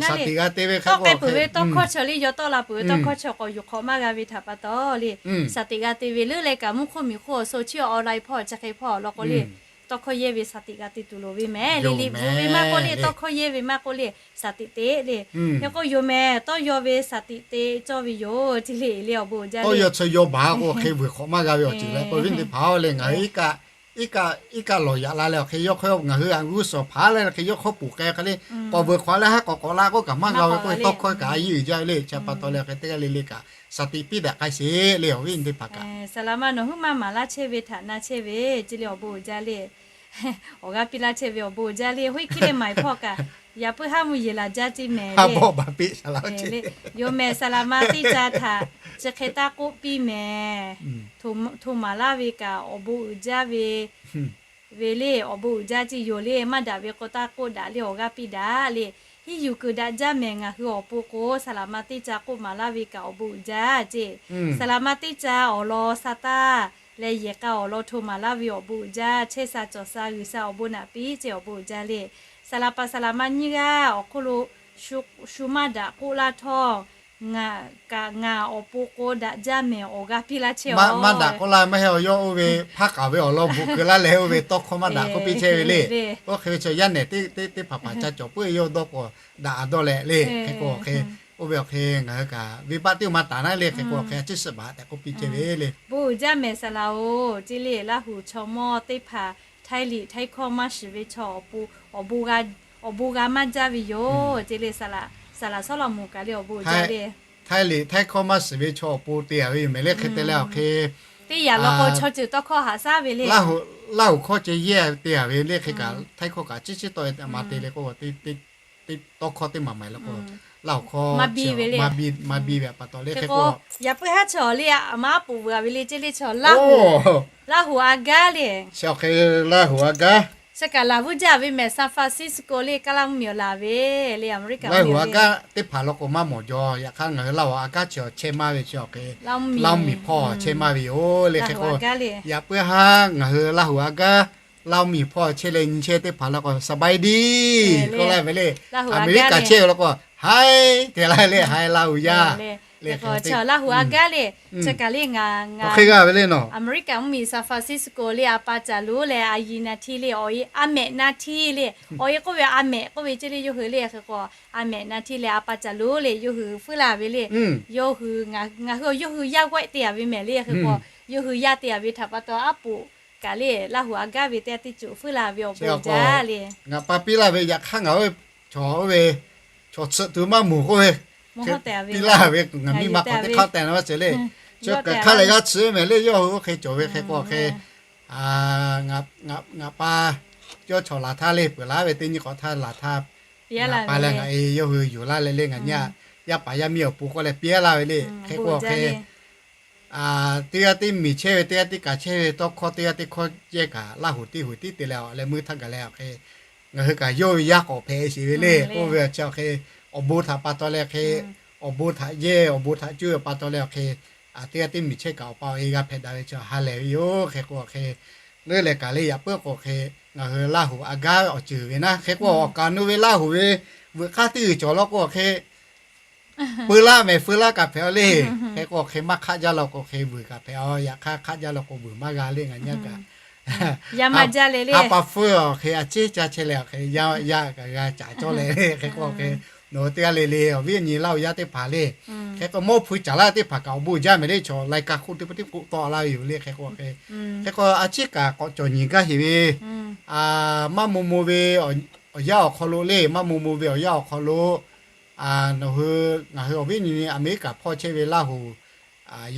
g'a te ve hk'e k'o hk'e peuˬ ve tawˇ hkawˇ chi le yaw tawˆ la peuˬ ve tawˇ hkawˇ chi k'awꞈ yuˬ hk'awꞈ maˇ g'a ve htaꞈ pa taw le shaˍ tiꞈ g'a te ve leuˉ leh kaꞈ mvuhˇ hk'oˆ miˬ hk'oˆ awˬ so chi online hpawˇ chi hk'e hpawˇ law k'o le tawˇ hkawˇ yehˇ ve shaˍ tiꞈ g'a te tuˬ loˍ ve mehˍ le. Liꞈ bvuhꞈ ve maˇ k'oˆ le, tawˇ hkawˇ yehˇ ve maˇ k'oˆ le, shaˍ tiꞈ te le. Hk'e k'o yoˬ mehˍ, tawˇ yaw ve shaˍ tiꞈ te cawˇ ve yoˬ ce le. Le awˬ bon uiˍ jaˇ le. Tawˇ yaw chi yaw baˬ k'o hk'e vuiˬ hk'awꞈ maˇ g'a ve awˬ ceuˬ leh k'o viˉ teˇ hpaˍ le ngaˬ hui iˉ kaˆ iˉ kaˆ lawˬ yaꞈ la leh awˬ hk'e yawˇ hk'aw ngaˬ hui a g'uˇ suhˍ hpaˍ leh hk'e yawˇ hk'aw poˬ k'ai hk'e le k'awꞈ vuiˬ hk'awꞈ leh haˉ k'awꞈ k'awꞈ la k'oˆ kaꞈ maˇ g'a ve k'o tawˇ hkawˇ kaꞈ a yiˇ uiˍ jaˇ ve le. Chi pa taw leh hk'e teˇ g'aˇ le le kaꞈ shaˍ tiꞈ piˇ daꞈ k'ai sheˍ le awˬ viˉ teˇ hpaˍ kaꞈ. Saˍ laˍ ma nawˬ huiˉ maˇ maˍ laˇ chehˇ ve htaꞈ na chehˇ ve ce le awˬ bon uiˍ jaˇ le. Awˬ g'aˇ piˇ laˇ chehˇ ve awˬ bon uiˍ jaˇ le. Hoˉ hkiˉ le maiˍ hpawˇ kaꞈ yaꞈ puiˉ haˉ mvuh yeˬ laˬ jaˇ ce mehˍ le. Yoˬ mehˍ saˍ laˍ ma teˇ ca htaꞈ chi hk'e taˇ k'oˆ piˇ mehˍ. Hto maˍ laˇ ve kaꞈ awˬ bon uiˍ jaˇ ve ve le awˬ bon uiˍ jaˇ ce yoˬ le. Maˇ daꞈ ve k'o taˇ k'oˆ daꞈ le awˬ g'aˇ piˇ daꞈ le. Hiˉ yuˬ kuiˬ daꞈ jaˇ mehˍ ngaˬ hui awˬ pon k'o saˍ laˍ ma teˇ ca k'oˆ maˍ laˇ ve kaꞈ awˬ bon uiˍ jaˇ ce. Saˍ laˍ ma teˇ ca awˬ lawn sa taˇ leh yehˬ k'a awˬ lawn hto maˍ laˇ ve awˬ bon uiˍ jaˇ, chehˇ sha cawˬ sha G'uiˬsha awˬ bon naꞈ piˇ ce awˬ bon uiˍ jaˇ le. Saˍ laˍ paˍ saˍ laˍ ma nyiˇ g'aˇ awˬ hk'oˆ lo shu maˇ daꞈ k'oˆ laˇ htawˇ, ngaˬ kaꞈ ngaˬ awˬ pon k'o daꞈ jaˇ mehˍ awˬ g'aˇ piˇ laˇ chehˇ. Maˇ daꞈ k'oˆ laˇ maˇ heˆ, yawˇ oˇ ve hpaˇ k'aˍ ve awˬ lawn bvuhꞈ keu laˇ leh oˇ ve tawˇ hkawˇ maˇ daꞈ k'oˆ piˇ chehˇ ve le. Oˇ hk'e ve chi yaˇ nehˬ teˇ teˇ hpaˍ hpaˍ ca cawˬ puiˉ yawˇ dawˇ k'o daꞈ dawˇ leh le. Hk'e k'o hk'e oˇ ve awˬ hk'e ngaˬ hui kaꞈ venˇbaˆ teˇ maˇ taˍ naˉ le. Hk'e k'o hk'e a ciˉ suhˍ baˬ tehꞈ k'oˆ piˇ chehˇ ve le. Bon uiˍ jaˇ mehˍ saˍ laˍ-oˬ, ce le Laˇ huˍ chaw mawˇ teˇ hpaˍ Htaiˇ liꞈ Htaiˇ hkawˇ maˇ shiˍ ve chaw awˬ pon awˬ bon g'a maˇ jaˇ ve yoˬ. Ce le saˍ laˍ saˍ laˍ Sawˉlaꞈmonˍ kaꞈ le awˬ bon uiˍ jaˇ le. Htaiˇ liꞈ Htaiˇ hkawˇ maˇ shiˍ ve chaw awˬ pon te-a ve yoˬ mehˍ le. Hk'e te leh awˬ hk'e teˇ yanˇ law k'o chaw ceuˬ tawˇ hkawˇ haꞈ shaˉ ve le. Laˇ huˍ hkawˇ ceh yehˇ te-a ve le. Hk'e kaꞈ Htaiˇ hkawˇ kaꞈ ciˉ ciˉ tawˆ e te ma te le k'o teˇ tawˇ hkawˇ teˇ maˬ maˬ law k'o, Laˇ huˍ hkawˇ maˇ biˇ ve a pa taw le hk'e k'o, yaꞈ puiˉ haˉ chaw le a ma aˉ poꞈ veuꞈ a ve le ceˇ le chaw, Laˇ huˍ a gaˇ le. Chi awˬ hk'e Laˇ huˍ a gaˇ chi kaꞈ laˬ vuiˇ jaˇ ve mehˬ, San Francisco le Kaˇ laˇ mvuhˇ miˬ awˬ laˬ ve le, America Laˇ huˍ a gaˇ teˇ hpaˍ law k'o maˇ mawˬ jaw. Yaꞈ hk'aˇ ngaˬ hui Laˇ huˍ a gaˇ chi awˬ chehˇ maˇ ve chi awˬ hk'e, Laˇ huˍ miˬ hpawˇ chehˇ maˇ ve yoˬ le hk'e k'o, yaꞈ puiˉ haˉ ngaˬ hui Laˇ huˍ a gaˇ Laˇ huˍ miˬ hpawˇ chehˇ leh nyi chehˇ teˇ hpaˍ law k'o สบายดี k'oˆ laˇ ve le. America chehˇ ve law k'o, Hi tehꞈ laˇ ve le, Hi Laˇ huˍ yaˇ le. Laˇ huˍ a gaˇ le, chi kaꞈ le ngaˬ hk'e g'a ve le nawˬ, America mvuhˇ miˬ San Francisco le a pa caˬ lonˉ leh a yi na htiˇ le, a mehꞈ na htiˇ le, awˬ e k'oˆ ve a mehꞈ k'oˆ ve ceˇ le yawˇ hui le hk'e k'o, a mehꞈ na htiˇ leh a pa caˬ lonˉ le yawˇ hui fuiˉ laˇ ve le. Yawˇ hui ngaˬ hui yawˇ hui yaˇ g'awehˆ te a ve mehˍ le hk'e k'o, yawˇ hui yaˇ te a ve htaꞈ pa taw aˉ poꞈ kaꞈ le Laˇ huˍ a gaˇ ve teˇ g'aˇ teˇ ceuˬ fuiˉ laˇ ve awˬ bon jaˇ le. Ngaˬ pa piˇ laˇ ve yaꞈ hk'aˇ ngaˬ oˇ chaw oˇ ve chaw tsuhꞈ tuˬ maˇ mawˬ k'oˆ ve, piˇ laˇ ve ngaˬ miˇ ma k'awꞈ teˇ hk'aˇ tehꞈ na maˇ ceh le. Chi kaꞈ hk'a lehˬ g'a tsuhꞈ mehˍ le, yawˇ hui oˇ hk'e cawˬ ve hk'e k'o hk'e, ngaˬ pa yawˇ chaw laˬ htaˇ le peuˬ laˇ ve teˇ nyi k'awꞈ htaˇ laˬ htaˇ, ngaˬ pa leh ngaˬ e yawˇ hui yuˬ laˇ leh le ngaˬ nyi yaˇ paˍ yaˇ miˇ awˬ pon k'oˆ leh piˇ laˇ ve le hk'e k'o hk'e, teˇ g'aˇ teˇ miˬ chehˇ ve teˇ g'aˇ teˇ kaˬ chehˇ ve tawˇ hkawˇ teˇ g'aˇ teˇ hkawˇ ceh kaꞈ Laˇ huˍ teˇ huˍ tiˉ te leh awˬ leh meuˇ htaˇ gaˬ leh awˬ hk'e, ngaˬ hui kaꞈ yawˇ ve yaˇ k'awꞈ hpehꞈ sheˍ ve le k'oˆ ve awˬ chi awˬ hk'e, awˬ bon htaꞈ pa taw leh hk'e, awˬ bon htaꞈ yehˇ awˬ bon htaꞈ cuˇ ve pa taw leh awˬ hk'e, teˇ g'aˇ teˇ miˬ chehˇ kaꞈ awˬ pa awˬ e g'a hpehꞈ daꞈ ve chi ha lehˬ ve yoˬ hk'e k'o hk'e, leuˉ leh kaꞈ le yaꞈ puiˉ k'o hk'e, ngaˬ hui Laˇ huˍ a gaˇ awˬ ceuˬ ve naˉ hk'e k'o awˬ kaˍ nu ve Laˇ huˍ ve veuꞈ k'aˇ teˇ g'uiˬ cawˬ law k'o hk'e, peu laˇ mehˍ feu laˇ kaꞈ hpehꞈ a le. Hk'e k'o hk'e maˇ hk'aˆ jaˇ law k'o hk'e vuiˬ kaꞈ hpehꞈ a, yaꞈ hk'aˇ hk'aˆ jaˇ law k'o vuiˬ maˇ g'a le ngaˬ nyi kaꞈ, ha pa feu awˬ hk'e a ciˉ ca chehˇ leh awˬ hk'e yaˇ kaꞈ g'a caˍ cawˇ leh le hk'e k'o hk'e, nawˬ hui teˇ g'aˇ le le awˬ viˉ awˬ nyi Laˇ huˍ yaˇ teˇ hpaˍ le, hk'e k'o mawˇ hpu caˍ laˇ teˇ hpaˍ kaꞈ awˬ bon jaˇ mehˍ le chaw lai ka hk'oˆ teˇ hpaˍ tiˉ k'oˆ tawˆ laˇ ve yoˬ le hk'e k'o hk'e, hk'e k'o a ciˉ kaꞈ k'awꞈ cawˬ nyi gaˇ heˍ ve, maˇ maw maw ve awˬ yanˇ awˬ hk'aw lo le maˇ maw maw ve awˬ yanˇ awˬ hk'aw lo, nawˬ hui ngaˬ hui awˬ viˉ nyi America hpawˇ chehˇ ve Laˇ huˍ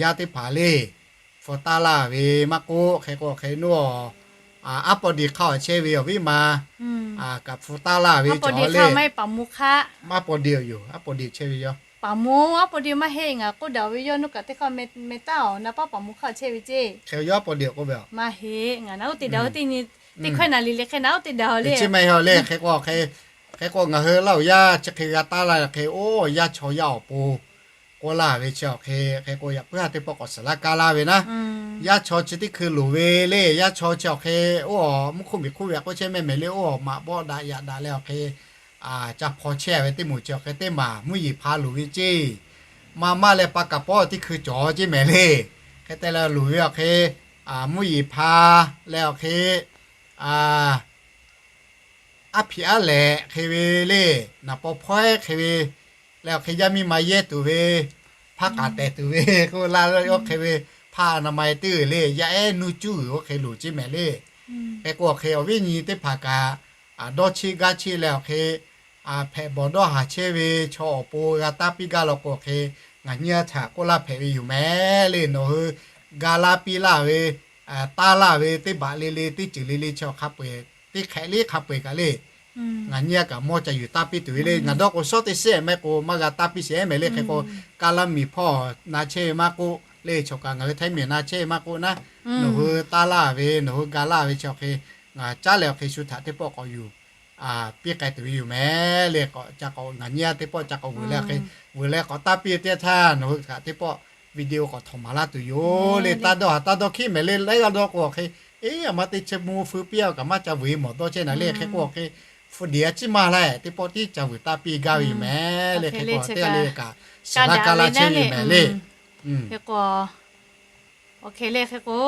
yaˇ teˇ hpaˍ le, hpu taˇ laˇ ve maˇ k'oˆ hk'e k'o hk'e nawˬ aˉ pawˇ de hk'aˇ awˬ chehˇ ve awˬ viˉ ma kaꞈ hpu taˇ laˇ ve cawˬ le. Aˉ pawˇ de yoˬ, aˉ pawˇ de chehˇ ve yoˬ. Aˉ pawˇ de maˇ heˆ, ngaˬ k'oˆ daꞈ ve yawˇ nawˬ kaꞈ teˇ hk'aˇ meh taˉ awˬ na paˉ paˍ mvuhˇ hk'aˇ chehˇ ve ceˇ. Hk'e yawˇ aˉ pawˇ de k'oˆ ve a maˇ heˆ, ngaˬ naˉ oˇ te daꞈ teˇ nyi teˇ hkawehˇ naˍ le le hk'e naˉ oˇ te daꞈ le. Chi meh ha le hk'e k'o hk'e, hk'e k'o ngaˬ hui Laˇ huˍ yaˇ chi hk'e g'a taˉ laˇ hk'e oˇ yaˇ chaw yaˇ awˬ pon k'oˆ laˇ ve chi awˬ hk'e, hk'e k'o yaꞈ puiˉ ha teˇ pawˆ k'awꞈ suhˍ laˇ kaˇ laˇ ve naˉ, yaˇ chaw chi teˇ hkui loˍ ve le, yaˇ chaw chi awˬ hk'e oˇ awˬ mvuhˇ hk'oˆ miˬ hk'oˆ ve a k'oˆ chehˇ meh mehˍ le oˇ awˬ maꞈ bawˆ daꞈ yaꞈ daꞈ leh awˬ hk'e, ca hpaw chehˇ ve teˇ moˍ chi awˬ hk'e teˇ maˬ mvuhˇ yeˬ hpa loˍ ve ceˇ. Maˇ maˇ leh pa kaˍ pawˆ teˇ hkui cawˬ ceˇ mehˍ le. Hk'e te leh loˍ ve awˬ hk'e, mvuhˇ yeˬ hpa leh awˬ hk'e, aˉ hpiꞈ aˉ lehꞈ hk'e ve le, naˍ paw hpawehˇ hk'e ve leh awˬ hk'e yaˇ miˇ ma yehˇ tuˬ ve, hpaˇ k'aꞈ tehˬ tuˬ ve k'oˆ laˇ oˇ hk'e ve, hpaˇ a na ma e teˇ g'uiˬ le yaˇ ehˉ nuˇ cuˉ g'uiˬ oˇ hk'e loˍ ceˇ mehˍ le. Hk'e k'o awˬ hk'e awˬ viˉ nyi teˇ hpaˍ kaꞈ dawˇ cheˇ gaˇ cheˇ leh awˬ hk'e, hpehꞈ bawˬ dawˇ haˍ chehˇ ve chaw awˬ pon g'a taˇ piˇ gaˇ law k'o hk'e, ngaˬ nyi a htaꞈ k'oˆ laˇ hpehꞈ ve yoˬ mehˍ le. Nawˬ hui ga laˇ piˇ laˇ ve, taˇ laˇ ve teˇ baꞈ le le teˇ ceuˬ le le chi awˬ hk'a peu-eˬ teˇ hk'ehꞈ le hk'a peu-eˬ kaꞈ le, ngaˬ nyi a kaꞈ mawˇ ca yuˬ taˇ piˇ tuˬ ve le. Ngaˬ dawˇ k'o shawˉ teˇ shehˆ mehˍ k'o maˇ g'a taˇ piˇ sheˍ mehˍ le. Hk'e k'o Kaˇ laˇ miˬ hpawˇ na chehˇ ve maˇ k'oˆ le, chaw kaꞈ ngaˬ hui Htaiˇ miˬ na chehˇ ve maˇ k'oˆ naˉ, nawˬ hui taˇ laˇ ve nawˬ hui ga laˇ ve chi awˬ hk'e, ngaˬ caˉ leh awˬ hk'e shu htaꞈ teˇ pawˆ k'awꞈ yuˬ piˇ k'ai tuˬ ve yoˬ mehˍ le. K'awꞈ ca k'awꞈ ngaˬ nyi a teˇ pawˆ ca k'awꞈ vuiˬ leh hk'e, vuiˬ leh k'awꞈ taˇ piˇ teˇ htaˇ nawˬ hui htaꞈ teˇ pawˆ video k'awꞈ htawꞈ maˍ laˇ tuˬ yoˬ le. Taˇ dawˇ haˍ taˇ dawˇ hkiˉ mehˍ le, laiˉ g'aˇ dawˇ k'o awˬ hk'e, eˬ a ma teˇ chi mvuh feu piˇ a kaꞈ maˇ ca vuiˬ e mawˬ dawˇ chehˇ naˍ le. Hk'e k'o awˬ hk'e, hpu deˍ a ciˉ maˇ leh teˇ pawˆ tiˉ ca vuiˬ taˇ piˇ gaˇ ve yoˬ mehˍ le. Hk'e k'o teˇ g'aˇ le kaꞈ saˍ laˇ kaˇ laˇ chehˇ ve yoˬ mehˍ le. Hk'e k'o, awˬ hk'e le hk'e k'o,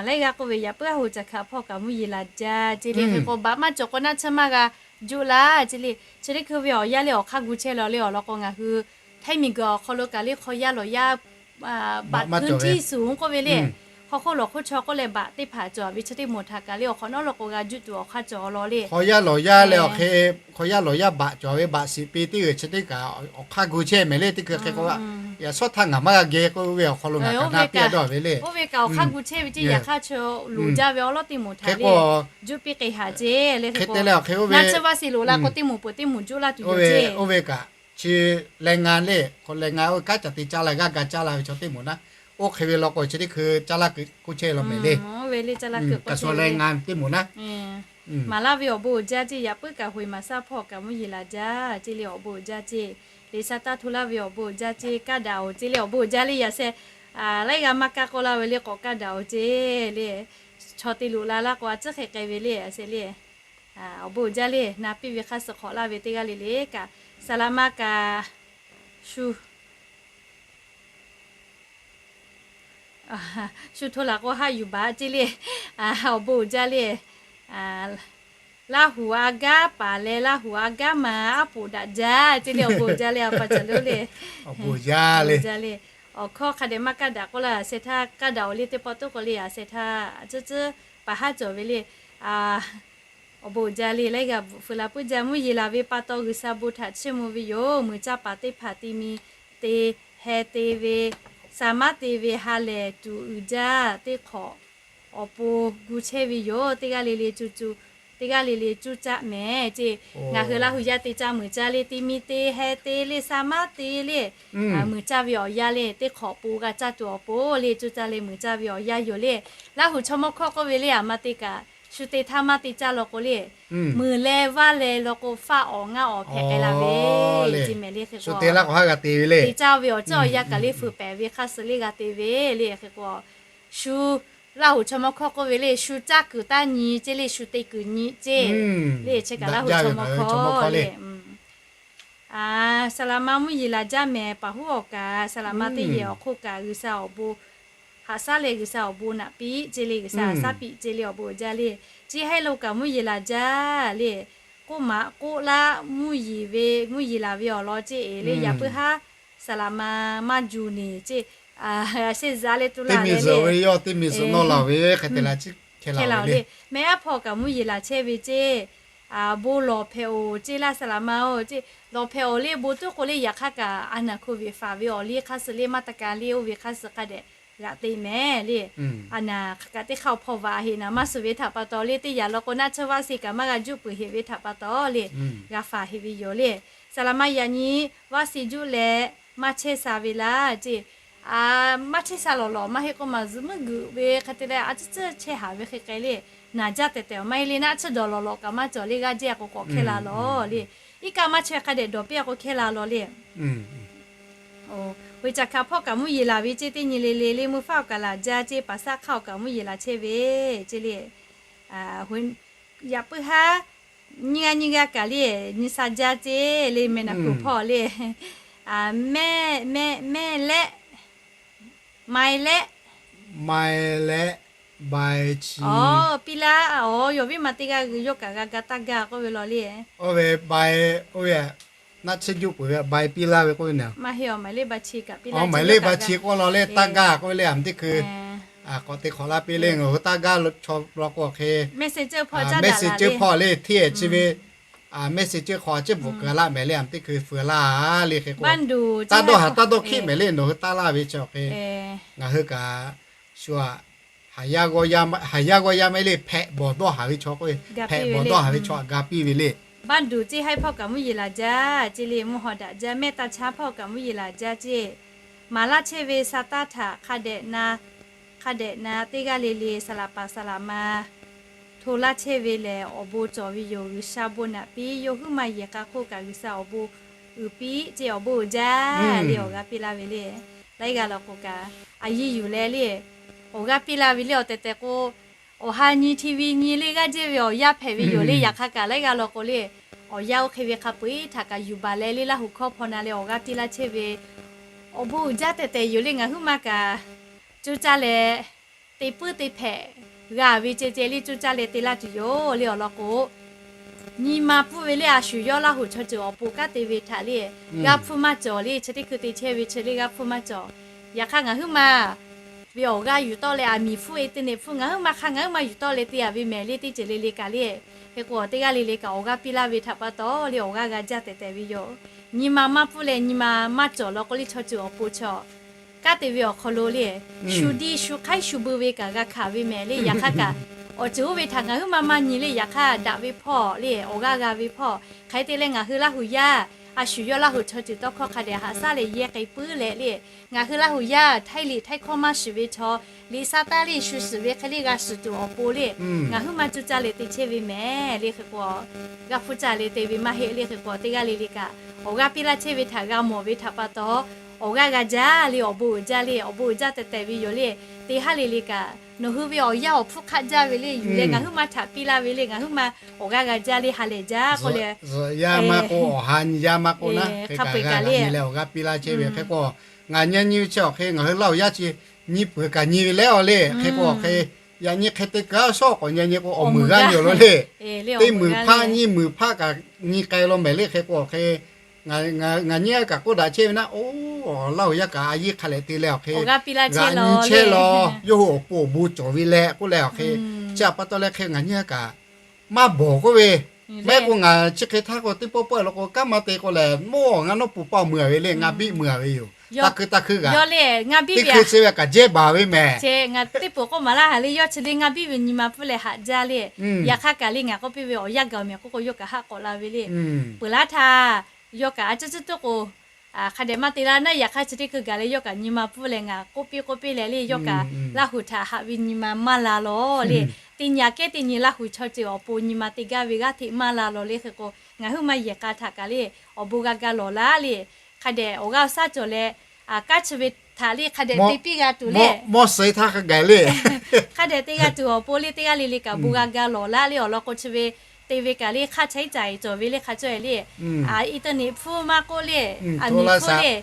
laiˉ g'aˇ k'oˆ ve yaꞈ puiˉ a hu ca hkaꞈ hpawˇ kaꞈ mvuhˇ yeˬ laˬ jaˇ ceˇ le. Hk'e k'o baꞈ maˇ cawˬ k'o naˉ chi maˇ g'a juˆ laˇ ceˇ le. Chi teˇ hkui ve awˬ yanˇ le awˬ hk'aˇ gu chehˇ law le awˬ lawn k'o ngaˬ hui Htaiˇ miˬ guiˬ awˬ hk'aw lo kaꞈ le hk'aw yaˇ lawˬ yaˇ baꞈ hkuiˉ tiˇ suˍ k'oˆ ve le, hk'aw hk'oˆ lawˬ hk'oˆ chaw k'oˆ leh baꞈ teˇ hpaˍ cawˬ ve chi teˇ moˍ htaꞈ kaꞈ le awˬ hk'awꞈ nawˉ law k'o g'a juˆ tuˬ awˬ hk'aˇ cawˬ law le. Hk'aw yaˇ lawˬ yaˇ leh awˬ hk'e hk'aw yaˇ lawˬ yaˇ baꞈ cawˬ ve baꞈ shiˍ pi teˇ g'uiˬ chi teˇ kaꞈ awˬ hk'aˇ gu chehˇ mehˍ le teˇ hkui hk'e k'o, yaꞈ shawˉ htaˇ ngaˬ maˇ g'a geh k'oˆ ve awˬ hk'aw lo ngaˬ kaꞈ na piˇ a dawˇ ve le. Oˇ ve kaꞈ awˬ hk'aˇ gu chehˇ ve ceˇ, yaꞈ hk'aˇ chi loˍ jaˇ ve awˉ lawˉ teˇ moˍ htaꞈ le juˇ piˇ k'ai haˍ ceˇ le. Hk'e te leh awˬ hk'e oˇ ve naˇ tsuhˇ vaˇ shiˍ loˍ la k'o teˇ moˍ peuˬ teˇ moˍ juˇ laˇ tuˬ yoˬ ceˇ. Oˇ ve kaꞈ chi แรงงาน le, hk'aw แรงงาน oˇ ve kanˉ caˬ te caˇ la g'aˇ ga caˇ la ve chaw teˇ moˍ naˉ, oˇ hk'e ve law k'o chi teˇ hkui caˇ laˇ kuiˬ k'oˆ chehˇ law mehˍ le. กระทรวงแรงงาน teˇ moˍ naˉ, maˍ laˇ ve awˬ bon uiˍ jaˇ ceˇ, yaꞈ puiˉ kaꞈ hoꞈ maˍ saˉ hpawˇ kaꞈ mvuhˇ yeˬ laˬ jaˇ ceˇ le, awˬ bon uiˍ jaˇ ceˇ. Liꞈ sha taˇ hto laˇ ve awˬ bon uiˍ jaˇ ceˇ, kaˇ daꞈ oˬ ceˇ le, awˬ bon uiˍ jaˇ le. Yaꞈ sheh laiˉ g'aˇ maˇ kaˇ k'oˆ laˇ ve le k'awꞈ kaˇ daꞈ oˬ ceˇ le. Chaw te loꞈ la laˇ k'o a tcuhˉ hk'e k'ai ve le, yaꞈ sheh le. Awˬ bon uiˍ jaˇ le, na piˇ ve hk'aˇ suh hk'awꞈ laˇ ve teˇ g'aˇ le le kaꞈ, saˍ laˍ ma kaꞈ shu shu hto laˬ k'o haˆ yuˬ baˬ ceˇ le. Awˬ bon uiˍ jaˇ le. Laˇ huˍ a gaˉ paˍ leh Laˇ huˍ a gaˉ ma aˉ poꞈ daꞈ jaˇ ceˇ le, awˬ bon uiˍ jaˇ le, a pa caˬ lo le. Awˬ bon uiˍ jaˇ le. Awˬ hkawˇ hk'a dehꞈ maˇ kaˇ daꞈ k'oˆ laˇ, a sheh htaˇ kaˇ daꞈ oˬ le teˇ pawˆ tuˉ k'o le, a sheh htaˇ a tcuhˉ tcuhˉ paˍ haˉ cawˬ ve le. Awˬ bon uiˍ jaˇ le, laiˉ g'aˇ bvuhꞈ fuiˍ la puiˉ jaˇ. Mvuhˇ yeˬ laˬ ve pa taw G'uiˬsha bon htaꞈ chiˇ mvuh ve yoˬ. Muiˬ caˇ paˍ teˇ hpaˍ te mi te heh te ve, saˍ maˉ te ve ha lehˬ tuˬ uiˍ jaˇ teˇ hk'awꞈ awˬ pon gu chehˇ ve yoˬ. Teˇ g'aˇ le le cu cu, teˇ g'aˇ le le cuˇ caˆ mehˍ ceˇ. Ngaˬ hui Laˇ huˍ yaˇ te caˇ muiˬ caˇ le, te mi te heh te le, saˍ maˉ te le, muiˬ caˇ ve awˬ yanˇ le, teˇ hk'awꞈ pon g'a caˇ tuˬ awˬ pon le, cuˇ caˇ leh muiˬ caˇ ve awˬ yanˇ yoˬ le. Laˇ huˍ chaw mawˇ hkawˇ k'oˆ ve le, aˬ ma te kaꞈ shu te htaˇ maˇ te caˇ law k'o le, muiˬ leh vaˇ leh law k'o faˆ awˬ ngaˇ awˬ hpehꞈ k'ai la ve ceˇ mehˍ le. Hk'e k'o te caˇ ve awˬ ceuˬ awˬ yanˇ kaꞈ le fuiˍ pehˍ ve hk'aˇ suh le g'a te ve le. Hk'e k'o shu Laˇ huˍ chaw mawˇ hkawˇ k'oˆ ve le, shu caˇ kuiˬ taˇ nyi ceˇ le, shu te kuiˬ nyi ceˇ le. Chi kaꞈ Laˇ huˍ chaw mawˇ hkawˇ le. Saˍ laˍ ma mvuhˇ yeˬ laˬ jaˇ mehˍ, paˍ huˉ awˬ kaꞈ saˍ laˍ ma teˇ yehˬ awˬ hk'oˆ kaꞈ G'uiˬsha awˬ bon haꞈ shaˉ leh G'uiˬsha awˬ bon naꞈ piˇ ceˇ le, G'uiˬsha haꞈ shaˉ piˇ ceˇ le, awˬ bon uiˍ jaˇ le. Chi heh lo kaꞈ mvuhˇ yeˬ laˬ jaˇ le. K'oˆ maꞈ k'oˆ laˇ mvuhˇ yeˬ ve mvuhˇ yeˬ laˬ ve awˬ lawn ceˇ le, yaꞈ puiˉ haˉ saˍ laˍ ma maˇ juˬ neˬ ceˇ, a sheh za leh tu laˇ ve le. Yawˇ teˇ miˬ zuhꞈ nawˇ laˬ ve hk'e te la, hkeh laˬ le. Mehˆ aˉ hpawˇ kaꞈ mvuhˇ yeˬ laˬ chehˇ ve ceˇ, bon lawˬ hpehꞈ oˬ ceˇ laˇ saˍ laˍ ma oˬ ceˇ. Lawˬ hpehꞈ oˬ le bon tuˉ k'o le, yaꞈ hk'aˇ kaꞈ a naˬ hko viꞈ faˍ ve awˬ liˇ hk'aˇ suh le maˇ taˇ ka le, oˇ ve hk'aˇ suh hk'a dehꞈ g'aꞈ te mehˍ le. A naˬ hk'aˬ kaꞈ teˇ hk'aˇ awˬ hpawˇ vaꞈ heꞈ naˍ maˇ suhˍ ve htaꞈ pa taw le, teˇ yaꞈ law k'o naˆ tsuhˇ vaˇ se kaꞈ maˇ g'a juˆ peuˬ heꞈ ve htaꞈ pa taw le, g'a faˍ heꞈ ve yoˬ le. Saˍ laˍ ma yaꞈ nyi vaˇ se juˆ leh maˇ chehˇ sha ve laˇ ceˇ. Maˇ chehˇ sha lawˬ lawˬ maˇ heˆ k'o maˬ zuhꞈ meuˇ geuꞈ ve hk'e te leh a tcuhˉ tcuhˉ chehˇ haˍ ve hk'e k'ai le. Naˬ jaˇ tehˬ tehˬ maˇ heˆ le, naˆ tsuhˇ dawˬ lawˬ lawˬ kaꞈ maˇ cawˬ le, g'aˇ jehˇ k'o k'awꞈ hkehˇ la lawˬ le. Iˉ kaˆ maˇ chaweh hk'a dehꞈ dawˬ piˇ a k'o hkehˇ la lawˬ le. Oˬ, Caˍ hkaˍ hpawˇ kaꞈ mvuhˇ yeˬ laˬ ve ceˇ, teˇ nyi le le le mvuhˇ faˉ awˬ kaꞈ laˬ jaˇ ceˇ, paˍ saˆ hk'aˇ awˬ kaꞈ mvuhˇ yeˬ laˬ chehˇ ve ceˇ le. Yaꞈ puiˉ haˉ nyiˇ g'aˇ nyiˇ g'aˇ kaꞈ le nyi sha jaˇ ceˇ le, meh naˬ kuˬ hpawˇ le. Mehˆ, mehˆ, mehˆ lehˆ, mai lehˆ, mai lehˆ, bai chi. Piˇ laˇ, awˬ yawˬ viˉ ma teˇ g'aˇ yawˇ kaꞈ g'a ga taˇ gaˇ k'oˆ ve law le. Oˇ ve bai, oˇ ve naˆ tsuhˇ juˆ peuˬ ve bai piˇ laˇ ve k'oˆ ve naˬ. Maˇ heˆ, awˬ maiˍ lehˆ bai chi kaꞈ piˇ laˇ, awˬ maiˍ lehˆ bai chi k'oˆ law le, taˇ gaˇ k'oˆ ve le, aˬ ma teˇ hkui k'awꞈ te hk'awꞈ laˇ piˇ le, ngaˬ hui taˇ gaˇ chaw law k'o hk'e, mehˆ se ceuˇ hpawˇ le hteˇ chi ve, mehˆ se ceuˇ hk'aw a ciˉ bvuhꞈ keu laˇ mehˍ le, aˬ ma teˇ hkui fuiˍ laˇ le hk'e k'o, taˇ dawˇ haˍ taˇ dawˇ hkiˆ mehˍ le, nawˬ hui taˇ laˇ ve chi awˬ hk'e, ngaˬ hui kaꞈ shu a, haˍ yaˇ g'awˇ yaˇ maˇ heˆ le, hpehꞈ bawˬ dawˇ haˍ ve chaw k'o, hpehꞈ bawˬ dawˇ haˍ ve chaw a ga piˇ ve le. Baˆ duˬ ceˇ haiˉ hpawˇ kaꞈ mvuhˇ yeˬ laˬ jaˇ ceˇ le, mvuhˇ haw daꞈ jaˇ, mehˆ taˇ chaˇ hpawˇ kaꞈ mvuhˇ yeˬ laˬ jaˇ ceˇ. Maˍ laˇ chehˇ ve sa taˇ htaꞈ hk'a dehꞈ na, hk'a dehꞈ na teˇ g'aˇ le le saˍ laˍ paˍ saˍ laˍ ma hto laˇ chehˇ ve lehˬ, awˬ bon cawˬ ve yoˬ. G'uiˬsha bon naꞈ piˇ, yawˇ huiˉ ma yehˬ k'a hk'oˆ kaꞈ G'uiˬsha awˬ bon uiˍ piˇ ceˇ, awˬ bon uiˍ jaˇ le awˬ g'aˇ piˇ laˇ ve le. Laiˉ g'aˇ law k'o kaꞈ a yiˇ yuˬ leh le awˬ g'aˇ piˇ laˇ ve le. Awˬ tehˬ tehˬ k'o, awˬ ha nyi hti ve nyi le g'aˇ jehˇ ve awˬ yaˇ hpehꞈ ve yoˬ le. Yaꞈ hk'aˇ kaꞈ laiˉ g'aˇ law k'o le, awˬ yaˇ oˇ hk'e ve hk'a peu-eˬ htaꞈ kaꞈ yuˬ baˬ leh le Laˇ huˍ hkawˇ hpaw na leh awˬ g'aˇ piˇ laˇ chehˇ ve awˬ bon uiˍ jaˇ tehˬ tehˬ yoˬ le. Ngaˬ huiˉ ma kaꞈ coˇ caˇ leh te puiˉ te hpehꞈ g'a ve ceh ceh le coˇ caˇ leh te laˇ tuˬ yoˬ le. Awˬ lawn k'o, nyi ma pfuhˇ ve le a shu yawˇ Laˇ huˍ chaw ceuˬ awˬ pon kanˉ te ve htaꞈ le g'aˇ hpfuhˇ maˇ cawˬ le. Chi teˇ hkui te chehˇ ve chi le g'aˇ hpfuhˇ maˇ cawˬ. Yaꞈ hk'aˇ ngaˬ huiˉ ma ve awˬ g'aˇ yuˬ tawˆ leh aˬ miˍ hpfuhˇ e teˇ nehˬ hpfuhˇ ngaˬ huiˉ ma hk'a ngaˬ huiˉ ma yuˬ tawˆ leh te a ve mehˍ le teˇ ceuˬ le le kaꞈ le Hk'e k'o teˇ g'aˇ le le kaꞈ awˬ g'aˇ piˇ laˇ ve htaꞈ pa taw le awˬ g'aˇ g'a jaˇ tehꞈ tehꞈ ve yoˬ. Nyi ma maˇ pfuhˇ leh nyi ma maˇ cawˬ law k'o le chaw ceuˬ awˬ pon chaw kaˉ te ve awˬ hk'aw lo le, shu diˇ shu hk'aiˉ shu beu ve kaꞈ g'a hkanˍ ve mehˍ le. Yaꞈ hk'aˇ kaꞈ awˬ ceuˬ oˇ ve htaꞈ ngaˬ huiˉ maˇ maˇ nyi le. Yaꞈ hk'aˇ daꞈ ve hpawˇ le awˬ g'aˇ g'a ve hpawˇ hk'e te leh ngaˬ hui Laˇ huˍ yaˇ a shu yawˇ Laˇ huˍ chaw ceuˬ tawˇ hkawˇ hk'a dehꞈ haꞈ shaˉ leh yehˇ k'ai puiˉ leh le, ngaˬ hui Laˇ huˍ yaˇ htaiˇ liꞈ htaiˇ hkawˇ maˇ shiˍ ve chaw liꞈ sa taˇ le shu suhˍ ve hk'e le g'a shiˍ tuˬ awˬ pon le, ngaˬ huiˉ maˇ cuˇ caˇ leh te chehˇ ve mehˍ le. Hk'e k'o g'a hpuˇ caˇ leh te ve maˇ heˆ le. Hk'e k'o teˇ g'aˇ le le kaꞈ awˬ g'aˇ piˇ laˇ chehˇ ve htaꞈ g'a mawˬ ve htaꞈ pa taw awˬ g'aˇ g'a jaˇ le awˬ bon uiˍ jaˇ le awˬ bon uiˍ jaˇ tehꞈ tehꞈ ve yoˬ le. Teˇ haˉ le le kaꞈ nawˬ hui ve awˬ yanˇ awˬ hpfuhˇ hk'aˆ jaˇ ve le yuˬ leh ngaˬ huiˉ maˇ htaꞈ piˇ laˇ ve le ngaˬ huiˉ maˇ awˬ g'aˇ g'a jaˇ le ha lehˬ jaˇ k'oˆ le. Yaˇ maˇ k'o awˬ ha nyi yaˇ maˇ k'o naˉ hk'e kaꞈ g'a g'a nyi leh awˬ g'aˇ piˇ laˇ chehˇ ve hk'e k'o, ngaˬ nyi nyi ve chi awˬ hk'e ngaˬ hui Laˇ huˍ yaˇ chi nyi peuˬ kaꞈ nyi ve leh awˬ le. Hk'e k'o awˬ hk'e yaꞈ nyi hk'e te kaꞈ shawˉ k'awꞈ nyi nyi k'o awˬ meuˍ g'aˇ nyi awˬ lo le. Teˇ meuˍ hpaˆ nyiˇ meuˍ hpaˆ kaꞈ nyi k'ai law mehˍ le. Hk'e k'o awˬ hk'e ngaˬ nyi kaꞈ k'oˆ daꞈ chehˇ ve naˉ, oˇ Laˇ huˍ yaˇ kaꞈ a yiˇ hk'a lehˬ te leh awˬ hk'e g'aꞈ nyi chehˇ law, yawˇ hui awˬ pon awˬ bon cawˬ ve leh k'oˆ leh awˬ hk'e, chi htaꞈ pa taw leh hk'e ngaˬ nyi kaꞈ maˇ bawˬ k'oˆ ve, maˇ heˆ k'o ngaˬ chi hk'e htaˇ k'o teˇ pawˆ pawˆ lo k'o kanˉ maˇ te k'o lehˬ, nawˬ ngaˬ nawˉ pon paoˬ meuˬ a ve le, ngaˬ biˆ meuˬ a ve yoˬ. Taˇ hkui taˇ hkui g'aꞈ, teˇ hkui chi ve kaꞈ jehˇ baˬ ve mehˍ. Ngaˬ teˇ pawˆ k'oˆ maˍ laˇ ha le, yawˇ chi le ngaˇ biˇ ve nyi ma pfuhˇ leh haꞈ jaˇ le. Yaꞈ hk'aˇ kaꞈ le ngaˬ k'oˆ piˇ ve awˬ yanˇ gaˬ mehˍ k'oˆ k'o yawˇ kaꞈ haˆ k'awꞈ la ve le. Peuˬ laˇ htaˇ yawˇ kaꞈ a ciˉ ciˉ tuˉ k'o hk'a dehꞈ maˇ te laˇ naˉ. Yaꞈ hk'aˇ chi teˇ hkui gaˬ leh yawˇ kaꞈ nyi ma pfuhˇ leh ngaˬ k'oˆ piˇ k'oˆ piˇ leh le yawˇ kaꞈ Laˇ huˍ htaꞈ haꞈ ve nyi ma maˇ la lawˬ le. Teˇ nyi aꞈ kehˉ teˇ nyi Laˇ huˍ chaw ceuˬ awˬ pon nyi ma te gaˇ ve g'aˇ hteꞈ maˇ la lawˬ le. Hk'e k'o ngaˬ huiˉ maˇ yehˬ k'a htaꞈ kaꞈ le awˬ bon g'a ga lawˬ laˇ le. Hk'a dehꞈ awˬ g'aˇ awˬ shaˉ cawˬ leh kanˉ chi ve htaꞈ le hk'a dehꞈ te piˇ g'a tuˬ le. Mawˇ suh htaˇ hk'a gaˬ le hk'a dehꞈ te g'a tuˬ awˬ pon le teˇ g'aˇ le le kaꞈ bon g'a ga lawˬ laˇ le. Awˬ lawn k'o chi ve te ve kaꞈ le hk'aˇ chaiˉ caiˍ cawˬ ve le hk'a caweh le. Internet hpfuhˇ maˇ k'oˆ le, a miˬ hpfuhˇ le,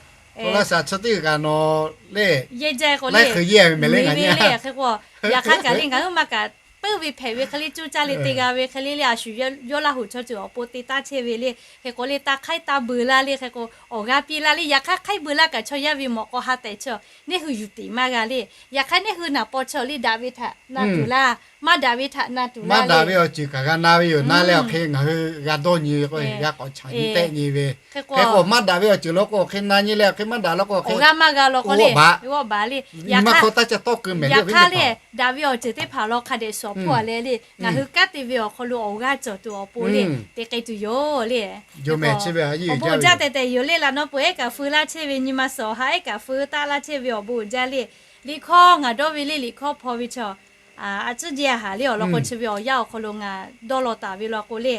a shaˍ chi teˇ g'aˇ nawˬ le, yehˇ jaˇ k'o le, miˬ ve le. Hk'e k'o yaꞈ hk'aˇ kaꞈ le ngaˬ huiˉ maˇ kaꞈ peuˇ ve hpehꞈ ve hk'e le cuˇ caˇ le te g'a ve hk'e le le a shu yawˇ Laˇ huˍ chaw ceuˬ awˬ pon te taˇ chehˇ ve le. Hk'e k'o le taˇ hk'aiˉ taˇ beu laˇ le. Hk'e k'o awˬ g'aˇ piˇ laˇ le. Yaꞈ hk'aˇ hk'aiˉ beu laˇ kaꞈ chaw yaˇ ve mawꞈ k'aw ha tehˍ chaw neˇ hui yuˬ tiꞈ maˇ g'a le. Yaꞈ hk'aˇ neˇ hui naˍ paw chaw le daꞈ ve htaꞈ na tuˬ laˇ, maˇ daꞈ ve htaꞈ na tuˬ laˇ le. Maˇ daꞈ ve awˬ ceuˬ kaꞈ g'a na ve yoˬ. Na leh awˬ hk'e ngaˬ hui g'a dawˇ nyi ve k'o g'a k'awꞈ chaꞈ nyi tehˆ nyi ve. Hk'e k'o maˇ daꞈ ve awˬ ceuˬ law k'o awˬ hk'e na nyi leh awˬ hk'e maˇ daꞈ law k'o awˬ g'aˇ maˇ g'a law k'o le, awˬ baꞈ, maˇ hk'aw taˇ ca tawˇ keu mehˍ le. Yaꞈ hk'aˇ le daꞈ ve awˬ ceuˬ teˇ hpaˍ law hk'a dehꞈ shawˍ hpfuhˇ a leh le ngaˬ hui kanˉ te ve awˬ hk'aw lo awˬ g'aˇ cawˬ tuˬ awˬ pon le te k'ai tuˬ yoˬ le. Awˬ bon uiˍ jaˇ tehꞈ tehꞈ yoˬ le. Laꞈ naw peuˬ ehˉ kaꞈ feu laˇ chehˇ ve nyi ma suhˍ awˬ ha ehˉ kaꞈ feu taˆ laˇ chehˇ ve awˬ bon uiˍ jaˇ le. Liꞈ hkawˇ ngaˬ dawˇ ve le liꞈ hkawˇ hpaw ve chaw a ciˉ jehˇ a haˍ le awˬ lawn k'o chi ve awˬ yanˇ awˬ hk'aw lo ngaˬ dawˇ law taˍ ve law k'o le,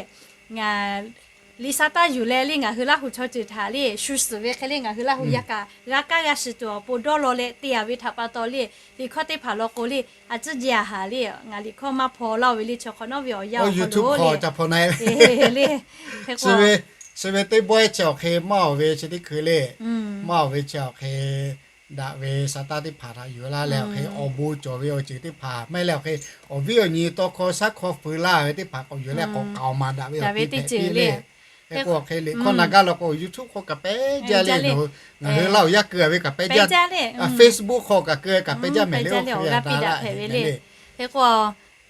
ngaˬ liꞈ sa taˇ yuˬ leh le ngaˬ hui Laˇ huˍ chaw ceuˬ htaꞈ le shu suhˍ ve hk'e le ngaˬ hui Laˇ huˍ yaˇ kaꞈ g'a kaˇ g'a shiˍ tuˬ awˬ pon dawˇ law leh te a ve htaꞈ pa taw le liꞈ hkawˇ teˇ hpaˍ law k'o le a ciˉ jehˇ a haˍ le ngaˬ liꞈ hkawˇ maˇ hpaw laˇ-o ve le chaw hk'awꞈ nawˉ ve awˬ yanˇ awˬ hk'aw lo le, chi ve teˇ bawehˇ chi awˬ hk'e maˇ awˬ ve chi teˇ hkui le, maˇ awˬ ve chi awˬ hk'e daꞈ ve sa taˇ teˇ hpaˍ htaꞈ yuˬ laˇ leh awˬ hk'e awˬ bon cawˬ ve awˬ ceuˬ teˇ hpaˍ maˇ heˆ leh awˬ hk'e awˬ viˉ awˬ nyi tawˇ hkawˇ shaˉ hkawˇ feu laˇ ve teˇ hpaˍ k'awꞈ yuˬ leh k'awꞈ k'aoˍ maˍ daꞈ ve awˬ piˇ hpehꞈ piˇ le. Hk'e k'o awˬ hk'e liꞈ hkawˇ na gaˇ law k'o YouTube hk'aw kaꞈ pehˉ jaˇ le, ngaˬ hui Laˇ huˍ yaˇ keu ve kaꞈ pehˉ jaˇ, Facebook hk'aw kaꞈ keu kaꞈ pehˉ jaˇ mehˍ le. Awˬ hk'e g'a piˇ daꞈ hpehꞈ ve le. Hk'e k'o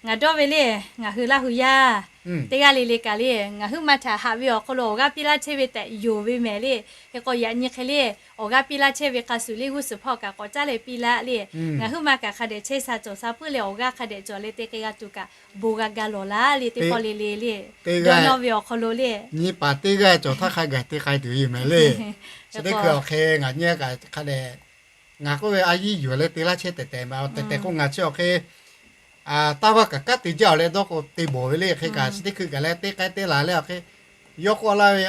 ngaˬ dawˇ ve le, ngaˬ hui Laˇ huˍ yaˇ teˇ g'aˇ le le kaꞈ le ngaˬ huiˉ ma htaꞈ haꞈ ve awˬ hk'aw lo awˬ g'aˇ piˇ laˇ chehˇ ve tehꞈ yonˍ ve mehˍ le. Hk'e k'o yaꞈ nyi hk'e le awˬ g'aˇ piˇ laˇ chehˇ ve hk'a shuˍ le g'uˇ suhˍ hpawˇ kaꞈ k'awꞈ caˉ leh piˇ laˇ le. Ngaˬ huiˉ ma kaꞈ hk'a dehꞈ chehˇ sha cawˬ sha puiˉ leh awˬ g'aˇ hk'a dehꞈ cawˬ leh te k'ai g'a tuˬ kaꞈ bon g'a ga lawˬ laˇ le teˇ pawˆ le le le. Dawˇ nawˇ ve awˬ hk'aw lo le nyi paˍ teˇ g'aˇ cawˬ htaˇ hk'a gaˬ te k'ai tuˬ ve yoˬ mehˍ le. Chi teˇ hkui awˬ hk'e ngaˬ nyi kaꞈ hk'a dehꞈ ngaˬ k'oˆ ve a yiˇ yuˬ leh te laˇ chehˇ tehꞈ tehꞈ mehˍ tehꞈ tehꞈ k'o ngaˬ chi awˬ hk'e taˇ vaˇ kaꞈ kanˉ te jaˇ awˬ leh dawˇ k'o te bawˬ ve le. Hk'e kaꞈ chi teˇ hkui gaˬ leh te k'ai te laˬ leh awˬ hk'e yawˇ k'awꞈ laˇ ve,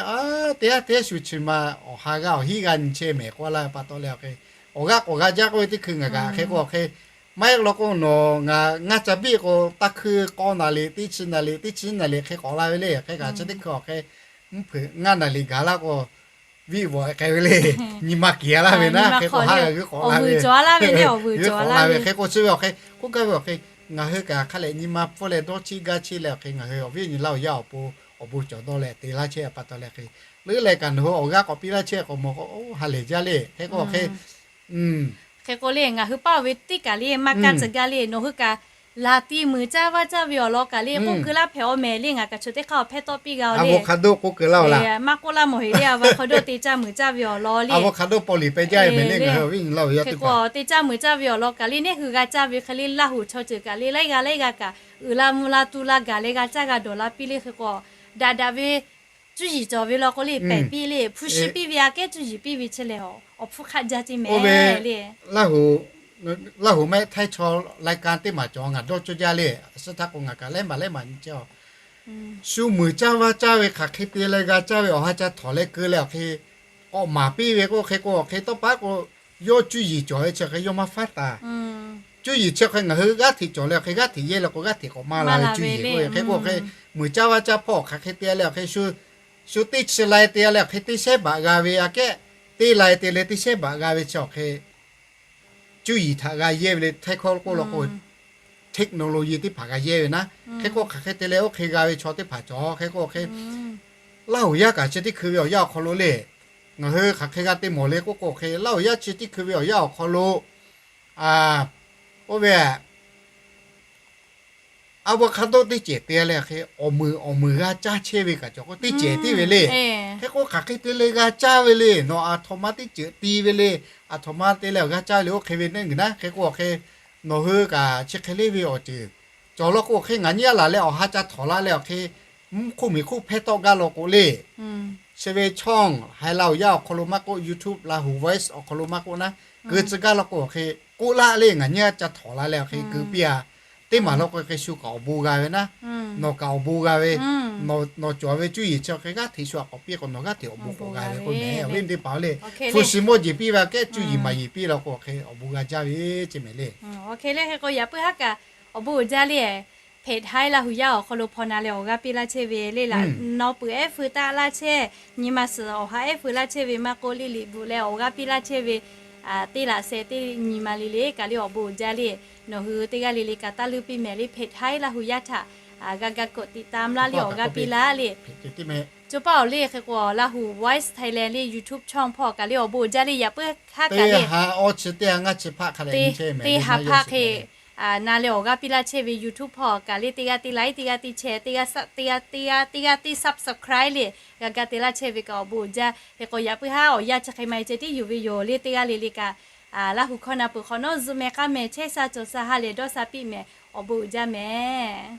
teˇ g'aˇ teˇ g'aˇ shu chi ma awˬ ha g'aˇ awˬ hiˉ g'aˇ nyi chehˇ mehˍ k'oˆ laˇ ve pa taw leh awˬ hk'e awˬ g'aˇ k'awꞈ g'a jaˇ k'oˆ ve teˇ hkui ngaˬ kaꞈ hk'e k'o awˬ hk'e maˇ heˆ law k'o nawˬ ngaˬ ngaˇ ca biˆ k'o taˇ hkui k'awˇ naˍ liꞈ teˇ chi naˍ liꞈ teˇ chi naˍ liꞈ hk'e k'awꞈ la ve le. Hk'e kaꞈ chi teˇ hkui awˬ hk'e mvuhˇ hpeuꞈ ngaˇ naˍ liꞈ gaˬ laˇ k'o viˆ vawꞈ k'ai ve le. Nyi ma kiˬ a laˇ ve naˉ hk'e k'awꞈ ha g'a g'uiˇ k'awꞈ la ve, g'uiˇ k'awꞈ la ve hk'e k'o chi ve awˬ hk'e k'oˆ gaˇ ve awˬ hk'e ngaˬ hui kaꞈ hk'a lehꞈ nyi ma pfuhˇ leh dawˇ cheˇ gaˇ cheˇ leh awˬ hk'e ngaˬ hui awˬ viˉ awˬ nyi Laˇ huˍ yaˇ awˬ pon awˬ bon cawˬ dawˇ leh te laˇ chehˇ pa taw leh hk'e leuˉ leh kaꞈ nawˬ hui awˬ g'aˇ k'awꞈ piˇ laˇ chehˇ k'awꞈ mawˬ k'o ha lehˬ jaˇ le. Hk'e k'o awˬ hk'e hk'e k'o le ngaˬ hui paˇ ve teˇ kaˬ le maˇ kaˇ tcuh gaˇ le nawˬ hui kaꞈ Laˬ ti muiˬ caˇ vaˇ caˇ ve awˬ lawn kaꞈ le k'oˆ keu laˇ hpehꞈ-aw mehˍ le. Ngaˬ kaꞈ chaw teˇ hk'aˇ awˬ hpehˇ tawˆ piˇ g'a-o le. Avocado k'oˆ keu laˇ-o laˇ. Maˇ k'oˆ laˇ mawˬ heˍ le, avocado te caˇ muiˬ caˇ ve awˬ lawn le. Avocado paw liˍ peh jaˇ ve mehˍ le, ngaˬ hui awˬ viˉ nyi laˇ-oˬ yaˇ teˇ hpaˍ. Te caˇ muiˬ caˇ ve awˬ lawn kaꞈ le, neˇ hui g'a caˇ ve hk'e le, Laˇ huˍ chaw ceuˬ kaꞈ le, laiˉ g'aˇ laiˉ g'aˇ kaꞈ uiˍ la mvuh la tu la gaˬ leh g'a caˇ g'a dawˬ la piˇ le. Hk'e k'o, daꞈ daꞈ ve cuˇ yiˍ cawˬ ve law k'o le, pehˬ piˇ le, hpu shi piˇ ve aꞈ kehˉ cuˇ yiˍ piˇ ve chi lehˬ, awˬ hpfuhˇ hk'aˆ jaˇ ce mehˍ le. Laˇ huˍ maˇ htaiˇ chaw lai ka teˇ maˬ cawˬ, ngaˬ dawˇ cawˇ jaˇ le. Suh htaˇ k'o ngaˬ kaꞈ laiˉ maˬ laiˉ maˬ nyi chehˇ-aw. Shu muiˬ caˇ vaˇ caˇ ve hk'aˬ hk'e te leh g'a caˇ ve awˬ ha ca htawnˍ leh keu leh awˬ hk'e k'awꞈ maˍ piˇ ve k'oˆ hk'e k'o, awˬ hk'e tawˇ paˉ k'o, yawˇ cuˇ yiˍ cawˬ ve chi hk'e yawˇ maˇ faˉ taˍ. Cuˇ yiˍ chi hk'e ngaˬ hui g'aˇ hteꞈ cawˬ leh awˬ hk'e g'aˇ hteꞈ yehˇ leh k'o g'aˇ hteꞈ k'awꞈ maˇ la ve cuˇ yiˍ k'oˆ ve hk'e k'o, awˬ hk'e muiˬ caˇ vaˇ caˇ hpawˇ awˬ hk'aˬ hk'e te leh awˬ hk'e shu teˇ chi lai te leh awˬ hk'e teˇ shehˉ baꞈ g'a ve aꞈ kehˉ, teˇ lai te leh teˇ shehˉ baꞈ g'a ve chi awˬ hk'e cuˇ yiˍ htaꞈ g'a yehˇ ve le. Htaiˇ hkawˇ k'oˆ law k'o, technology teˇ hpaˍ g'a yehˇ ve naˉ. Hk'e k'o hk'aˬ hk'e te leh oˇ hk'e g'a ve chaw teˇ hpaˍ cawˬ. Hk'e k'o hk'e Laˇ huˍ yaˇ kaꞈ chi teˇ hkui ve awˬ yanˇ awˬ hk'aw lo le, ngaˬ hui hk'aˬ hk'e g'a te mawˬ le k'oˆ k'o, awˬ hk'e Laˇ huˍ yaˇ chi teˇ hkui ve awˬ yanˇ awˬ hk'aw lo, oˇ ve avocado teˇ cehˬ te leh hk'e awˬ muiˬ awˬ muiˬ g'a caˇ chehˇ ve kaꞈ cawˬ k'o, teˇ cehˬ tiˉ ve le. Hk'e k'o hk'aˬ hk'e te leh g'a caˇ ve le. Nawˬ aˬ htoꞈ ma teˇ ceuˬ ti ve le, aˬ htoꞈ ma te leh awˬ g'a caˇ ve le, oˇ hk'e ve neˇ g'uiˬ naˉ. Hk'e k'o awˬ hk'e nawˬ hui kaꞈ chi hk'e le ve awˬ ceuˬ cawˬ law k'o, awˬ hk'e ngaˬ nyi a laˬ leh awˬ ha ca htawnˍ la leh awˬ hk'e mvuhˇ hk'oˆ miˬ hk'oˆ hpehˇ tawˆ gaˇ law k'o le, chi ve chawˇ haiˬ Laˇ huˍ yaˇ awˬ hk'aw lo maˇ k'oˆ, YouTube Laˇ huˍ Voice awˬ hk'aw lo maˇ k'oˆ naˉ, keu tcuh gaˇ law k'o, awˬ hk'e k'oˆ laˇ le. Ngaˬ nyi a ca htawnˍ la leh awˬ hk'e keu piˇ-a. Teˇ maˬ law k'o, hk'e shu kaꞈ awˬ bon g'a ve naˉ, nawˬ kaꞈ awˬ bon g'a ve, nawˬ cawˬ ve cuˇ yiˍ chi awˬ hk'e g'aˇ hteꞈ shu aꞈ k'awꞈ piˇ k'o, nawˬ g'aˇ hteꞈ awˬ bon k'awꞈ g'a ve k'oˆ mehˍ. Awˬ viˉ teˇ hpaˍ le, hpu shi mawˇ jeˬ piˇ ve aꞈ kehˉ cuˇ yiˍ maˍ yeˬ piˇ law k'o, awˬ hk'e awˬ bon g'a jaˇ ve ceˇ mehˍ le. Awˬ hk'e le, hk'e k'o yaꞈ puiˉ haˉ kaꞈ awˬ bon uiˍ jaˇ le. Hpehꞈ haiˉ Laˇ huˍ yaˇ awˬ hk'aw lo hpaw na leh awˬ g'aˇ piˇ laˇ chehˇ ve le laꞈ, nawˬ peuˬ ehˉ feu taˆ laˇ chehˇ, nyi ma suhˍ awˬ ha ehˉ feu laˇ chehˇ ve maˇ k'oˆ, liˇ liꞈ bvuhꞈ leh awˬ g'aˇ piˇ laˇ chehˇ ve teˇ laꞈ sheh teˇ nyi ma le le kaꞈ le awˬ bon uiˍ jaˇ le. Nawˬ hui teˇ g'aˇ le le kaꞈ taˇ leuˇ piˇ mehˍ le, Hpehꞈ haiˉ Laˇ huˍ yaˇ htaꞈ g'a ga k'awꞈ tiꞈ ta mlaˇ le awˬ g'aˇ piˇ laˇ le. Co paˉ awˬ le hk'e k'o, Laˇ huˍ Voice Thailand le YouTube channel hpawˇ kaꞈ le awˬ bon uiˍ jaˇ le. Yaꞈ puiˉ haˉ kaꞈ le, teˇ ha hpaˇ hk'e na leh awˬ g'aˇ piˇ laˇ chehˇ ve YouTube hpawˇ kaꞈ le, teˇ g'aˇ teˇ like, teˇ g'aˇ teˇ share, teˇ g'aˇ teˇ g'aˇ teˇ subscribe le g'a ga te laˇ chehˇ ve kaꞈ awˬ bon uiˍ jaˇ. Hk'e k'o yaꞈ puiˉ haˉ awˬ yanˇ chi hk'e ma e ceh tiˉ yuˬ ve yoˬ le. Teˇ g'aˇ le le kaꞈ Laˇ huˍ hkawˇ na peuˬ hk'awꞈ nawˉ zuhꞈ mehˍ k'aˇ mehˍ chehˇ sha cawˬ sha ha lehˬ dawˇ sha piˇ mehˍ. Awˬ bon uiˍ jaˇ mehˍ.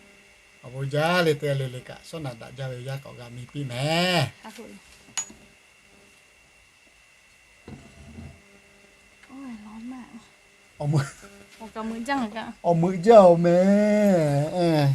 Awˬ bon uiˍ jaˇ le. Teˇ g'aˇ le le kaꞈ shawˉ naꞈ daꞈ jaˇ ve awˬ yanˇ k'awꞈ g'a mi piˇ mehˍ. Awˬ meuꞈ jaˇ-oˬ mehˍ.